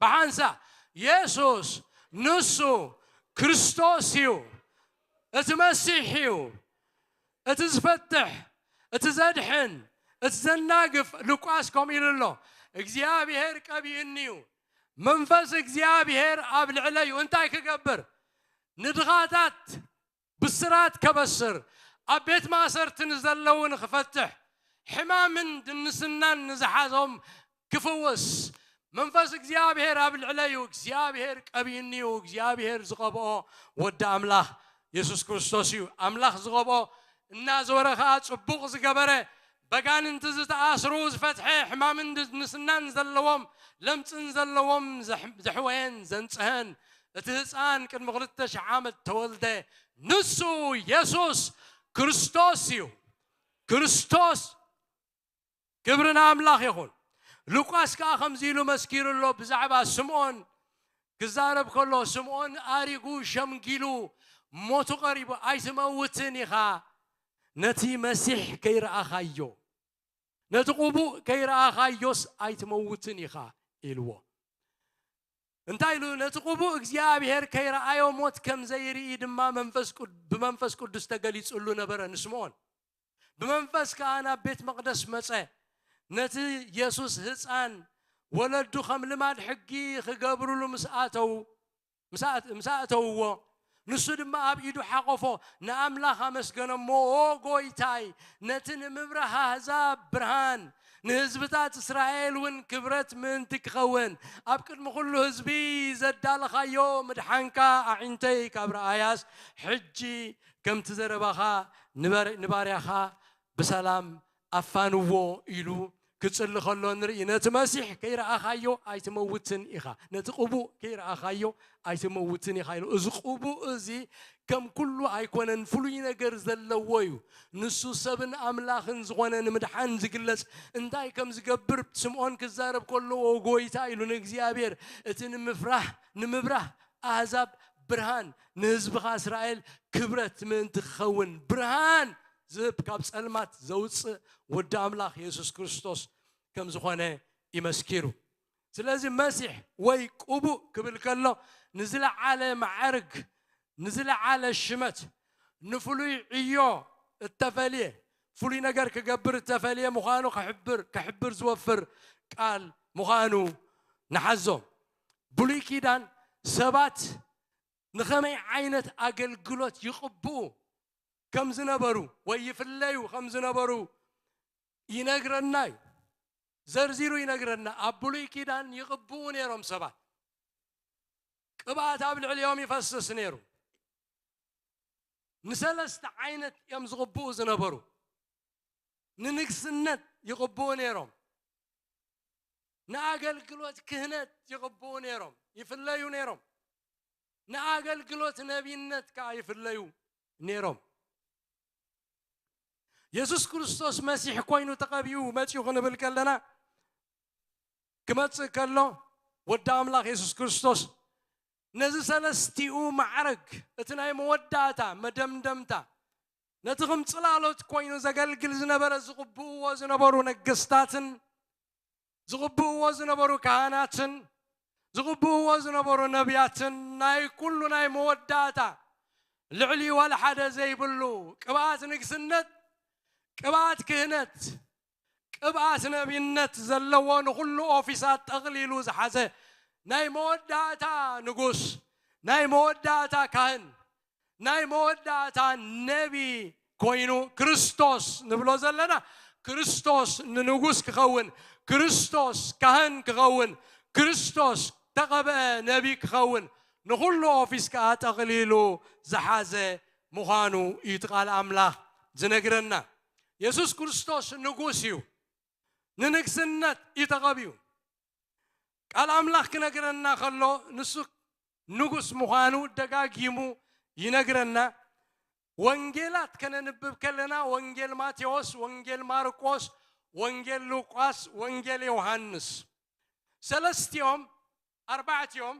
ብሓንሳእ የሱስ ንሱ ክርስቶስ እዩ። እቲ መሲሕ እዩ። እቲ ዝፈትሕ፣ እቲ ዘድሕን፣ እቲ ዘናግፍ። ሉቃስ ከምኡ ኢሉ ኣሎ፣ እግዚኣብሔር ቀቢኡኒ እዩ፣ መንፈስ እግዚኣብሔር ኣብ ልዕለይ እዩ። እንታይ ክገብር? ንድኻታት ብስራት ከበስር፣ ኣብ ቤት ማእሰርቲ ንዘለዉ ንኽፈትሕ፣ ሕማምን ድንስናን ንዝሓዞም ክፍውስ መንፈስ እግዚኣብሔር ኣብ ልዕለዩ። እግዚኣብሔር ቀቢኡኒ እዩ። እግዚኣብሔር ዝቐብኦ ወዲ ኣምላኽ የሱስ ክርስቶስ እዩ። ኣምላኽ ዝቐብኦ እናዞረ ኸኣ ጽቡቕ ዝገበረ፣ በጋንንቲ ዝተኣስሩ ዝፈትሐ፣ ሕማምን ድንስናን ዘለዎም፣ ለምጽን ዘለዎም ዘሕ-፣ ዘሕወየን ዘንጽሀን፣ እቲ ህፃን ቅድሚ ክልተ ሺሕ ዓመት ተወልደ። ንሱ የሱስ ክርስቶስ እዩ። ክርስቶስ ክብሪ ንኣምላኽ ይኹን። ሉቃስ ከኣ ከምዚ ኢሉ መስኪሩ ኣሎ ብዛዕባ ስምዖን ክዛረብ ከሎ፣ ስምዖን ኣሪጉ ሸምጊሉ ሞቱ ቀሪቡ። ኣይትመውትን ኢኻ፣ ነቲ መሲሕ ከይረኣኻዮ፣ ነቲ ቅቡእ ከይረኣኻዮስ ኣይትመውትን ኢኻ ኢልዎ። እንታይ ኢሉ? ነቲ ቅቡእ እግዚኣብሔር ከይረኣዮ ሞት ከም ዘይርኢ ድማ መንፈስ ቅድ-፣ ብመንፈስ ቅዱስ ተገሊጹሉ ነበረ ንስምዖን። ብመንፈስ ከኣ ናብ ቤት መቕደስ መጸ። ነቲ የሱስ ህፃን ወለዱ ከም ልማድ ሕጊ ክገብሩሉ ምስ ኣተው፣ ምስ ኣት-፣ ምስ ኣእተውዎ፣ ንሱ ድማ ኣብ ኢዱ ሓቆፎ፣ ንኣምላኽ ኣመስገነ እሞ፣ "ኦ ጎይታይ፣ ነቲ ንምብራህ ኣህዛብ ብርሃን፣ ንህዝብታት እስራኤል እውን ክብረት ምእንቲ ክኸውን፣ ኣብ ቅድሚ ኩሉ ህዝቢ ዘዳለኻዮ ምድሓንካ ኣዒንተይ ካብ ረኣያስ፣ ሕጂ ከምቲ ዘረባኻ ንበር-፣ ንባርያኻ ብሰላም ኣፋንዎ" ኢሉ ክጽሊ ከሎ ንርኢ። ነቲ መሲሕ ከይረኣኻዮ ኣይትመውትን ኢኻ፣ ነቲ ቅቡእ ከይረኣኻዮ ኣይትመውትን ኢኻ ኢሉ። እዚ ቅቡእ እዚ ከም ኩሉ ኣይኮነን፣ ፍሉይ ነገር ዘለዎ እዩ። ንሱ ሰብን ኣምላኽን ዝኾነ ንምድሓን ዝግለጽ። እንታይ ከም ዝገብር ስምዖን ክዛረብ ከሎ፣ "ኦ ጎይታ" ኢሉ ንእግዚኣብሔር፣ እቲ ንምፍራህ፣ ንምብራህ ኣህዛብ ብርሃን፣ ንህዝብኻ እስራኤል ክብረት ምእንቲ ክኸውን፣ ብርሃን ዝህብ፣ ካብ ጸልማት ዘውጽእ ወዲ ኣምላኽ የሱስ ክርስቶስ ከም ዝኾነ ይመስኪሩ። ስለዚ መሲሕ ወይ ቅቡእ ክብል ከሎ፣ ንዝለዓለ ማዕርግ፣ ንዝለዓለ ሽመት፣ ንፍሉይ ዕዮ እተፈልየ፣ ፍሉይ ነገር ክገብር እተፈልየ ምዃኑ ክሕብር፣ ክሕብር ዝወፍር ቃል ምዃኑ ንሓዞ። ብሉይ ኪዳን ሰባት ንኸመይ ዓይነት ኣገልግሎት ይቕብኡ ከም ዝነበሩ ወይ ይፍለዩ ከም ዝነበሩ ይነግረና እዩ። ዘርዚሩ ይነግረና። ኣብ ብሉይ ኪዳን ይቕብኡ ነይሮም ሰባት። ቅብኣት ኣብ ልዕሊኦም ይፈስስ ነይሩ። ንሰለስተ ዓይነት እዮም ዝቕብኡ ዝነበሩ። ንንግስነት ይቕብኡ ነይሮም። ንኣገልግሎት ክህነት ይቕብኡ ነይሮም፣ ይፍለዩ ነይሮም። ንኣገልግሎት ነቢይነት ከኣ ይፍለዩ ነይሮም። የሱስ ክርስቶስ መሲሕ ኮይኑ ተቐቢኡ መጺኡ ክንብል ከለና፣ ክመጽእ ከሎ፣ ወዲ ኣምላኽ የሱስ ክርስቶስ ነዚ ሰለስቲኡ ማዕረግ፣ እቲ ናይ መወዳእታ መደምደምታ፣ ነቲ ከም ጽላሎት ኮይኑ ዘገልግል ዝነበረ፣ ዝቕብእዎ ዝነበሩ ነገስታትን ዝቕብእዎ ዝነበሩ ካህናትን ዝቕብእዎ ዝነበሩ ነቢያትን ናይ ኩሉ ናይ መወዳእታ ልዕሊ ዋላ ሓደ ዘይብሉ ቅብኣት ንግስነት፣ ቅብኣት ክህነት፣ ቅብኣት ነቢይነት ዘለዎ ንኹሉ ኦፊሳት ጠቕሊሉ ዝሓዘ ናይ መወዳእታ ንጉስ፣ ናይ መወዳእታ ካህን፣ ናይ መወዳእታ ነቢ ኮይኑ ክርስቶስ ንብሎ ዘለና፣ ክርስቶስ ንንጉስ ክኸውን፣ ክርስቶስ ካህን ክኸውን፣ ክርስቶስ ተቐብአ ነቢ ክኸውን፣ ንኹሉ ኦፊስ ከኣ ጠቕሊሉ ዝሓዘ ምዃኑ እዩ እቲ ቃል ኣምላኽ ዝነግረና። የሱስ ክርስቶስ ንጉስ እዩ። ንንግስነት እዩ ተቐቢኡ። ቃል ኣምላኽ ክነግረና ከሎ ንሱ ንጉስ ምዃኑ ደጋጊሙ ይነግረና። ወንጌላት ከነንብብ ከለና ወንጌል ማቴዎስ፣ ወንጌል ማርቆስ፣ ወንጌል ሉቃስ፣ ወንጌል ዮሃንስ፣ ሰለስቲኦም ኣርባዕቲኦም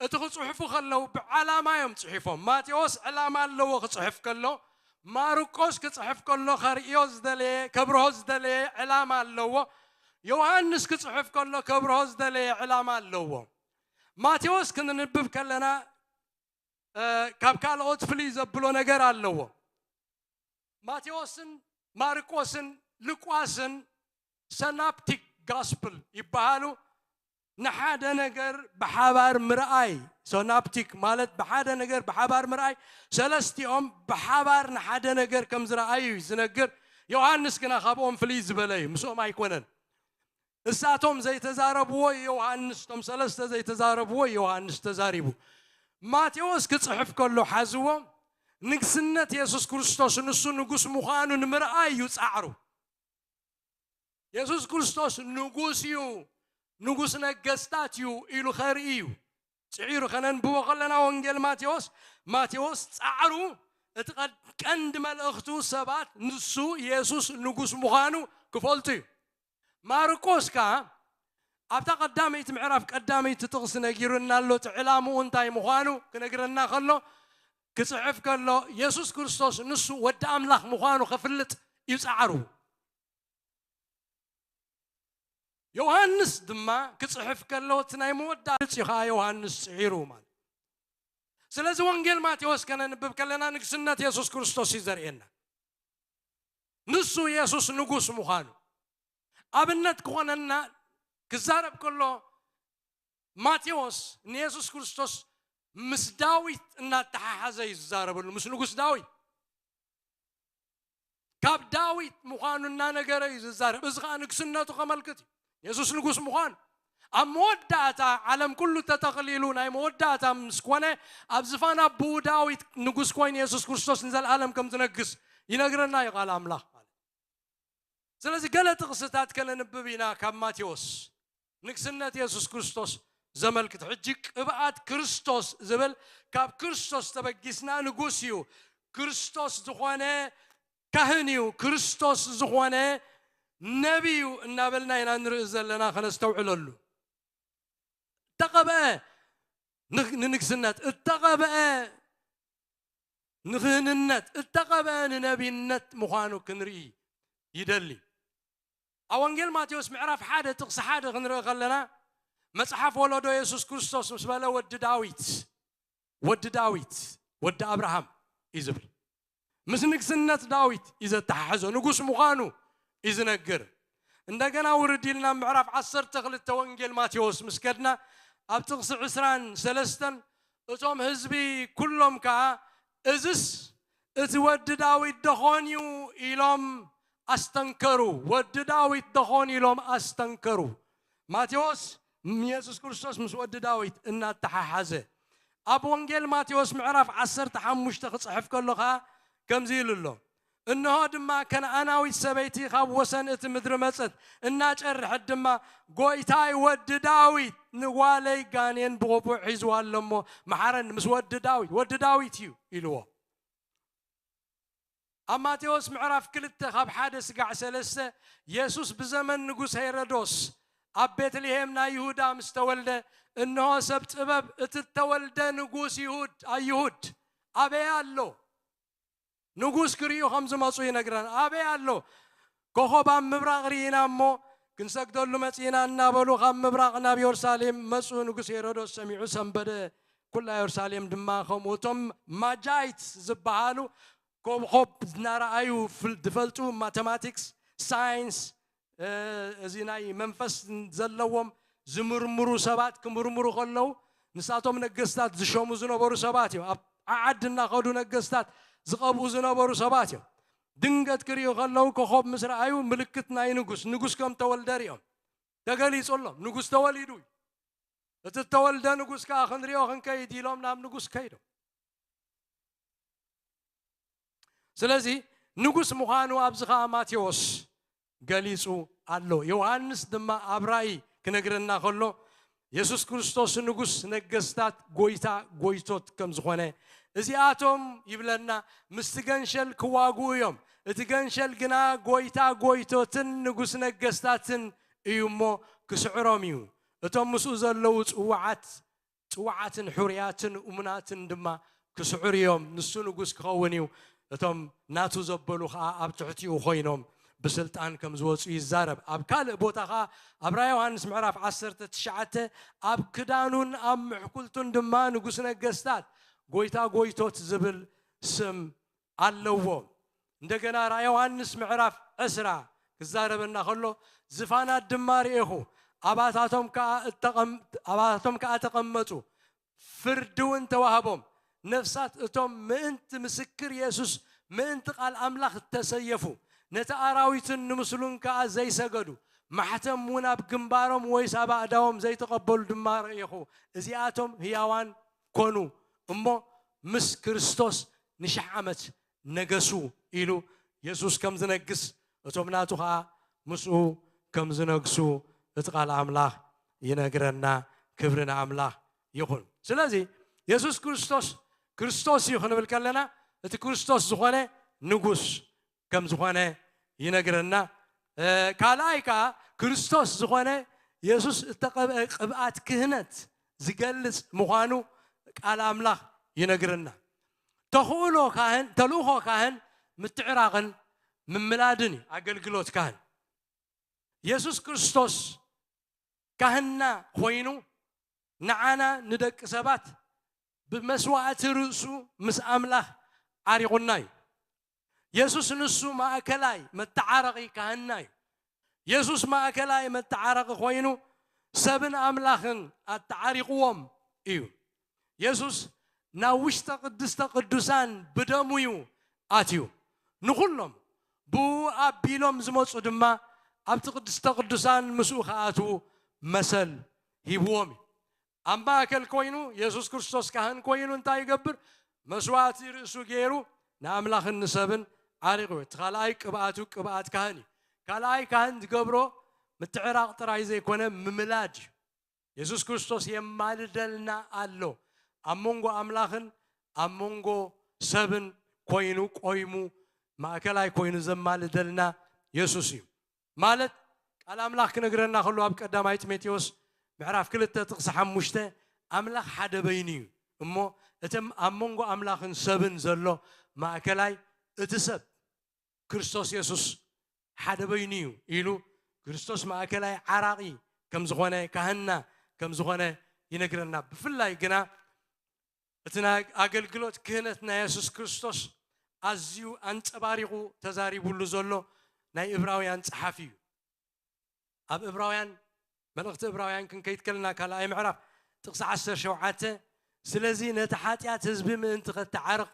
እቲ ክጽሕፉ ከለዉ ብዓላማ እዮም ጽሒፎም። ማቴዎስ ዕላማ ኣለዎ ክጽሕፍ ከሎ፣ ማርቆስ ክጽሕፍ ከሎ ከርእዮ ዝደለየ፣ ከብርሆ ዝደለየ ዕላማ ኣለዎ። ዮሃንስ ክጽሕፍ ከሎ ከብርሆ ዝደለየ ዕላማ ኣለዎ። ማቴዎስ ክንንብብ ከለና፣ እ፣ ካብ ካልኦት ፍልይ ዘብሎ ነገር ኣለዎ። ማቴዎስን ማርቆስን ሉቃስን ሰናፕቲክ ጋስፕል ይበሃሉ። ንሓደ ነገር ብሓባር ምርኣይ፣ ሰናፕቲክ ማለት ብሓደ ነገር ብሓባር ምርኣይ፣ ሰለስቲኦም ብሓባር ንሓደ ነገር ከም ዝረኣዩ እዩ ዝነግር። ዮሃንስ ግና ካብኦም ፍልይ ዝበለ እዩ፣ ምስኦም ኣይኮነን። እሳቶም ዘይተዛረብዎ ዮሃንስ፣ እቶም ሰለስተ ዘይተዛረብዎ ዮሃንስ ተዛሪቡ። ማቴዎስ ክጽሕፍ ከሎ ሓዝዎ፣ ንግስነት የሱስ ክርስቶስ ንሱ ንጉስ ምዃኑ ንምርኣይ እዩ ጻዕሩ። የሱስ ክርስቶስ ንጉስ እዩ፣ ንጉስ ነገስታት እዩ ኢሉ ኸርኢ እዩ ጽዒሩ። ከነንብቦ ከለና ወንጌል ማቴዎስ፣ ማቴዎስ ጻዕሩ እቲ ቀድ-፣ ቀንዲ መልእኽቱ ሰባት ንሱ የሱስ ንጉስ ምዃኑ ክፈልጡ እዩ። ማርቆስ ከኣ ኣብታ ቀዳመይቲ ምዕራፍ ቀዳመይቲ ጥቕሲ ነጊሩና ኣሎ። እቲ ዕላምኡ እንታይ ምዃኑ ክነግረና ከሎ፣ ክጽሕፍ ከሎ፣ የሱስ ክርስቶስ ንሱ ወዲ ኣምላኽ ምዃኑ ከፍልጥ እዩ ጻዕሩ። ዮሃንስ ድማ ክጽሕፍ ከሎ፣ እቲ ናይ መወዳእታ እዩ ከኣ ዮሃንስ ጽዒሩ ማለት። ስለዚ ወንጌል ማቴዎስ ከነንብብ ከለና ንግስነት የሱስ ክርስቶስ እዩ ዘርእየና። ንሱ የሱስ ንጉስ ምዃኑ ኣብነት ክኾነና ክዛረብ ከሎ፣ ማቴዎስ ንየሱስ ክርስቶስ ምስ ዳዊት እናተሓሓዘ እዩ ዝዛረበሉ፣ ምስ ንጉስ ዳዊት። ካብ ዳዊት ምዃኑ እናነገረ እዩ ዝዛረብ። እዚ ኸኣ ንግስነቱ ከመልክት እዩ፣ የሱስ ንጉስ ምዃኑ። ኣብ መወዳእታ፣ ዓለም ኩሉ ተጠቕሊሉ ናይ መወዳእታ ምስ ኮነ፣ ኣብ ዝፋን ኣቦኡ ዳዊት ንጉስ ኮይኑ የሱስ ክርስቶስ ንዘለኣለም ከም ዝነግስ ይነግረና እዩ ቃል ኣምላኽ ማለት። ስለዚ ገለ ጥቕስታት ከነንብብ ኢና ካብ ማቴዎስ። ንግስነት የሱስ ክርስቶስ ዘመልክት። ሕጂ ቅብኣት ክርስቶስ ዝብል ካብ ክርስቶስ ተበጊስና ንጉስ እዩ፣ ክርስቶስ ዝኾነ ካህን እዩ፣ ክርስቶስ ዝኾነ ነቢ እዩ እናበልና ኢና ንርኢ ዘለና ከነስተውዕለሉ። እተቐብአ ንግ-፣ ንንግስነት፣ እተቐብአ ንክህንነት፣ እተቐብአ ንነቢነት ምዃኑ ክንርኢ ይደሊ። ኣብ ወንጌል ማቴዎስ ምዕራፍ ሓደ ጥቕሲ ሓደ ክንርኢ ከለና፣ መጽሓፍ ወለዶ የሱስ ክርስቶስ ምስ በለ፣ "ወዲ ዳዊት፣ ወዲ ዳዊት፣ ወዲ ኣብርሃም" እዩ ዝብል። ምስ ንግስነት ዳዊት እዩ ዘተሓሕዞ፣ ንጉስ ምዃኑ እዩ ዝነግር። እንደገና ውርድ ኢልና ምዕራፍ ዓሰርተ ክልተ ወንጌል ማቴዎስ ምስ ከድና፣ ኣብ ጥቕሲ ዕስራን ሰለስተን፣ "እቶም ህዝቢ ኩሎም ከኣ፣ እዝስ እቲ ወዲ ዳዊት ደኾን እዩ?" ኢሎም ኣስተንከሩ። ወዲ ዳዊት ደኾን ኢሎም ኣስተንከሩ። ማቴዎስ ንየሱስ ክርስቶስ ምስ ወዲ ዳዊት እናተሓሓዘ፣ ኣብ ወንጌል ማቴዎስ ምዕራፍ ዓሰርተ ሓሙሽተ ክጽሕፍ ከሎ ኸኣ ከምዚ ኢሉ ኣሎ፣ "እንሆ ድማ ከነኣናዊት ሰበይቲ ካብ ወሰን እቲ ምድሪ መጸት፣ እናጨርሐት ድማ፣ ጎይታይ ወዲ ዳዊት፣ ንጓለይ ጋኔን ብቕቡዕ ሒዝዋ ኣሎ እሞ፣ መሓረኒ፣ ምስ ወዲ ዳዊት፣ ወዲ ዳዊት እዩ" ኢልዎ። ኣብ ማቴዎስ ምዕራፍ ክልተ ካብ ሓደ ስጋዕ ሰለስተ፣ የሱስ ብዘመን ንጉስ ሄሮዶስ ኣብ ቤትልሄም ናይ ይሁዳ ምስ ተወልደ፣ እንሆ ሰብ ጥበብ፣ እቲ እተወልደ ንጉስ ይሁድ፣ ኣይሁድ ኣበይ ኣሎ? ንጉስ ክርእዩ ከም ዝመጹ ይነግረን። ኣበይ ኣሎ? ኮኾብ ኣብ ምብራቕ ርኢና እሞ ክንሰግደሉ መጺእና እናበሉ ካብ ምብራቕ ናብ የሩሳሌም መጹ። ንጉስ ሄሮዶስ ሰሚዑ ሰንበደ። ኩላ የሩሳሌም ድማ ከምኡ። እቶም ማጃይት ዝበሃሉ ኮኾብ እናረኣዩ ፍል-፣ ዝፈልጡ፣ ማተማቲክስ፣ ሳይንስ፣ እ፣ እዚ ናይ መንፈስ ዘለዎም ዝምርምሩ ሰባት ክምርምሩ ከለዉ፣ ንሳቶም ነገስታት ዝሸሙ ዝነበሩ ሰባት እዮም። ኣብ ዓዓዲ እናኸዱ ነገስታት ዝቐብኡ ዝነበሩ ሰባት እዮም። ድንገት ክርእዩ ከለዉ፣ ኮኾብ ምስ ረኣዩ፣ ምልክት ናይ ንጉስ፣ ንጉስ ከም ተወልደ ርእዮም። ተገሊጹሎም፣ ንጉስ ተወሊዱ እዩ። እቲ እተወልደ ንጉስ ከኣ ክንሪኦ ክንከይድ ኢሎም ናብ ንጉስ ከይዶም። ስለዚ ንጉስ ምዃኑ ኣብዚ ኸኣ ማቴዎስ ገሊጹ ኣሎ። ዮሃንስ ድማ ኣብ ራእይ ክነግረና ከሎ፣ የሱስ ክርስቶስ ንጉስ ነገስታት፣ ጎይታ ጎይቶት ከም ዝኾነ፣ እዚኣቶም ይብለና፣ ምስቲ ገንሸል ክዋግኡ እዮም። እቲ ገንሸል ግና ጎይታ ጎይቶትን ንጉስ ነገስታትን እዩ እሞ ክስዕሮም እዩ። እቶም ምስኡ ዘለዉ ጽዋዓት ጽዋዓትን ሕሩያትን እሙናትን ድማ ክስዕሩ እዮም። ንሱ ንጉስ ክኸውን እዩ። እቶም ናቱ ዘበሉ ኸኣ ኣብ ትሕቲኡ ኮይኖም ብስልጣን ከም ዝወጹ ይዛረብ። ኣብ ካልእ ቦታ ኸኣ ኣብ ራእየ ዮሃንስ ምዕራፍ ዓሰርተ ትሽዓተ፣ ኣብ ክዳኑን ኣብ ምሕኩልቱን ድማ ንጉስ ነገስታት፣ ጎይታ ጎይቶት ዝብል ስም ኣለዎ። እንደገና ራእየ ዮሃንስ ምዕራፍ ዕስራ ክዛረበና ከሎ፣ ዝፋናት ድማ ርኤኹ፣ ኣባታቶም ከኣ እተቐም-፣ ኣባታቶም ከኣ ተቐመጡ፣ ፍርዲ እውን ተዋህቦም። ነፍሳት እቶም ምእንቲ ምስክር የሱስ፣ ምእንቲ ቃል ኣምላኽ እተሰየፉ፣ ነቲ ኣራዊትን ንምስሉን ከኣ ዘይሰገዱ፣ ማሕተም እውን ኣብ ግንባሮም ወይስ ኣብ ኣእዳዎም ዘይተቐበሉ ድማ ርኤኹ። እዚኣቶም ህያዋን ኮኑ እሞ ምስ ክርስቶስ ንሽሕ ዓመት ነገሱ ኢሉ የሱስ ከም ዝነግስ፣ እቶም ናቱ ኸኣ ምስኡ ከም ዝነግሱ እቲ ቃል ኣምላኽ ይነግረና። ክብሪ ንኣምላኽ ይኹን። ስለዚ የሱስ ክርስቶስ ክርስቶስ እዩ ክንብል ከለና፣ እቲ ክርስቶስ ዝኾነ ንጉስ ከም ዝኾነ ይነግረና። እ፣ ካልኣይ ከኣ ክርስቶስ ዝኾነ የሱስ እተቐብአ ቅብኣት ክህነት ዝገልጽ ምዃኑ ቃል ኣምላኽ ይነግረና። ተኽእሎ ካህን፣ ተልእኾ ካህን ምትዕራቕን ምምላድን እዩ፣ ኣገልግሎት ካህን። የሱስ ክርስቶስ ካህንና ኮይኑ ንዓና ንደቂ ሰባት ብመስዋእቲ ርእሱ ምስ ኣምላኽ ዓሪቑና እዩ። የሱስ ንሱ ማእከላይ መተዓረቒ ካህንና እዩ። የሱስ ማእከላይ መተዓረቒ ኮይኑ ሰብን ኣምላኽን ኣተዓሪቕዎም እዩ። የሱስ ናብ ውሽጠ ቅድስተ ቅዱሳን ብደሙ እዩ ኣትዩ። ንኹሎም ብኡ ኣቢሎም ዝመጹ ድማ ኣብቲ ቅድስተ ቅዱሳን ምስኡ ክኣትዉ መሰል ሂብዎም እዩ። ኣብ ማእከል ኮይኑ፣ የሱስ ክርስቶስ ካህን ኮይኑ እንታይ ይገብር? መስዋእቲ ርእሱ ገይሩ ንኣምላኽን ንሰብን ዓሪቑ። እቲ ካልኣይ ቅብኣቱ ቅብኣት ካህን እዩ። ካልኣይ ካህን ዝገብሮ ምትዕራቕ ጥራይ ዘይኮነ ምምላድ እዩ። የሱስ ክርስቶስ የማልደልና ኣሎ። ኣብ መንጎ ኣምላኽን ኣብ መንጎ ሰብን ኮይኑ ቆይሙ ማእከላይ ኮይኑ ዘማልደልና የሱስ እዩ። ማለት ቃል ኣምላኽ ክነግረና ከሎ ኣብ ቀዳማይ ጢሞቴዎስ ምዕራፍ ክልተ ጥቕሲ ሓሙሽተ ኣምላኽ ሓደ በይኑ እዩ እሞ እቲ ኣብ መንጎ ኣምላኽን ሰብን ዘሎ ማእከላይ እቲ ሰብ ክርስቶስ የሱስ ሓደ በይኑ እዩ ኢሉ ክርስቶስ ማእከላይ ዓራቒ ከም ዝኾነ ካህንና ከም ዝኾነ ይነግረና። ብፍላይ ግና እቲ ናይ ኣገልግሎት ክህነት ናይ የሱስ ክርስቶስ ኣዝዩ ኣንጸባሪቑ ተዛሪቡሉ ዘሎ ናይ እብራውያን ጸሓፊ እዩ። ኣብ እብራውያን፣ መልእኽቲ እብራውያን ክንከይድ ከለና ካልኣይ ምዕራፍ ጥቕሲ ዓሰርተ ሸውዓተ፣ ስለዚ ነቲ ሓጢኣት ህዝቢ ምእንቲ ከተዓርቕ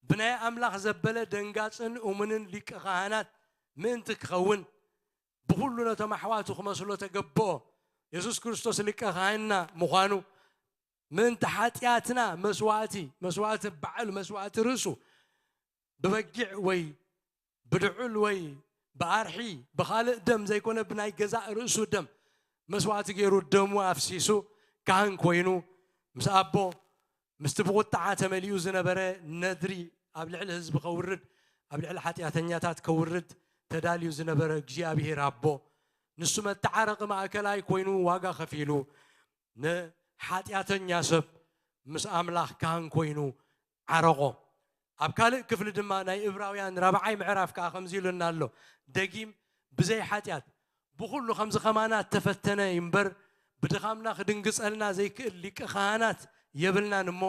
ብናይ ኣምላኽ ዘበለ ደንጋጽን እሙንን ሊቀ ካህናት ምእንቲ ክኸውን ብኹሉ ነቶም ኣሕዋቱ ክመስሎ ተገብኦ። የሱስ ክርስቶስ ሊቀ ካህንና ምዃኑ ምእንቲ ሓጢኣትና መስዋእቲ፣ መስዋእቲ በዓል መስዋእቲ ርእሱ ብበጊዕ ወይ ብድዑል ወይ ብኣርሒ ብኻልእ ደም ዘይኮነ ብናይ ገዛእ ርእሱ ደም መስዋእቲ ገይሩ ደሙ ኣፍሲሱ ካህን ኮይኑ ምስ ኣቦ ምስቲ ብቁጥዓ ተመሊኡ ዝነበረ ነድሪ ኣብ ልዕሊ ህዝቢ ከውርድ ኣብ ልዕሊ ሓጢኣተኛታት ከውርድ ተዳልዩ ዝነበረ እግዚኣብሔር ኣቦ ንሱ መተዓረቂ ማእከላይ ኮይኑ ዋጋ ከፊሉ ንሓጢኣተኛ ሰብ ምስ ኣምላኽ ካህን ኮይኑ ዓረቖ። ኣብ ካልእ ክፍሊ ድማ ናይ እብራውያን ራብዓይ ምዕራፍ ከኣ ከምዚ ኢሉና ኣሎ፣ ደጊም ብዘይ ሓጢኣት ብኹሉ ከምዚ ከማና እተፈተነ እዩ እምበር ብድኻምና ክድንግጸልና ዘይክእል ሊቀ ካህናት የብልናን እሞ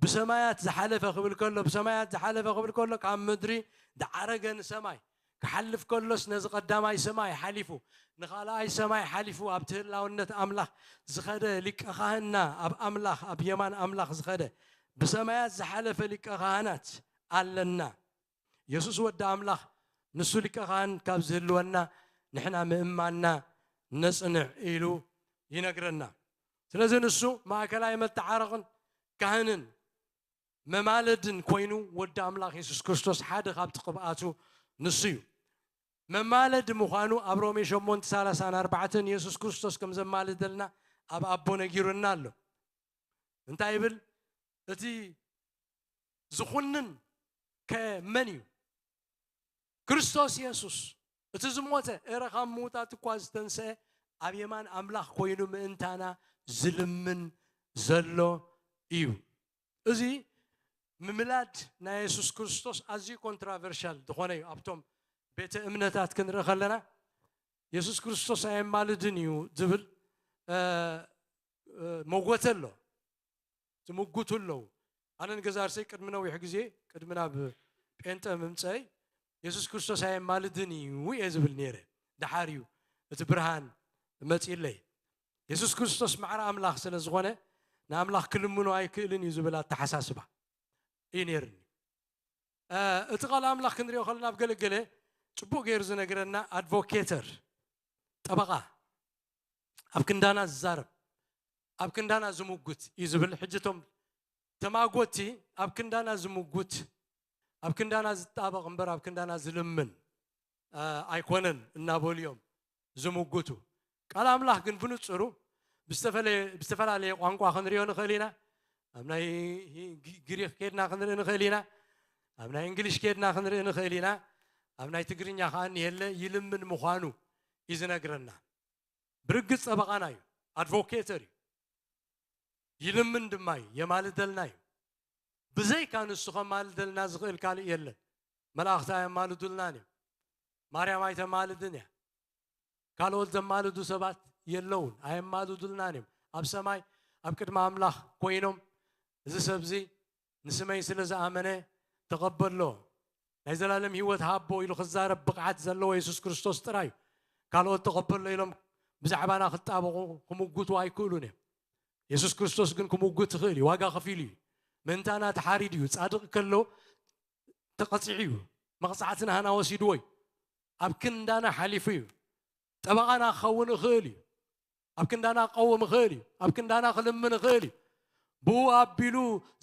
ብሰማያት ዝሓለፈ ክብል ከሎ ብሰማያት ዝሓለፈ ክብል ከሎ ካብ ምድሪ ዝዓረገ ንሰማይ ክሓልፍ ከሎስ ነዚ ቀዳማይ ሰማይ ሓሊፉ ንኻልኣይ ሰማይ ሓሊፉ ኣብቲ ህላውነት ኣምላኽ ዝኸደ ሊቀ ካህንና ኣብ ኣምላኽ ኣብ የማን ኣምላኽ ዝኸደ ብሰማያት ዝሓለፈ ሊቀ ካህናት ኣለና። የሱስ ወዲ ኣምላኽ ንሱ ሊቀ ካህን ካብ ዝህልወና ንሕና ምእማንና ነጽንዕ ኢሉ ይነግረና። ስለዚ ንሱ ማእከላይ መተዓረቕን ካህንን መማለድን ኮይኑ ወዲ ኣምላኽ የሱስ ክርስቶስ ሓደ ካብቲ ቅብኣቱ ንሱ እዩ። መማለዲ ምዃኑ ኣብ ሮሜ ሸሞንተ ሰላሳን ኣርባዕተን የሱስ ክርስቶስ ከም ዘማልደልና ኣብ ኣቦ ነጊሩና ኣሎ። እንታይ ይብል? እቲ ዝኹንን ከ መን እዩ? ክርስቶስ የሱስ፣ እቲ ዝሞተ፣ እረ ካብ ምዉታት እኳ ዝተንስአ፣ ኣብ የማን ኣምላኽ ኮይኑ ምእንታና ዝልምን ዘሎ እዩ። እዚ ምምላድ ናይ የሱስ ክርስቶስ ኣዝዩ ኮንትራቨርሻል ዝኾነ እዩ። ኣብቶም ቤተ እምነታት ክንርኢ ከለና፣ የሱስ ክርስቶስ ኣየማልድን እዩ ዝብል፣ እ፣ እ፣ መጎተ ኣሎ። ዝምጉቱ ኣለዉ። ኣነ ንገዛ ርእሰይ ቅድሚ ነዊሕ ግዜ፣ ቅድሚ ናብ ጴንጠ ምምፀይ፣ የሱስ ክርስቶስ ኣየማልድን እዩ እየ ዝብል ነይረ። ደሓር እዩ እቲ ብርሃን መፂእለይ። የሱስ ክርስቶስ ማዕረ ኣምላኽ ስለ ዝኾነ፣ ንኣምላኽ ክልምኖ ኣይክእልን እዩ ዝብል ኣተሓሳስባ እዩ ነይርኒ። እ፣ እቲ ቃል ኣምላኽ ክንሪኦ ከለና፣ ኣብ ገለገለ ጽቡቕ ገይሩ ዝነግረና ኣድቮኬተር፣ ጠበቓ፣ ኣብ ክንዳና ዝዛረብ፣ ኣብ ክንዳና ዝምጉት እዩ ዝብል። ሕጂ እቶም ተማጎቲ ኣብ ክንዳና ዝምጉት፣ ኣብ ክንዳና ዝጣበቕ እምበር ኣብ ክንዳና ዝልምን፣ እ፣ ኣይኮነን እናበሉ እዮም ዝምጉቱ። ቃል ኣምላኽ ግን ብንጹሩ ብዝተፈለ-፣ ብዝተፈላለየ ቋንቋ ክንሪኦ ንኽእል ኢና። ኣብ ናይ ሂ-፣ ግ-፣ ግሪኽ ኬድና ክንርኢ ንኽእል ኢና። ኣብ ናይ እንግሊሽ ኬድና ክንርኢ ንኽእል ኢና። ኣብ ናይ ትግርኛ ከኣ እኒሄለ ይልምን ምዃኑ እዩ ዝነግረና። ብርግጽ ጠበቓና እዩ፣ ኣድቮኬተር እዩ። ይልምን ድማ እዩ፣ የማልደልና እዩ። ብዘይካ ንሱ ከማልደልና ዝኽእል ካልእ የለን። መላእኽቲ ኣየማልዱልናን እዮም። ማርያም ኣይተማልድን እያ። ካልኦት ዘማልዱ ሰባት የለውን፣ ኣየማልዱልናን እዮም። ኣብ ሰማይ ኣብ ቅድሚ ኣምላኽ ኮይኖም፣ እዚ ሰብዚ ንስመይ ስለ ዝኣመነ ተቐበሎ፣ ናይ ዘላለም ህይወት ሃቦ ኢሉ ክዛረብ ብቕዓት ዘለዎ የሱስ ክርስቶስ ጥራይ እዩ። ካልኦት ተቐበሎ ኢሎም ብዛዕባና ክጣበቑ ክምጉቱ ኣይክእሉን እዮም። የሱስ ክርስቶስ ግን ክምጉት ይኽእል እዩ። ዋጋ ከፊሉ እዩ። ምእንታና ተሓሪዱ እዩ። ጻድቕ ከሎ ተቐጺዑ እዩ። መቕጻዕቲ ናህና ወሲድዎ እዩ። ኣብ ክንዳና ሓሊፉ እዩ። ጠበቓና ክኸውን ይኽእል እዩ። ኣብ ክንዳና ክቐውም ይኽእል እዩ። ኣብ ክንዳና ክልምን ይኽእል እዩ። ብኡ ኣቢሉ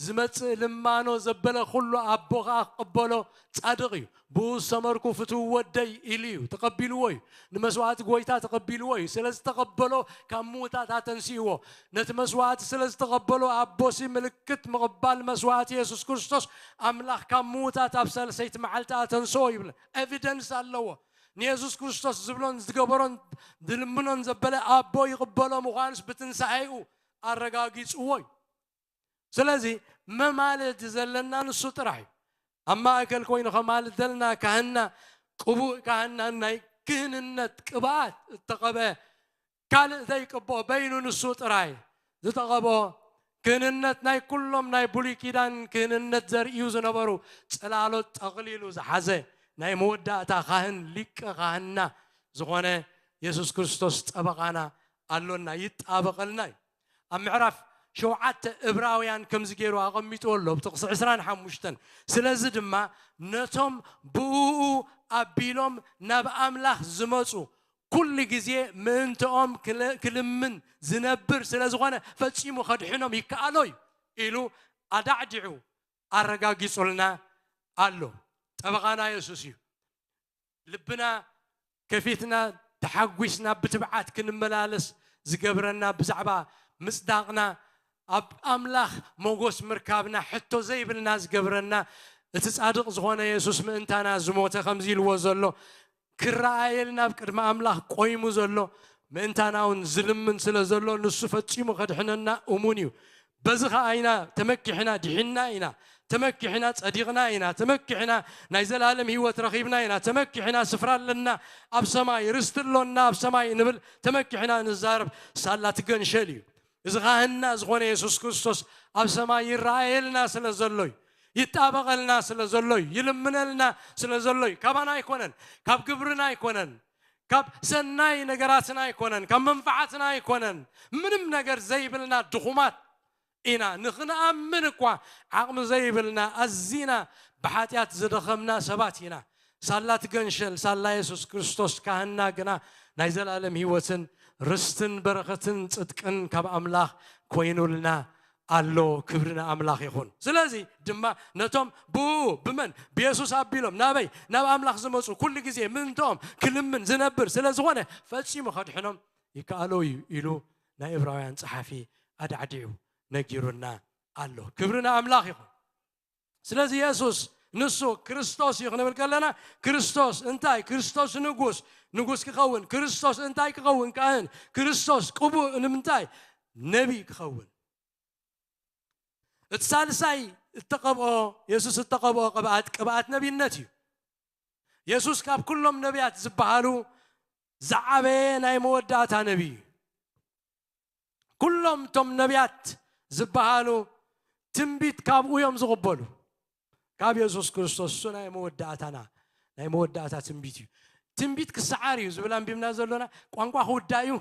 ዝመጽእ ልማኖ ዘበለ ኩሉ ኣቦ ኸኣ ክቕበሎ ጻድቕ እዩ። ብኡ ዝሰመርኩ ፍትው ወደይ ኢሉ እዩ። ተቐቢልዎ እዩ። ንመስዋዕቲ ጐይታ ተቐቢልዎ እዩ። ስለ ዝተቐበሎ ካብ ምዉታት ኣተንሲእዎ። ነቲ መስዋዕቲ ስለ ዝተቐበሎ ኣቦሲ ምልክት ምቕባል መስዋዕቲ የሱስ ክርስቶስ ኣምላኽ ካብ ምዉታት ኣብ ሳልሰይቲ መዓልቲ ኣተንስኦ ይብል። ኤቪደንስ ኣለዎ። ንየሱስ ክርስቶስ ዝብሎን ዝገበሮን ዝልምኖን ዘበለ ኣቦ ይቕበሎ ምዃኑስ ብትንሳኤኡ ኣረጋጊጽዎ እዩ። ስለዚ መማለዲ ዘለና ንሱ ጥራሕ እዩ። ኣብ ማእከል ኮይኑ ከማልደልና ካህንና፣ ቅቡእ ካህንና፣ ናይ ክህንነት ቅብኣት እተቐበ፣ ካልእ ዘይቅብኦ በይኑ ንሱ ጥራይ ዝተቐብኦ፣ ክህንነት ናይ ኩሎም ናይ ብሉይ ኪዳን ክህንነት ዘርእዩ ዝነበሩ ጽላሎት ጠቕሊሉ ዝሓዘ ናይ መወዳእታ ካህን፣ ሊቀ ካህንና ዝኾነ የሱስ ክርስቶስ ጠበቓና ኣሎና፣ ይጣበቐልና እዩ። ኣብ ምዕራፍ ሸውዓተ እብራውያን ከምዚ ገይሩ ኣቐሚጥዎ ኣሎ፣ ኣብ ጥቕሲ ዕስራን ሓሙሽተን። ስለዚ ድማ ነቶም ብእኡ ኣቢሎም ናብ ኣምላኽ ዝመጹ፣ ኩሉ ግዜ ምእንትኦም ክለ-፣ ክልምን ዝነብር ስለ ዝኾነ፣ ፈጺሙ ከድሕኖም ይከኣሎ እዩ ኢሉ ኣዳዕዲዑ ኣረጋጊጹልና ኣሎ። ጠበቓና የሱስ እዩ። ልብና ከፊትና ተሓጒስና ብትብዓት ክንመላለስ ዝገብረና፣ ብዛዕባ ምጽዳቕና፣ ኣብ ኣምላኽ ሞጎስ ምርካብና ሕቶ ዘይብልና ዝገብረና፣ እቲ ጻድቕ ዝኾነ የሱስ ምእንታና ዝሞተ ከምዚ ኢልዎ ዘሎ፣ ክረኣየልና ኣብ ቅድሚ ኣምላኽ ቆይሙ ዘሎ፣ ምእንታና እውን ዝልምን ስለ ዘሎ፣ ንሱ ፈጺሙ ከድሕነና እሙን እዩ። በዚ ኸዓ ኢና ተመኪሕና ድሒንና ኢና፣ ተመኪሕና ጸዲቕና ኢና፣ ተመኪሕና ናይ ዘላለም ህይወት ረኺብና ኢና፣ ተመኪሕና ስፍራ ኣለና ኣብ ሰማይ፣ ርስቲ ኣሎና ኣብ ሰማይ እንብል፣ ተመኪሕና ንዛረብ ሳላ ትገንሸል እዩ። እዚ ኻህንና ዝኾነ የሱስ ክርስቶስ ኣብ ሰማይ ይረኣየልና ስለ ዘሎ እዩ። ይጣበቐልና ስለ ዘሎ እዩ። ይልምነልና ስለ ዘሎ እዩ። ካባና ኣይኮነን፣ ካብ ግብርና ኣይኮነን፣ ካብ ሰናይ ነገራትና ኣይኮነን፣ ካብ መንፈዓትና ኣይኮነን። ምንም ነገር ዘይብልና ድኹማት ኢና። ንኽንኣምን እኳ ዓቕሚ ዘይብልና፣ ኣዚና ብሓጢኣት ዝደኸምና ሰባት ኢና። ሳላ ትገንሸል፣ ሳላ የሱስ ክርስቶስ ካህንና ግና ናይ ዘላለም ህይወትን ርስትን በረኸትን ጽድቅን ካብ ኣምላኽ ኮይኑልና ኣሎ። ክብሪ ንኣምላኽ ይኹን። ስለዚ ድማ ነቶም ብኡ ብመን ብየሱስ ኣቢሎም ናበይ ናብ ኣምላኽ ዝመፁ ኩሉ ግዜ ምእንትኦም ክልምን ዝነብር ስለ ዝኾነ ፈጺሙ ከድሕኖም ይከኣሎ እዩ ኢሉ ናይ ዕብራውያን ጸሓፊ ኣዳዕዲዑ ነጊሩና ኣሎ። ክብሪ ንኣምላኽ ይኹን። ስለዚ የሱስ ንሱ ክርስቶስ እዩ ክንብል ከለና ክርስቶስ እንታይ? ክርስቶስ ንጉስ፣ ንጉስ ክኸውን። ክርስቶስ እንታይ ክኸውን? ካህን። ክርስቶስ ቅቡእ ንምንታይ? ነቢይ ክኸውን። እቲ ሳልሳይ እተቐብኦ፣ የሱስ እተቐብኦ ቅብኣት፣ ቅብኣት ነቢይነት እዩ። የሱስ ካብ ኩሎም ነቢያት ዝበሃሉ ዝዓበየ ናይ መወዳእታ ነቢይ እዩ። ኩሎም እቶም ነቢያት ዝበሃሉ ትንቢት ካብኡ እዮም ዝቕበሉ። ካብ የሱስ ክርስቶስ እሱ ናይ መወዳእታና፣ ናይ መወዳእታ ትንቢት እዩ። ትንቢት ክሰዓር እዩ ዝብል ኣንቢብና ዘሎና ቋንቋ ክውዳእ እዩ።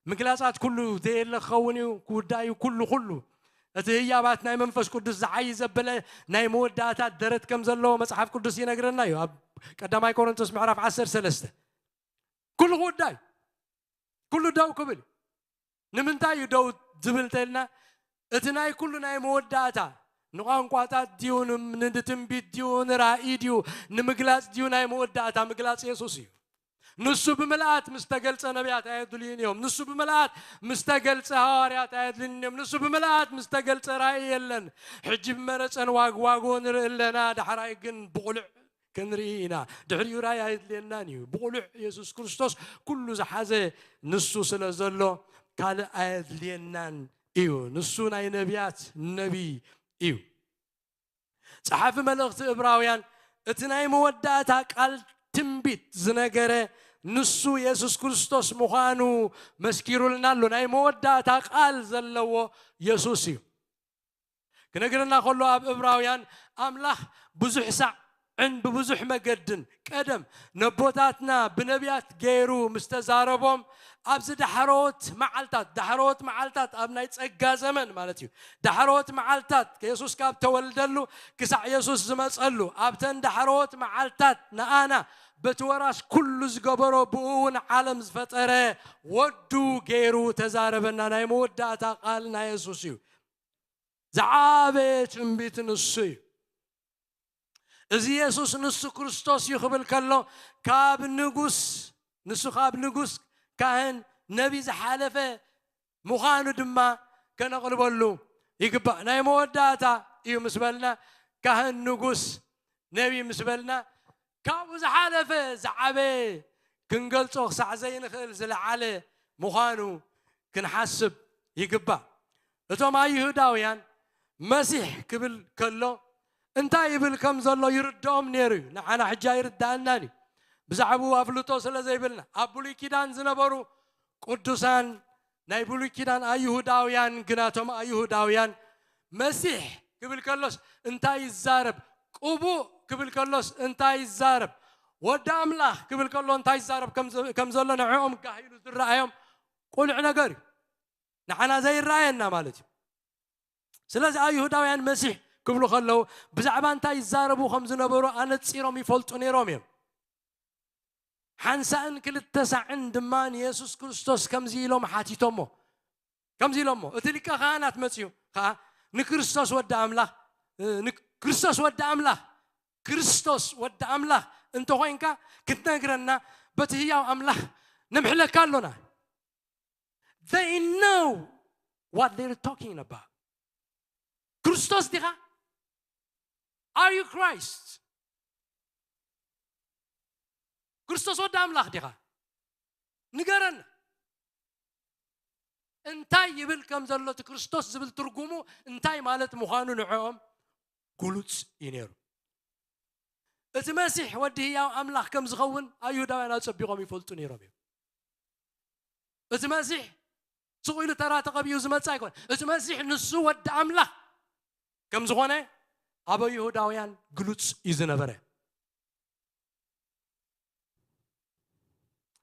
ምግላጻት ኩሉ ዘየለ ክኸውን እዩ፣ ክውዳእ እዩ ኩሉ፣ ኩሉ። እቲ ህያባት ናይ መንፈስ ቅዱስ ዝዓይ ዘበለ ናይ መወዳእታ ደረት ከም ዘለዎ መጽሓፍ ቅዱስ ይነግረና እዩ። ኣብ ቀዳማይ ቆሮንቶስ ምዕራፍ ዓሰርተ ሰለስተ ኩሉ ክውዳእ እዩ። ኩሉ ደው ክብል እዩ። ንምንታይ እዩ ደው ዝብል እንተልና፣ እቲ ናይ ኩሉ ናይ መወዳእታ ንቋንቋታት ድዩ፣ ን-፣ ንትንቢት ድዩ፣ ንራእይ ድዩ፣ ንምግላጽ ድዩ፣ ናይ መወዳእታ ምግላጽ የሱስ እዩ። ንሱ ብምልኣት ምስ ተገልጸ ነቢያት ኣየድልዩን እዮም። ንሱ ብምልኣት ምስ ተገልጸ ሃዋርያት ኣየድልዩን እዮም። ንሱ ብምልኣት ምስ ተገልጸ ራእይ የለን። ሕጂ ብመረጸን ዋግዋጎ ንርኢ ኣለና፣ ዳሕራይ ግን ብቑልዕ ክንርኢ ኢና። ድሕሪኡ ራእይ ኣየድልየናን እዩ። ብቑልዕ የሱስ ክርስቶስ ኩሉ ዝሓዘ ንሱ ስለ ዘሎ ካልእ ኣየድልየናን እዩ። ንሱ ናይ ነቢያት ነቢይ እዩ። ጸሓፊ መልእኽቲ እብራውያን እቲ ናይ መወዳእታ ቃል ትንቢት ዝነገረ ንሱ የሱስ ክርስቶስ ምዃኑ መስኪሩልና ኣሎ። ናይ መወዳእታ ቃል ዘለዎ የሱስ እዩ። ክነግረና ከሎ ኣብ እብራውያን ኣምላኽ ብዙሕ ሳዕን ብብዙሕ መገድን ቀደም ነቦታትና ብነቢያት ገይሩ ምስ ተዛረቦም ኣብዚ ዳሕረዎት መዓልታት፣ ዳሕረዎት መዓልታት ኣብ ናይ ጸጋ ዘመን ማለት እዩ። ዳሕረዎት መዓልታት የሱስ ካብ ተወልደሉ ክሳዕ የሱስ ዝመጸሉ ኣብተን ዳሕረዎት መዓልታት ንኣና በቲ ወራስ ኩሉ ዝገበሮ ብኡ እውን ዓለም ዝፈጠረ ወዱ ገይሩ ተዛረበና። ናይ መወዳእታ ቃል ናይ የሱስ እዩ። ዝዓበየ ትንቢት ንሱ እዩ። እዚ የሱስ ንሱ ክርስቶስ እዩ ክብል ከሎ ካብ ንጉስ፣ ንሱ ካብ ንጉስ፣ ካህን፣ ነቢ ዝሓለፈ ምዃኑ ድማ ከነቕልበሉ ይግባእ። ናይ መወዳእታ እዩ ምስ በልና ካህን፣ ንጉስ፣ ነቢ ምስ በልና ካብኡ ዝሓለፈ ዝዓበየ ክንገልጾ ክሳዕ ዘይንኽእል ዝለዓለ ምዃኑ ክንሓስብ ይግባእ። እቶም ኣይሁዳውያን መሲሕ ክብል ከሎ እንታይ ይብል ከም ዘሎ ይርድኦም ነይሩ እዩ። ንዓና ሕጂ ኣይርድኣናን እዩ። ብዛዕባኡ ኣፍልጦ ስለ ዘይብልና ኣብ ብሉይ ኪዳን ዝነበሩ ቅዱሳን ናይ ብሉይ ኪዳን ኣይሁዳውያን ግናቶም ኣይሁዳውያን መሲሕ ክብል ከሎስ እንታይ ይዛረብ? ቅቡእ ክብል ከሎስ እንታይ ይዛረብ? ወዲ ኣምላኽ ክብል ከሎ እንታይ ይዛረብ ከም ዘ-፣ ከም ዘሎ ንዕኦም ጋህ ኢሉ ዝረኣዮም ቁኑዕ ነገር እዩ። ንዓና ዘይረኣየና ማለት እዩ። ስለዚ ኣይሁዳውያን መሲሕ ክብሉ ከለዉ ብዛዕባ እንታይ ይዛረቡ ከም ዝነበሩ ኣነጺሮም ይፈልጡ ነይሮም እዮም። ሓንሳእን ክልተ ሳዕን ድማ ንየሱስ ክርስቶስ ከምዚ ኢሎም ሓቲቶሞ። ከምዚ ኢሎሞ፣ እቲ ሊቀ ካህናት መጺኡ ኸኣ ንክርስቶስ ወዲ ኣምላኽ፣ እ፣ ንክርስቶስ ወዲ ኣምላኽ፣ ክርስቶስ ወዲ ኣምላኽ እንተኾይንካ ክትነግረና በቲ ህያው ኣምላኽ ነምሕለካ ኣሎና። They know what they're talking about. ክርስቶስ ዲኻ? Are you Christ? ክርስቶስ ወዲ ኣምላኽ ዲኻ? ንገረና። እንታይ ይብል ከም ዘሎ እቲ ክርስቶስ ዝብል ትርጉሙ እንታይ ማለት ምዃኑ ንዕኦም ግሉጽ እዩ ነይሩ። እቲ መሲሕ ወዲ ህያው ኣምላኽ ከም ዝኸውን ኣይሁዳውያን ኣጸቢቖም ይፈልጡ ነይሮም እዮም። እቲ መሲሕ ስቕ ኢሉ ተራ ተቐቢኡ ዝመጽእ ኣይኮነ። እቲ መሲሕ ንሱ ወዲ ኣምላኽ ከም ዝኾነ ኣብ ኣይሁዳውያን ግሉጽ እዩ ዝነበረ።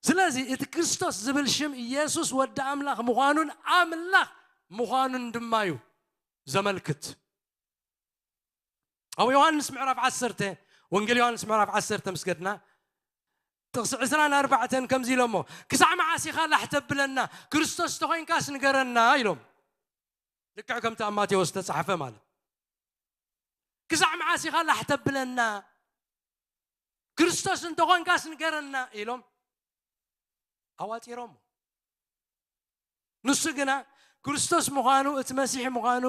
ስለዚ እቲ ክርስቶስ ዝብል ሽም ኢየሱስ ወዲ ኣምላኽ ምዃኑን ኣምላኽ ምዃኑን ድማ እዩ ዘመልክት። ኣብ ዮሃንስ ምዕራፍ ዓሰርተ፣ ወንጌል ዮሃንስ ምዕራፍ ዓሰርተ ምስ ገድና፣ ጥቕሲ ዕስራን ኣርባዕተን ከምዚ ኢሎሞ፣ "ክሳዕ መዓስ ኢኻ ላሕ ተብለና? ክርስቶስ ተኾይንካስ ንገረና" ኢሎም። ልክዕ ከምቲ ኣብ ማቴዎስ ዝተጻሕፈ ማለት። ክሳዕ መዓስ ኢኻ ላሕ ተብለና? ክርስቶስ እንተኾንካስ ንገረና ኢሎም ኣዋጺሮሞ። ንሱ ግና ክርስቶስ ምዃኑ፣ እቲ መሲሕ ምዃኑ፣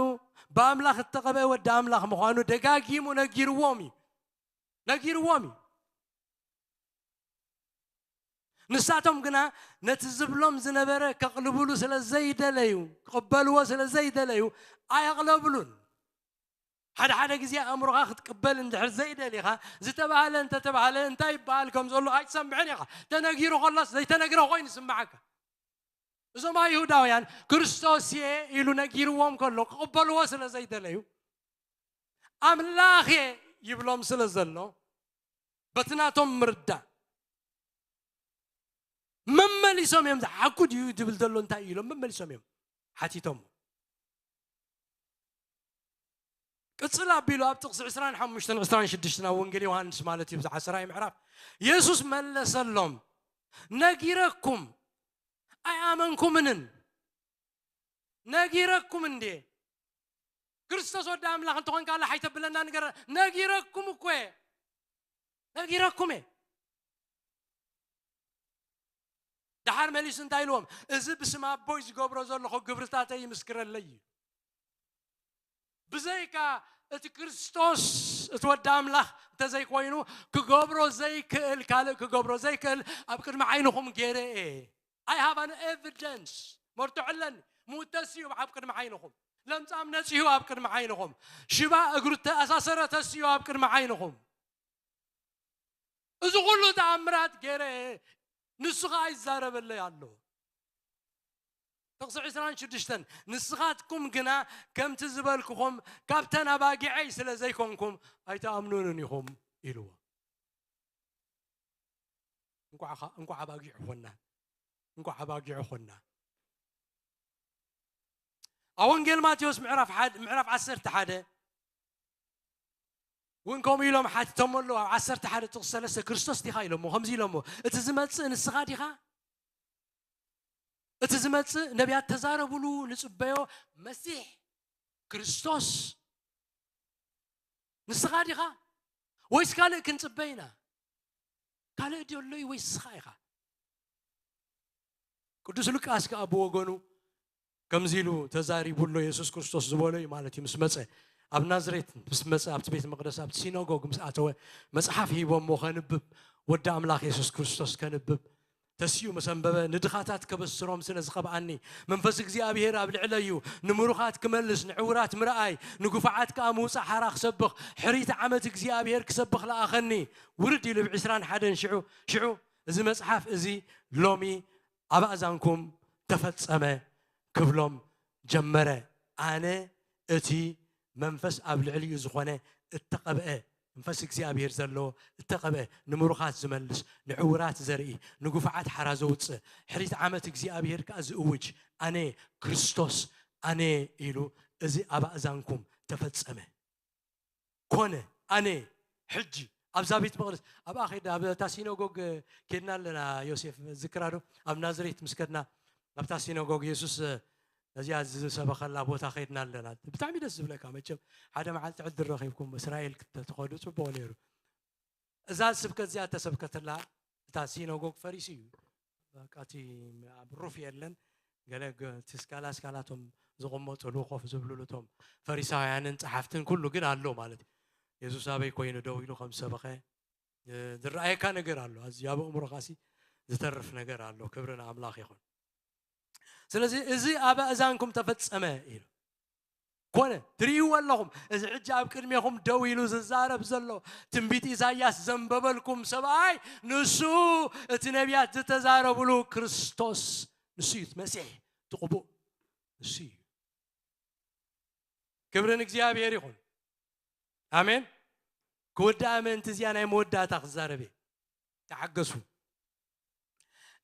ብኣምላኽ እተቐብአ ወዲ ኣምላኽ ምዃኑ ደጋጊሙ ነጊርዎም እዩ። ነጊርዎም እዩ። ንሳቶም ግና ነቲ ዝብሎም ዝነበረ ከቕልብሉ ስለ ዘይደለዩ፣ ክቕበልዎ ስለ ዘይደለዩ ኣየቕለብሉን። ሓደ ሓደ ግዜ ኣእምሮኻ ክትቅበል እንድሕር ዘይደሊኻ፣ ዝተባህለ እንተተባህለ እንታይ ይበሃል ከም ዘሎ ኣይትሰምዕን ኢኻ። ተነጊሩ ከሎስ ዘይተነግረ ኮይኑ ይስምዓካ። እዞም ኣይሁዳውያን ክርስቶስ እየ ኢሉ ነጊርዎም ከሎ ክቕበልዎ ስለ ዘይደለዩ፣ ኣምላኽ እየ ይብሎም ስለ ዘሎ፣ በቲ ናቶም ምርዳእ መመሊሶም እዮም። ዝሓኩ ድዩ ድብል ዘሎ እንታይ እዩ ኢሎም መመሊሶም እዮም ሓቲቶም። ቅጽል ኣቢሉ ኣብ ጥቕሲ ዕስራን ሓሙሽተን ዕስራን ሽዱሽተን ኣብ ወንጌል ዮሃንስ ማለት እዩ፣ ብዛዕባ ሰራይ ምዕራፍ፣ የሱስ መለሰሎም፣ ነጊረኩም ኣይኣመንኩምንን። ነጊረኩም እንዴ? ክርስቶስ ወዲ ኣምላኽ እንተኾንካ ኣላ ሓይተብለና ንገረ። ነጊረኩም እኮ እየ። ነጊረኩም እየ። ደሓር መሊሱ እንታይ ኢልዎም? እዚ ብስም ኣቦይ ዝገብሮ ዘለኹ ግብርታተይ ይምስክረለይ እዩ። ብዘይካ እቲ ክርስቶስ፣ እቲ ወዲ ኣምላኽ እንተዘይኮይኑ፣ ክገብሮ ዘይክእል፣ ካልእ ክገብሮ ዘይክእል ኣብ ቅድሚ ዓይንኹም ገይረ እየ። I have an evidence። መርትዖ ኣለኒ። ምዉት ተሲኡ ኣብ ቅድሚ ዓይንኹም። ለምጻም ነጺሁ ኣብ ቅድሚ ዓይንኹም። ሽባ እግሩ ተኣሳሰረ ተሲኡ ኣብ ቅድሚ ዓይንኹም። እዚ ኩሉ ተኣምራት ገይረ እየ። ንሱ ኸኣ ይዛረበለይ ኣሎ። ጥቕሲ ዕስራን ሽዱሽተን፣ ንስኻትኩም ግና ከምቲ ዝበልኩኹም ካብተን ኣባጊዐይ ስለ ዘይኮንኩም ኣይትኣምኑንን ኢኹም ኢልዎ። እንቋዕ ኸ-፣ እንቋዕ ኣባጊዕ ኾንና። እንቋዕ ኣባጊዕ ኾንና። ኣብ ወንጌል ማቴዎስ ምዕራፍ ሓደ፣ ምዕራፍ ዓሰርተ ሓደ እውን ከምኡ ኢሎም ሓቲቶሞ ኣለዉ። ኣብ ዓሰርተ ሓደ ጥቕሲ ሰለስተ ክርስቶስ ዲኻ ኢሎሞ፣ ከምዚ ኢሎሞ፣ "እቲ ዝመጽእ ንስኻ ዲኻ? እቲ ዝመጽእ ነቢያት ተዛረቡሉ ንጽበዮ መሲሕ ክርስቶስ ንስኻ ዲኻ? ወይስ ካልእ ክንጽበ ኢና? ካልእ ድዩ ኣሎ እዩ ወይስ ንስኻ ኢኻ?" ቅዱስ ሉቃስ ከኣ ብወገኑ ከምዚ ኢሉ ተዛሪቡ ኣሎ፣ የሱስ ክርስቶስ ዝበሎ እዩ ማለት እዩ። ምስ መጸ፣ ኣብ ናዝሬት ምስ መጸ፣ ኣብቲ ቤት መቕደስ፣ ኣብቲ ሲናጎግ ምስ ኣተወ፣ መጽሓፍ ሂቦሞ ከንብብ፣ ወዲ ኣምላኽ የሱስ ክርስቶስ ከንብብ ተሲኡ ምስ ኣንበበ፣ ንድኻታት ከበስሮም ስለ ዝቐብኣኒ፣ መንፈስ እግዚኣብሔር ኣብ ልዕለይ እዩ፣ ንምሩኻት ክመልስ፣ ንዕዉራት ምርኣይ፣ ንግፉዓት ከኣ ምውጻእ ሓራ ክሰብኽ፣ ሕሪት ዓመት እግዚኣብሔር ክሰብኽ ለኣኸኒ። ውርድ ኢሉ ብ ዕስራን ሓደን ሽዑ፣ ሽዑ እዚ መጽሓፍ እዚ ሎሚ ኣብ ኣእዛንኩም ተፈጸመ ክብሎም ጀመረ። ኣነ እቲ መንፈስ ኣብ ልዕሊኡ ዝኾነ እተቐብአ፣ መንፈስ እግዚኣብሔር ዘለዎ እተቐብአ፣ ንምሩኻት ዝመልስ፣ ንዕዉራት ዘርኢ፣ ንግፉዓት ሓራ ዘውጽእ፣ ሕሪት ዓመት እግዚኣብሔር ከኣ ዝእውጅ፣ ኣነ ክርስቶስ ኣነ ኢሉ፣ እዚ ኣብ ኣእዛንኩም ተፈጸመ። ኮነ፣ ኣነ ሕጂ ኣብዛ ቤት መቕደስ፣ ኣብኣ ኸይድና፣ ኣብ እታ ሲናጎግ ኬድና ኣለና፣ ዮሴፍ፣ ዝክራ ዶ? ኣብ ናዝሬት ምስ ከድና፣ ኣብታ ሲናጎግ የሱስ ነዚኣ ዝሰበኸላ ቦታ ኸይድና ኣለና። ብጣዕሚ ደስ ዝብለካ፣ መቸም ሓደ መዓልቲ ዕድል ረኺብኩም እስራኤል ክተ-፣ ትኸዱ ጽቡቕ ነይሩ። እዛ ስብከት እዚኣ ተሰብከተላ፣ እታ ሲናጎግ ፈሪሱ እዩ። በቃ እቲ ኣብ ሩፍ የለን። ገለ ገ-፣ እቲ ስካላ፣ ስካላቶም ዝቕመጥሉ፣ ኮፍ ዝብልሉ፣ እቶም ፈሪሳውያንን ጸሓፍትን ኩሉ ግን ኣሎ ማለት እዩ። የሱስ ኣበይ ኮይኑ ደው ኢሉ ከም ዝሰበኸ፣ እ፣ ዝረኣየካ ነገር ኣሎ። ኣዝዩ ኣብ ኣእምሮኻሲ ዝተርፍ ነገር ኣሎ። ክብሪ ንኣምላኽ ይኹን። ስለዚ እዚ ኣብ ኣእዛንኩም ተፈጸመ ኢሉ። ኮነ፣ ትርእይዎ ኣለኹም። እዚ ሕጂ ኣብ ቅድሜኹም ደው ኢሉ ዝዛረብ ዘሎ፣ ትንቢት ኢሳይያስ ዘንበበልኩም ሰብኣይ፣ ንሱ እቲ ነቢያት ዝተዛረብሉ ክርስቶስ፣ ንሱ እዩ እቲ መሲሕ፣ እቲ ቅቡእ፣ ንሱ እዩ። ክብሪ ንእግዚኣብሔር ይኹን። ኣሜን። ክወድኣ ምእንቲ እዚኣ ናይ መወዳእታ ክዛረብ እየ። ተሓገሱ።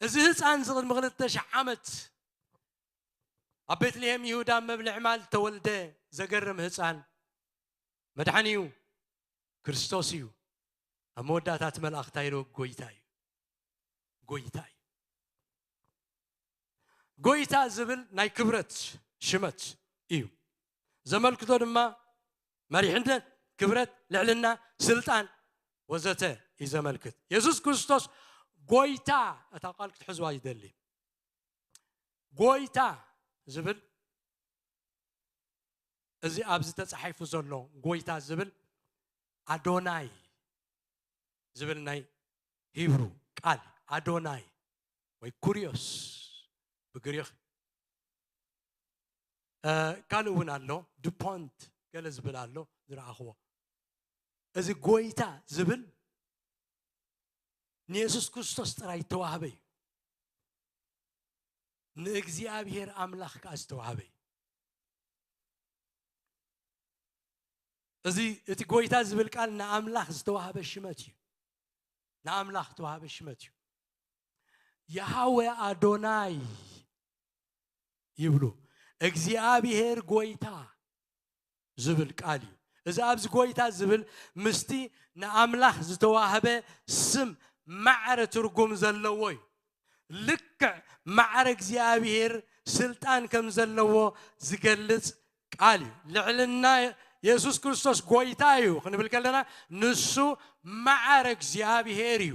እዚ ህፃን እዚ ቅድሚ ክልተ ሺሕ ዓመት ኣብ ቤትልሔም ይሁዳ ኣብ መብልዒ ማል ተወልደ። ዘገርም ህፃን መድሓኒ እዩ፣ ክርስቶስ እዩ። ኣብ መወዳእታ እቲ መልኣኽ እንታይ ኢልዎ? ጎይታ እዩ፣ ጎይታ እዩ። ጎይታ ዝብል ናይ ክብረት ሽመት እዩ። ዘመልክቶ ድማ መሪሕነት፣ ክብረት፣ ልዕልና፣ ስልጣን ወዘተ እዩ ዘመልክት። የሱስ ክርስቶስ ጎይታ፣ እታ ቃል ክትሕዝዋ ይደሊ። ጎይታ ዝብል፣ እዚ ኣብዚ ተጻሒፉ ዘሎ ጎይታ ዝብል፣ ኣዶናይ ዝብል ናይ ሂብሩ ቃል፣ ኣዶናይ ወይ ኩሪዮስ ብግሪኽ፣ እ፣ ካልእ እውን ኣሎ፣ ዱፖንት ገለ ዝብል ኣሎ ዝረኣኽዎ። እዚ ጎይታ ዝብል ንየሱስ ክርስቶስ ጥራይ ዝተዋህበ እዩ። ንእግዚኣብሔር ኣምላኽ ከኣ ዝተዋህበ እዩ። እዚ፣ እቲ ጎይታ ዝብል ቃል ንኣምላኽ ዝተዋህበ ሽመት እዩ። ንኣምላኽ ዝተዋህበ ሽመት እዩ። ያሃወ ኣዶናይ ይብሉ። እግዚኣብሔር ጎይታ ዝብል ቃል እዩ። እዚ ኣብዚ ጎይታ ዝብል ምስቲ ንኣምላኽ ዝተዋህበ ስም ማዕረ ትርጉም ዘለዎ እዩ። ልክዕ ማዕረ እግዚኣብሔር ስልጣን ከም ዘለዎ ዝገልጽ ቃል እዩ። ልዕልና የሱስ ክርስቶስ ጎይታ እዩ ክንብል ከለና፣ ንሱ ማዕረ እግዚኣብሔር እዩ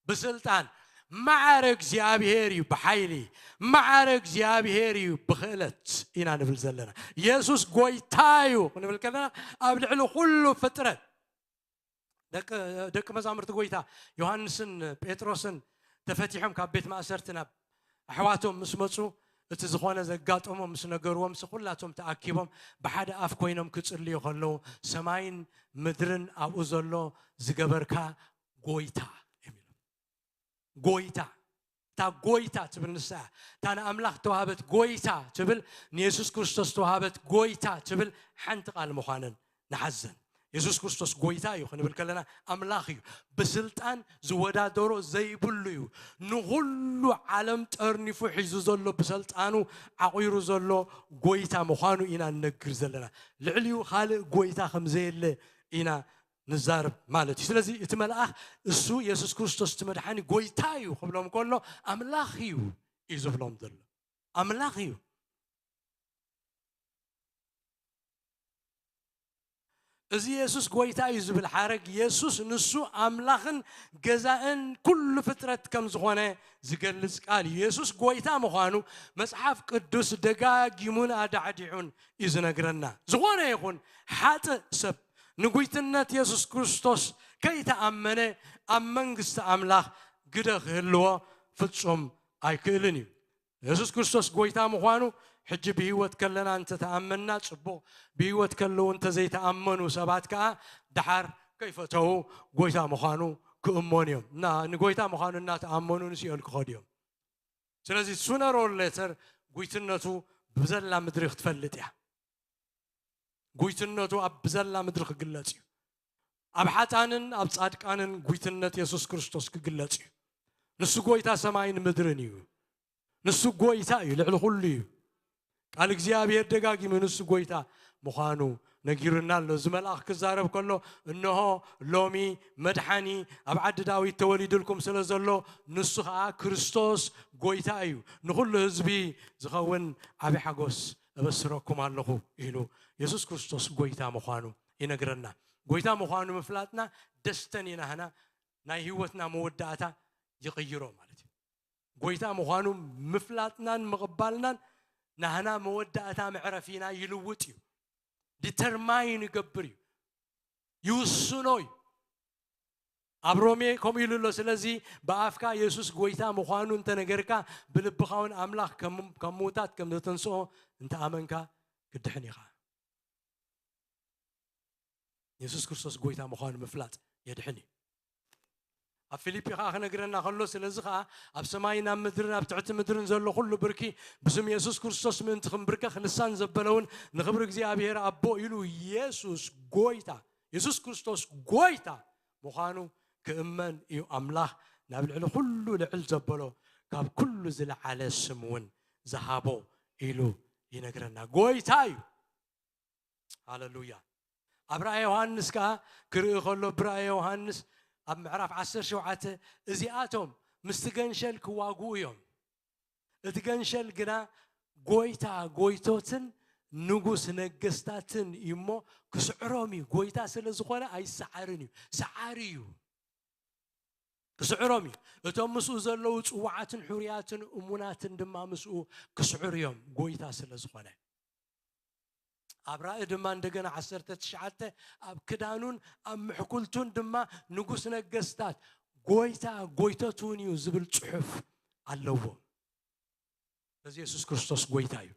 ብስልጣን፣ ማዕረ እግዚኣብሔር እዩ ብሓይሊ፣ ማዕረ እግዚኣብሔር እዩ ብኽእለት ኢና ንብል ዘለና። የሱስ ጎይታ እዩ ክንብል ከለና፣ ኣብ ልዕሊ ኩሉ ፍጥረት ደቂ፣ ደቂ መዛሙርቲ ጎይታ ዮሃንስን ጴጥሮስን ተፈቲሖም ካብ ቤት ማእሰርቲ ናብ ኣሕዋቶም ምስ መጹ፣ እቲ ዝኾነ ዘጋጠሞም ምስ ነገርዎም፣ ምስ ኩላቶም ተኣኪቦም ብሓደ ኣፍ ኮይኖም ክጽልዩ ከለዉ፣ ሰማይን ምድርን ኣብኡ ዘሎ ዝገበርካ ጎይታ እዮም ኢሎም። ጎይታ፣ እታ ጎይታ ትብል ንሳ እያ። እታ ንኣምላኽ ተዋህበት ጎይታ ትብል፣ ንየሱስ ክርስቶስ ተዋህበት ጎይታ ትብል ሓንቲ ቃል ምዃነን ንሓዘን። የሱስ ክርስቶስ ጎይታ እዩ ክንብል ከለና፣ ኣምላኽ እዩ። ብስልጣን ዝወዳደሮ ዘይብሉ እዩ። ንኹሉ ዓለም ጠርኒፉ ሒዙ ዘሎ፣ ብሰልጣኑ ዓቑሩ ዘሎ ጎይታ ምዃኑ ኢና ንነግር ዘለና። ልዕሊኡ ካልእ ጎይታ ከም ዘየለ ኢና ንዛረብ ማለት እዩ። ስለዚ እቲ መልኣኽ፣ እሱ የሱስ ክርስቶስ እቲ መድሓኒ ጎይታ እዩ ክብሎም ከሎ፣ ኣምላኽ እዩ እዩ ዝብሎም ዘሎ። ኣምላኽ እዩ። እዚ የሱስ ጎይታ እዩ ዝብል ሓረግ፣ የሱስ ንሱ ኣምላኽን ገዛእን ኩሉ ፍጥረት ከም ዝኾነ ዝገልጽ ቃል እዩ። የሱስ ጎይታ ምዃኑ መጽሓፍ ቅዱስ ደጋጊሙን ኣዳዕዲዑን እዩ ዝነግረና። ዝኾነ ይኹን ሓጥእ ሰብ ንጉይትነት የሱስ ክርስቶስ ከይተኣመነ፣ ኣብ መንግስቲ ኣምላኽ ግደ ክህልዎ ፍጹም ኣይክእልን እዩ። የሱስ ክርስቶስ ጎይታ ምዃኑ ሕጂ ብህይወት ከለና እንተተኣመንና ጽቡቕ፣ ብህይወት ከለዉ እንተዘይተኣመኑ ሰባት ከኣ ደሓር ከይፈተዉ ጎይታ ምዃኑ ክእመኑ እዮም። እና ንጎይታ ምዃኑ እናተኣመኑ ንሲኦል ክኸዱ እዮም። ስለዚ sooner or later ጉይትነቱ ብዘላ ምድሪ ክትፈልጥ እያ። ጉይትነቱ ኣብ ብዘላ ምድሪ ክግለጽ እዩ። ኣብ ሓጥኣንን ኣብ ጻድቃንን ጉይትነት የሱስ ክርስቶስ ክግለጽ እዩ። ንሱ ጎይታ ሰማይን ምድርን እዩ። ንሱ ጎይታ እዩ፣ ልዕሊ ኩሉ እዩ። ቃል እግዚኣብሔር ደጋጊሙ ንሱ ጎይታ ምዃኑ ነጊሩና ኣሎ። እዚ መልኣኽ ክዛረብ ከሎ፣ "እንሆ ሎሚ መድሓኒ ኣብ ዓዲ ዳዊት ተወሊዱልኩም ስለ ዘሎ፣ ንሱ ኸኣ ክርስቶስ ጎይታ እዩ። ንኹሉ ህዝቢ ዝኸውን ዓቢ ሓጎስ እበስረኩም ኣለኹ" ኢሉ የሱስ ክርስቶስ ጎይታ ምዃኑ ይነግረና። ጎይታ ምዃኑ ምፍላጥና ደስተን እዩ ናህና ናይ ህይወትና መወዳእታ ይቕይሮ ማለት እዩ። ጎይታ ምዃኑ ምፍላጥናን ምቕባልናን ናህና መወዳእታ መዕረፊና ይልውጥ እዩ። ዲተርማይን ይገብር እዩ። ይውስኖ እዩ። ኣብ ሮሜ ከምኡ ኢሉ ኣሎ። ስለዚ ብኣፍካ የሱስ ጎይታ ምዃኑ እንተነገርካ፣ ብልብኻ እውን ኣምላኽ ከም፣ ካብ ምዉታት ከም ዘተንስኦ እንተኣመንካ፣ ክትድሕን ኢኻ። የሱስ ክርስቶስ ጎይታ ምዃኑ ምፍላጥ የድሕን እዩ። ኣብ ፊልጲ ኸኣ ክነግረና ከሎ፣ ስለዚ ኸኣ ኣብ ሰማይን ኣብ ምድርን ኣብ ትሕቲ ምድርን ዘሎ ኩሉ ብርኪ ብስም የሱስ ክርስቶስ ምእንቲ ክንብርከኽ፣ ልሳን ዘበለ እውን ንኽብሪ እግዚኣብሔር ኣቦ ኢሉ የሱስ ጎይታ፣ የሱስ ክርስቶስ ጎይታ ምዃኑ ክእመን እዩ። ኣምላኽ ናብ ልዕሊ ኩሉ ልዕል ዘበሎ ካብ ኩሉ ዝለዓለ ስም እውን ዝሃቦ ኢሉ ይነግረና። ጎይታ እዩ። ሃለሉያ። ኣብ ራእየ ዮሃንስ ከኣ ክርኢ ከሎ፣ ብራእየ ዮሃንስ ኣብ ምዕራፍ ዓሰርተ ሸውዓተ፣ እዚኣቶም ምስቲ ገንሸል ክዋግኡ እዮም። እቲ ገንሸል ግና ጎይታ ጎይቶትን ንጉስ ነገስታትን እዩ እሞ ክስዕሮም እዩ። ጎይታ ስለ ዝኾነ ኣይሰዓርን እዩ፣ ሰዓሪ እዩ። ክስዕሮም እዩ። እቶም ምስኡ ዘለዉ ጽዋዓትን ሕሩያትን እሙናትን ድማ ምስኡ ክስዕሩ እዮም፣ ጎይታ ስለ ዝኾነ። ኣብ ራእይ ድማ እንደገና ዓሰርተ ትሽዓተ ኣብ ክዳኑን ኣብ ምሕኩልቱን ድማ ንጉስ ነገስታት፣ ጎይታ ጎይተቱን እዩ ዝብል ጽሑፍ ኣለዎ። ስለዚ የሱስ ክርስቶስ ጎይታ እዩ።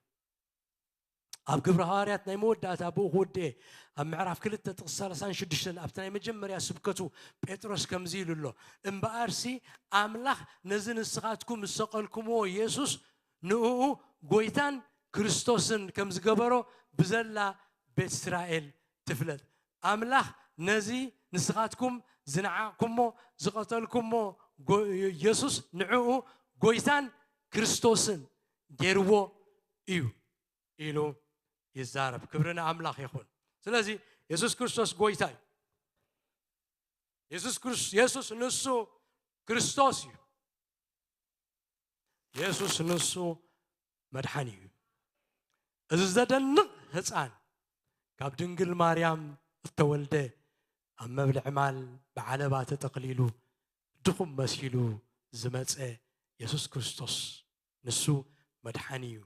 ኣብ ግብሪ ሃዋርያት ናይ መወዳእታ ብኡ ክውድኤ ኣብ ምዕራፍ ክልተ ጥቕሲ ሰላሳን ሽዱሽተን ኣብቲ ናይ መጀመርያ ስብከቱ ጴጥሮስ ከምዚ ኢሉ ኣሎ፣ እምበኣርሲ ኣምላኽ ነዚ ንስኻትኩም ዝሰቐልኩምዎ የሱስ ንእኡ ጎይታን ክርስቶስን ከም ዝገበሮ ብዘላ ቤት እስራኤል ትፍለጥ። ኣምላኽ ነዚ ንስኻትኩም ዝነዓቕኩሞ ዝቐተልኩሞ ጎ- የሱስ ንዕኡ ጎይታን ክርስቶስን ገይርዎ እዩ ኢሉ ይዛረብ። ክብሪ ንኣምላኽ ይኹን። ስለዚ የሱስ ክርስቶስ ጎይታ እዩ። የሱስ ክርስ- የሱስ ንሱ ክርስቶስ እዩ። የሱስ ንሱ መድሓኒ እዩ። እዚ ዘደንቕ ህፃን ካብ ድንግል ማርያም እተወልደ ኣብ መብልዒ ማል ብዓለባ ተጠቕሊሉ ድኹም መሲሉ ዝመፀ የሱስ ክርስቶስ ንሱ መድሓኒ እዩ።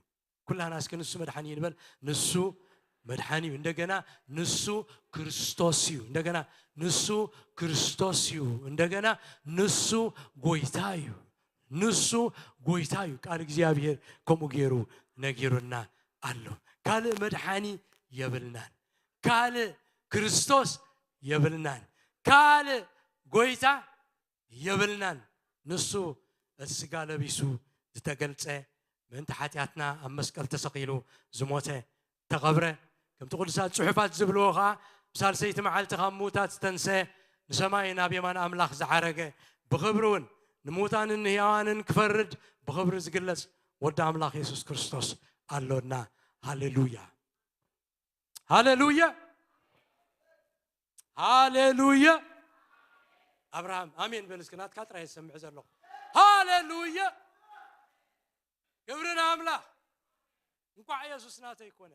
ኩላና እስኪ ንሱ መድሓኒ እዩ ንበል። ንሱ መድሓኒ እዩ። እንደገና ንሱ ክርስቶስ እዩ። እንደገና ንሱ ክርስቶስ እዩ። እንደገና ንሱ ጎይታ እዩ። ንሱ ጎይታ እዩ። ቃል እግዚኣብሔር ከምኡ ገይሩ ነጊሩና ኣሎ። ካልእ መድሓኒ የብልናን። ካልእ ክርስቶስ የብልናን። ካልእ ጎይታ የብልናን። ንሱ እቲ ስጋ ለቢሱ ዝተገልጸ ምእንቲ ሓጢኣትና ኣብ መስቀል ተሰቒሉ ዝሞተ ተቐብረ። ከምቲ ቅዱሳት ጽሑፋት ዝብልዎ ኸኣ ብሳልሰይቲ መዓልቲ ካብ ምዉታት ዝተንሰ ንሰማይ ናብ የማን ኣምላኽ ዝዓረገ ብኽብሪ እውን ንምዉታንን ንህያዋንን ክፈርድ ብኽብሪ ዝግለጽ ወዲ ኣምላኽ የሱስ ክርስቶስ ኣሎና። ሃሌሉያ። ሃሌሉያ። ሃሌሉያ። ኣብርሃም ኣሜን በል እስኪ። ናትካ ጥራይ ዝሰምዕ ዘለኹ። ሃሌሉያ። ክብሪ ንኣምላኽ። እንኳዕ የሱስ ናተይ ኮነ።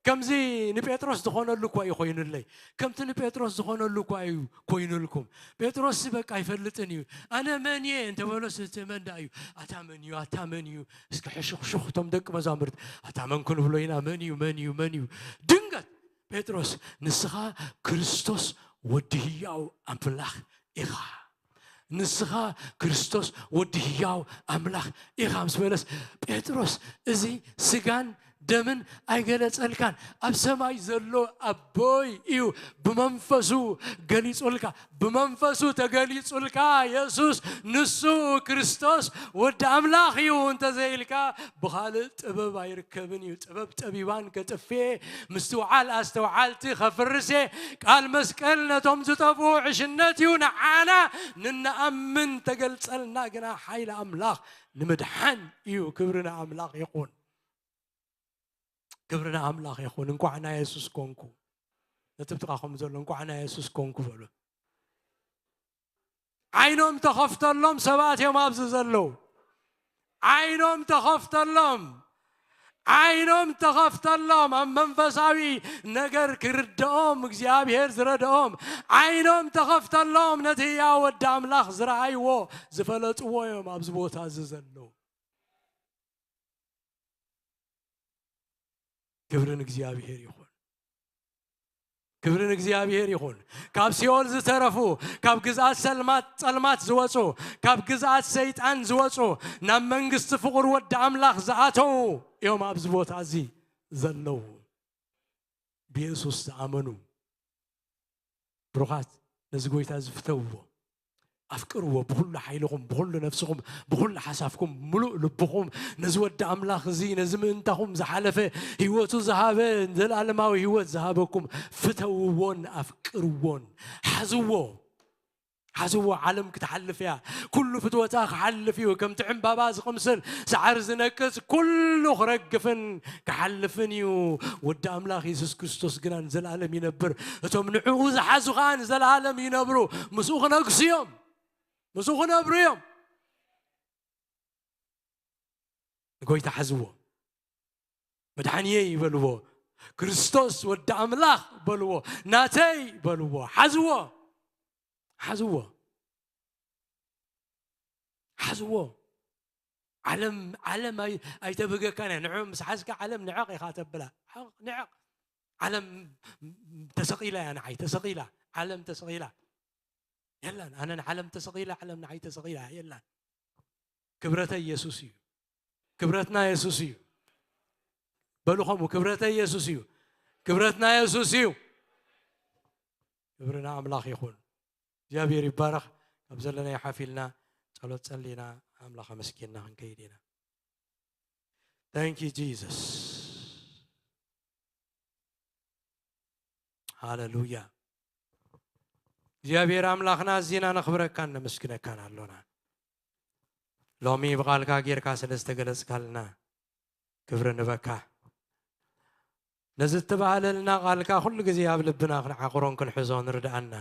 ከምዚ ንጴጥሮስ ዝኾነሉ እኳ እዩ ኮይኑለይ። ከምቲ ንጴጥሮስ ዝኾነሉ እኳ እዩ ኮይኑልኩም። ጴጥሮስ በቃ ኣይፈልጥን እዩ። ኣነ መን እየ እንተበሎስ እቲ መን ደኣ እዩ? ኣታ መን እዩ? ኣታ መን እዩ? እስኪ ሕሹኽሹኽ እቶም ደቂ መዛሙርት ኣታ መን ክንብሎ ኢና? መን እዩ? መን እዩ? መን እዩ? ድንገት ጴጥሮስ ንስኻ ክርስቶስ ወዲ ህያው ኣምላኽ ኢኻ። ንስኻ ክርስቶስ ወዲ ህያው ኣምላኽ ኢኻ ምስ በለስ ጴጥሮስ እዚ ስጋን ደምን ኣይገለጸልካን፣ ኣብ ሰማይ ዘሎ ኣቦይ እዩ ብመንፈሱ ገሊጹልካ። ብመንፈሱ ተገሊጹልካ የሱስ ንሱ ክርስቶስ ወዲ ኣምላኽ እዩ እንተዘይልካ ብኻልእ ጥበብ ኣይርከብን እዩ። ጥበብ ጠቢባን ከጥፍኤ ምስትውዓል ኣስተውዓልቲ ከፍርሴ ቃል መስቀል ነቶም ዝጠፍኡ ዕሽነት እዩ። ንዓና ንነኣምን ተገልጸልና ግና ሓይሊ ኣምላኽ ንምድሓን እዩ። ክብሪ ንኣምላኽ ይኹን። ክብሪ ንኣምላኽ ይኹን። እንኳዕ ናይ የሱስ ኮንኩ። ነቲ ብጥቓኹም ዘሎ እንኳዕ ናይ የሱስ ኮንኩ በሉ። ዓይኖም ተኸፍተሎም ሰባት እዮም ኣብዚ ዘለዉ። ዓይኖም ተኸፍተሎም። ዓይኖም ተኸፍተሎም። ኣብ መንፈሳዊ ነገር ክርድኦም እግዚኣብሔር ዝረድኦም ዓይኖም ተኸፍተሎም። ነቲ ህያው ወዲ ኣምላኽ ዝረኣይዎ ዝፈለጥዎ እዮም ኣብዚ ቦታ እዚ ዘለዉ። ክብሪ ንእግዚኣብሔር ይኹን። ክብሪ ንእግዚኣብሔር ይኹን። ካብ ሲኦል ዝተረፉ፣ ካብ ግዝኣት ሰልማት ጸልማት ዝወጹ፣ ካብ ግዝኣት ሰይጣን ዝወጹ፣ ናብ መንግስቲ ፍቑር ወዲ ኣምላኽ ዝኣተዉ እዮም ኣብዚ ቦታ እዚ ዘለዉ። ብየሱስ ዝኣመኑ ብሩኻት፣ ነዚ ጎይታ እዚ ፍተውዎ፣ ኣፍቅርዎ፣ ብኹሉ ሓይልኹም፣ ብኹሉ ነፍስኹም፣ ብኹሉ ሓሳብኩም፣ ምሉእ ልብኹም። ነዚ ወዲ ኣምላኽ እዚ፣ ነዚ ምእንታኹም ዝሓለፈ ህይወቱ ዝሃበ፣ ዘለኣለማዊ ህይወት ዝሃበኩም ፍተውዎን ኣፍቅርዎን። ሓዝዎ። ሓዝዎ። ዓለም ክትሓልፍ እያ። ኩሉ ፍትወታ ክሓልፍ እዩ። ከምቲ ዕምባባ ዝቕምስል፣ ሳዕሪ ዝነቅጽ፣ ኩሉ ክረግፍን ክሓልፍን እዩ። ወዲ ኣምላኽ የሱስ ክርስቶስ ግና ንዘለኣለም ይነብር። እቶም ንዕኡ ዝሓዙ ኸኣ ንዘለኣለም ይነብሩ። ምስኡ ክነግሱ እዮም። ምስኡ ክነብሩ እዮም። ንጎይታ ሓዝዎ። መድሓንየይ በልዎ፣ ክርስቶስ ወዲ ኣምላኽ በልዎ፣ ናተይ በልዎ። ሓዝዎ፣ ሓዝዎ፣ ሓዝዎ። ዓለም፣ ዓለም ኣይ-፣ ኣይተብህገካን እያ። ንዑ ምስ ሓዝካ ዓለም ንዕቕ ኢኻ ተብላ። ሓቕ፣ ንዕቕ። ዓለም ተሰቒላ እያ ንዓይ፣ ተሰቒላ። ዓለም ተሰቒላ። የላን። ኣነ ንዓለም ተሰቒላ፣ ዓለም ንዓይ ተሰቒላ። የላን። ክብረተይ የሱስ እዩ። ክብረትና የሱስ እዩ። በሉ ከምኡ፣ ክብረተይ የሱስ እዩ። ክብረትና የሱስ እዩ። ክብሪ ንኣምላኽ ይኹን። እግዚኣብሔር ይባረኽ። ካብ ዘለናዮ ሓፍ ኢልና ጸሎት ጸሊና ኣምላኽ ኣመስጊንና ክንከይድ ኢና። Thank you Jesus. ሃሌሉያ። እግዚኣብሔር ኣምላኽና ኣዚና ነኽብረካን ነመስግነካን ኣሎና። ሎሚ ብቓልካ ጌርካ ስለ ዝተገለጽካልና ክብሪ ንበካ። ነዚ እተባህለልና ቃልካ ኩሉ ግዜ ኣብ ልብና ክንዓቕሮን ክንሕዞን ርድኣና።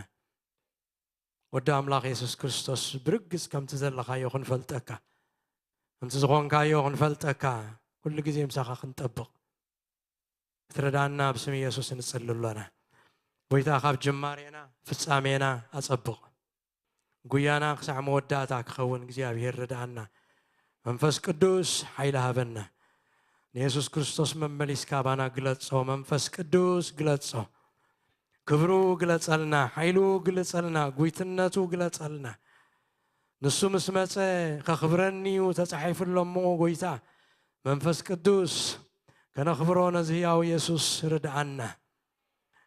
ወዲ ኣምላኽ የሱስ ክርስቶስ ብርግጽ ከምቲ ዘለኻዮ ክንፈልጠካ፣ ከምቲ ዝኾንካዮ ክንፈልጠካ፣ ኩሉ ግዜ ምሳኻ ክንጠብቕ ክትረድኣና ኣብ ስም የሱስ ንጽሊ ኣሎና። ጎይታ ካብ ጅማሬና ፍጻሜና ኣጸብቕ። ጉያና ክሳዕ መወዳእታ ክኸውን እግዚኣብሔር ርድኣና። መንፈስ ቅዱስ ሓይሊ ሃበና። ንየሱስ ክርስቶስ መመሊስካ ባና ግለጾ። መንፈስ ቅዱስ ግለጾ። ክብሩ ግለጸልና፣ ሓይሉ ግለጸልና፣ ጉይትነቱ ግለጸልና። ንሱ ምስ መጸ ከኽብረኒ እዩ ተጻሒፉ ኣሎ እሞ ጎይታ መንፈስ ቅዱስ ከነኽብሮ ነዚ ህያው የሱስ ርድኣና።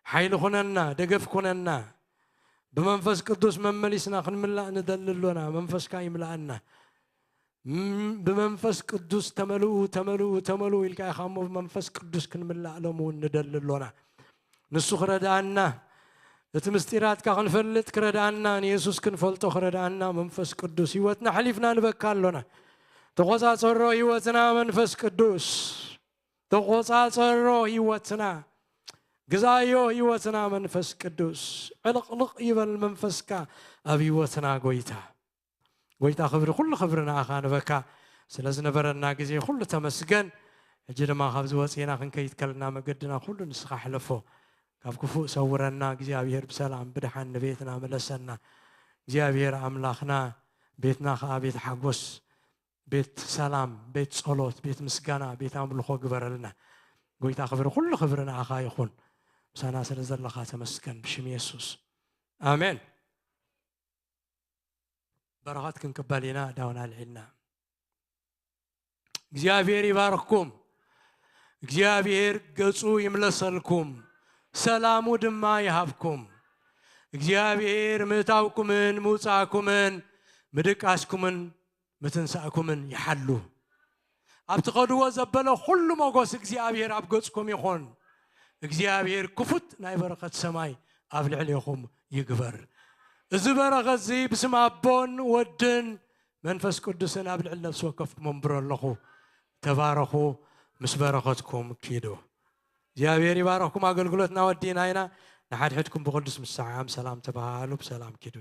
ሓይሊ ኩነና፣ ደገፍ ኩነና። ብመንፈስ ቅዱስ መመሊስና ክንምላእ ንደሊ ኣሎና። መንፈስካ ይምልኣና። ም-፣ ብመንፈስ ቅዱስ ተመልኡ፣ ተመልኡ፣ ተመልኡ ኢልካ ኢኻ እሞ ብመንፈስ ቅዱስ ክንምላእ ሎም እውን ንደሊ ኣሎና። ንሱ ክረድኣና፣ እቲ ምስጢራትካ ክንፈልጥ ክረድኣና፣ ንየሱስ ክንፈልጦ ክረድኣና መንፈስ ቅዱስ ህይወትና ሓሊፍና ንበካ ኣሎና። ተቆጻጸሮ ህይወትና መንፈስ ቅዱስ። ተቆጻጸሮ ህይወትና። ግዛዮ ህይወትና መንፈስ ቅዱስ። ዕልቕልቕ ይበል መንፈስካ ኣብ ህይወትና ጎይታ። ጎይታ ክብሪ፣ ኩሉ ክብሪ ንኣኻ ንበካ። ስለ ዝነበረና ግዜ ኩሉ ተመስገን። ሕጂ ድማ ካብዚ ወፂና ክንከይድ ከለና መገድና ኩሉ ንስኻ ሕለፎ። ካብ ክፉእ ሰውረና እግዚኣብሔር፣ ብሰላም ብድሓን ንቤትና መለሰና። እግዚኣብሔር ኣምላኽና ቤትና ኸዓ ቤት ሓጎስ፣ ቤት ሰላም፣ ቤት ጸሎት፣ ቤት ምስጋና፣ ቤት ኣምልኾ ግበረልና። ጎይታ ክብሪ፣ ኩሉ ክብሪ ንኣኻ ይኹን። ምሳና ስለ ዘለኻ ተመስገን ብሽም የሱስ። ኣሜን። በረኸት ክንቅበል ኢና። ዳውን ኣልዒልና። እግዚኣብሔር ይባርኽኩም። እግዚኣብሔር ገጹ ይምለሰልኩም፣ ሰላሙ ድማ ይሃብኩም። እግዚኣብሔር ምእታውኩምን ምውጻእኩምን ምድቃስኩምን ምትንሳእኩምን ይሓሉ። ኣብ ትኸድዎ ዘበለ ኩሉ ሞጎስ እግዚኣብሔር ኣብ ገጽኩም ይኹን። እግዚኣብሔር ክፉት ናይ በረኸት ሰማይ ኣብ ልዕሌኹም ይግበር። እዚ በረኸት እዚ ብስም ኣቦን ወድን መንፈስ ቅዱስን ኣብ ልዕሊ ነፍሲ ወከፍኩም ኣንብሮ ኣለኹ። ተባረኹ፣ ምስ በረኸትኩም ኪዱ። እግዚኣብሔር ይባረኽኩም። ኣገልግሎትና ወዲእና ኢና። ንሓድሕድኩም ብቅዱስ ምሰዓዓም ሰላም ተባሃሉ፣ ብሰላም ኪዱ።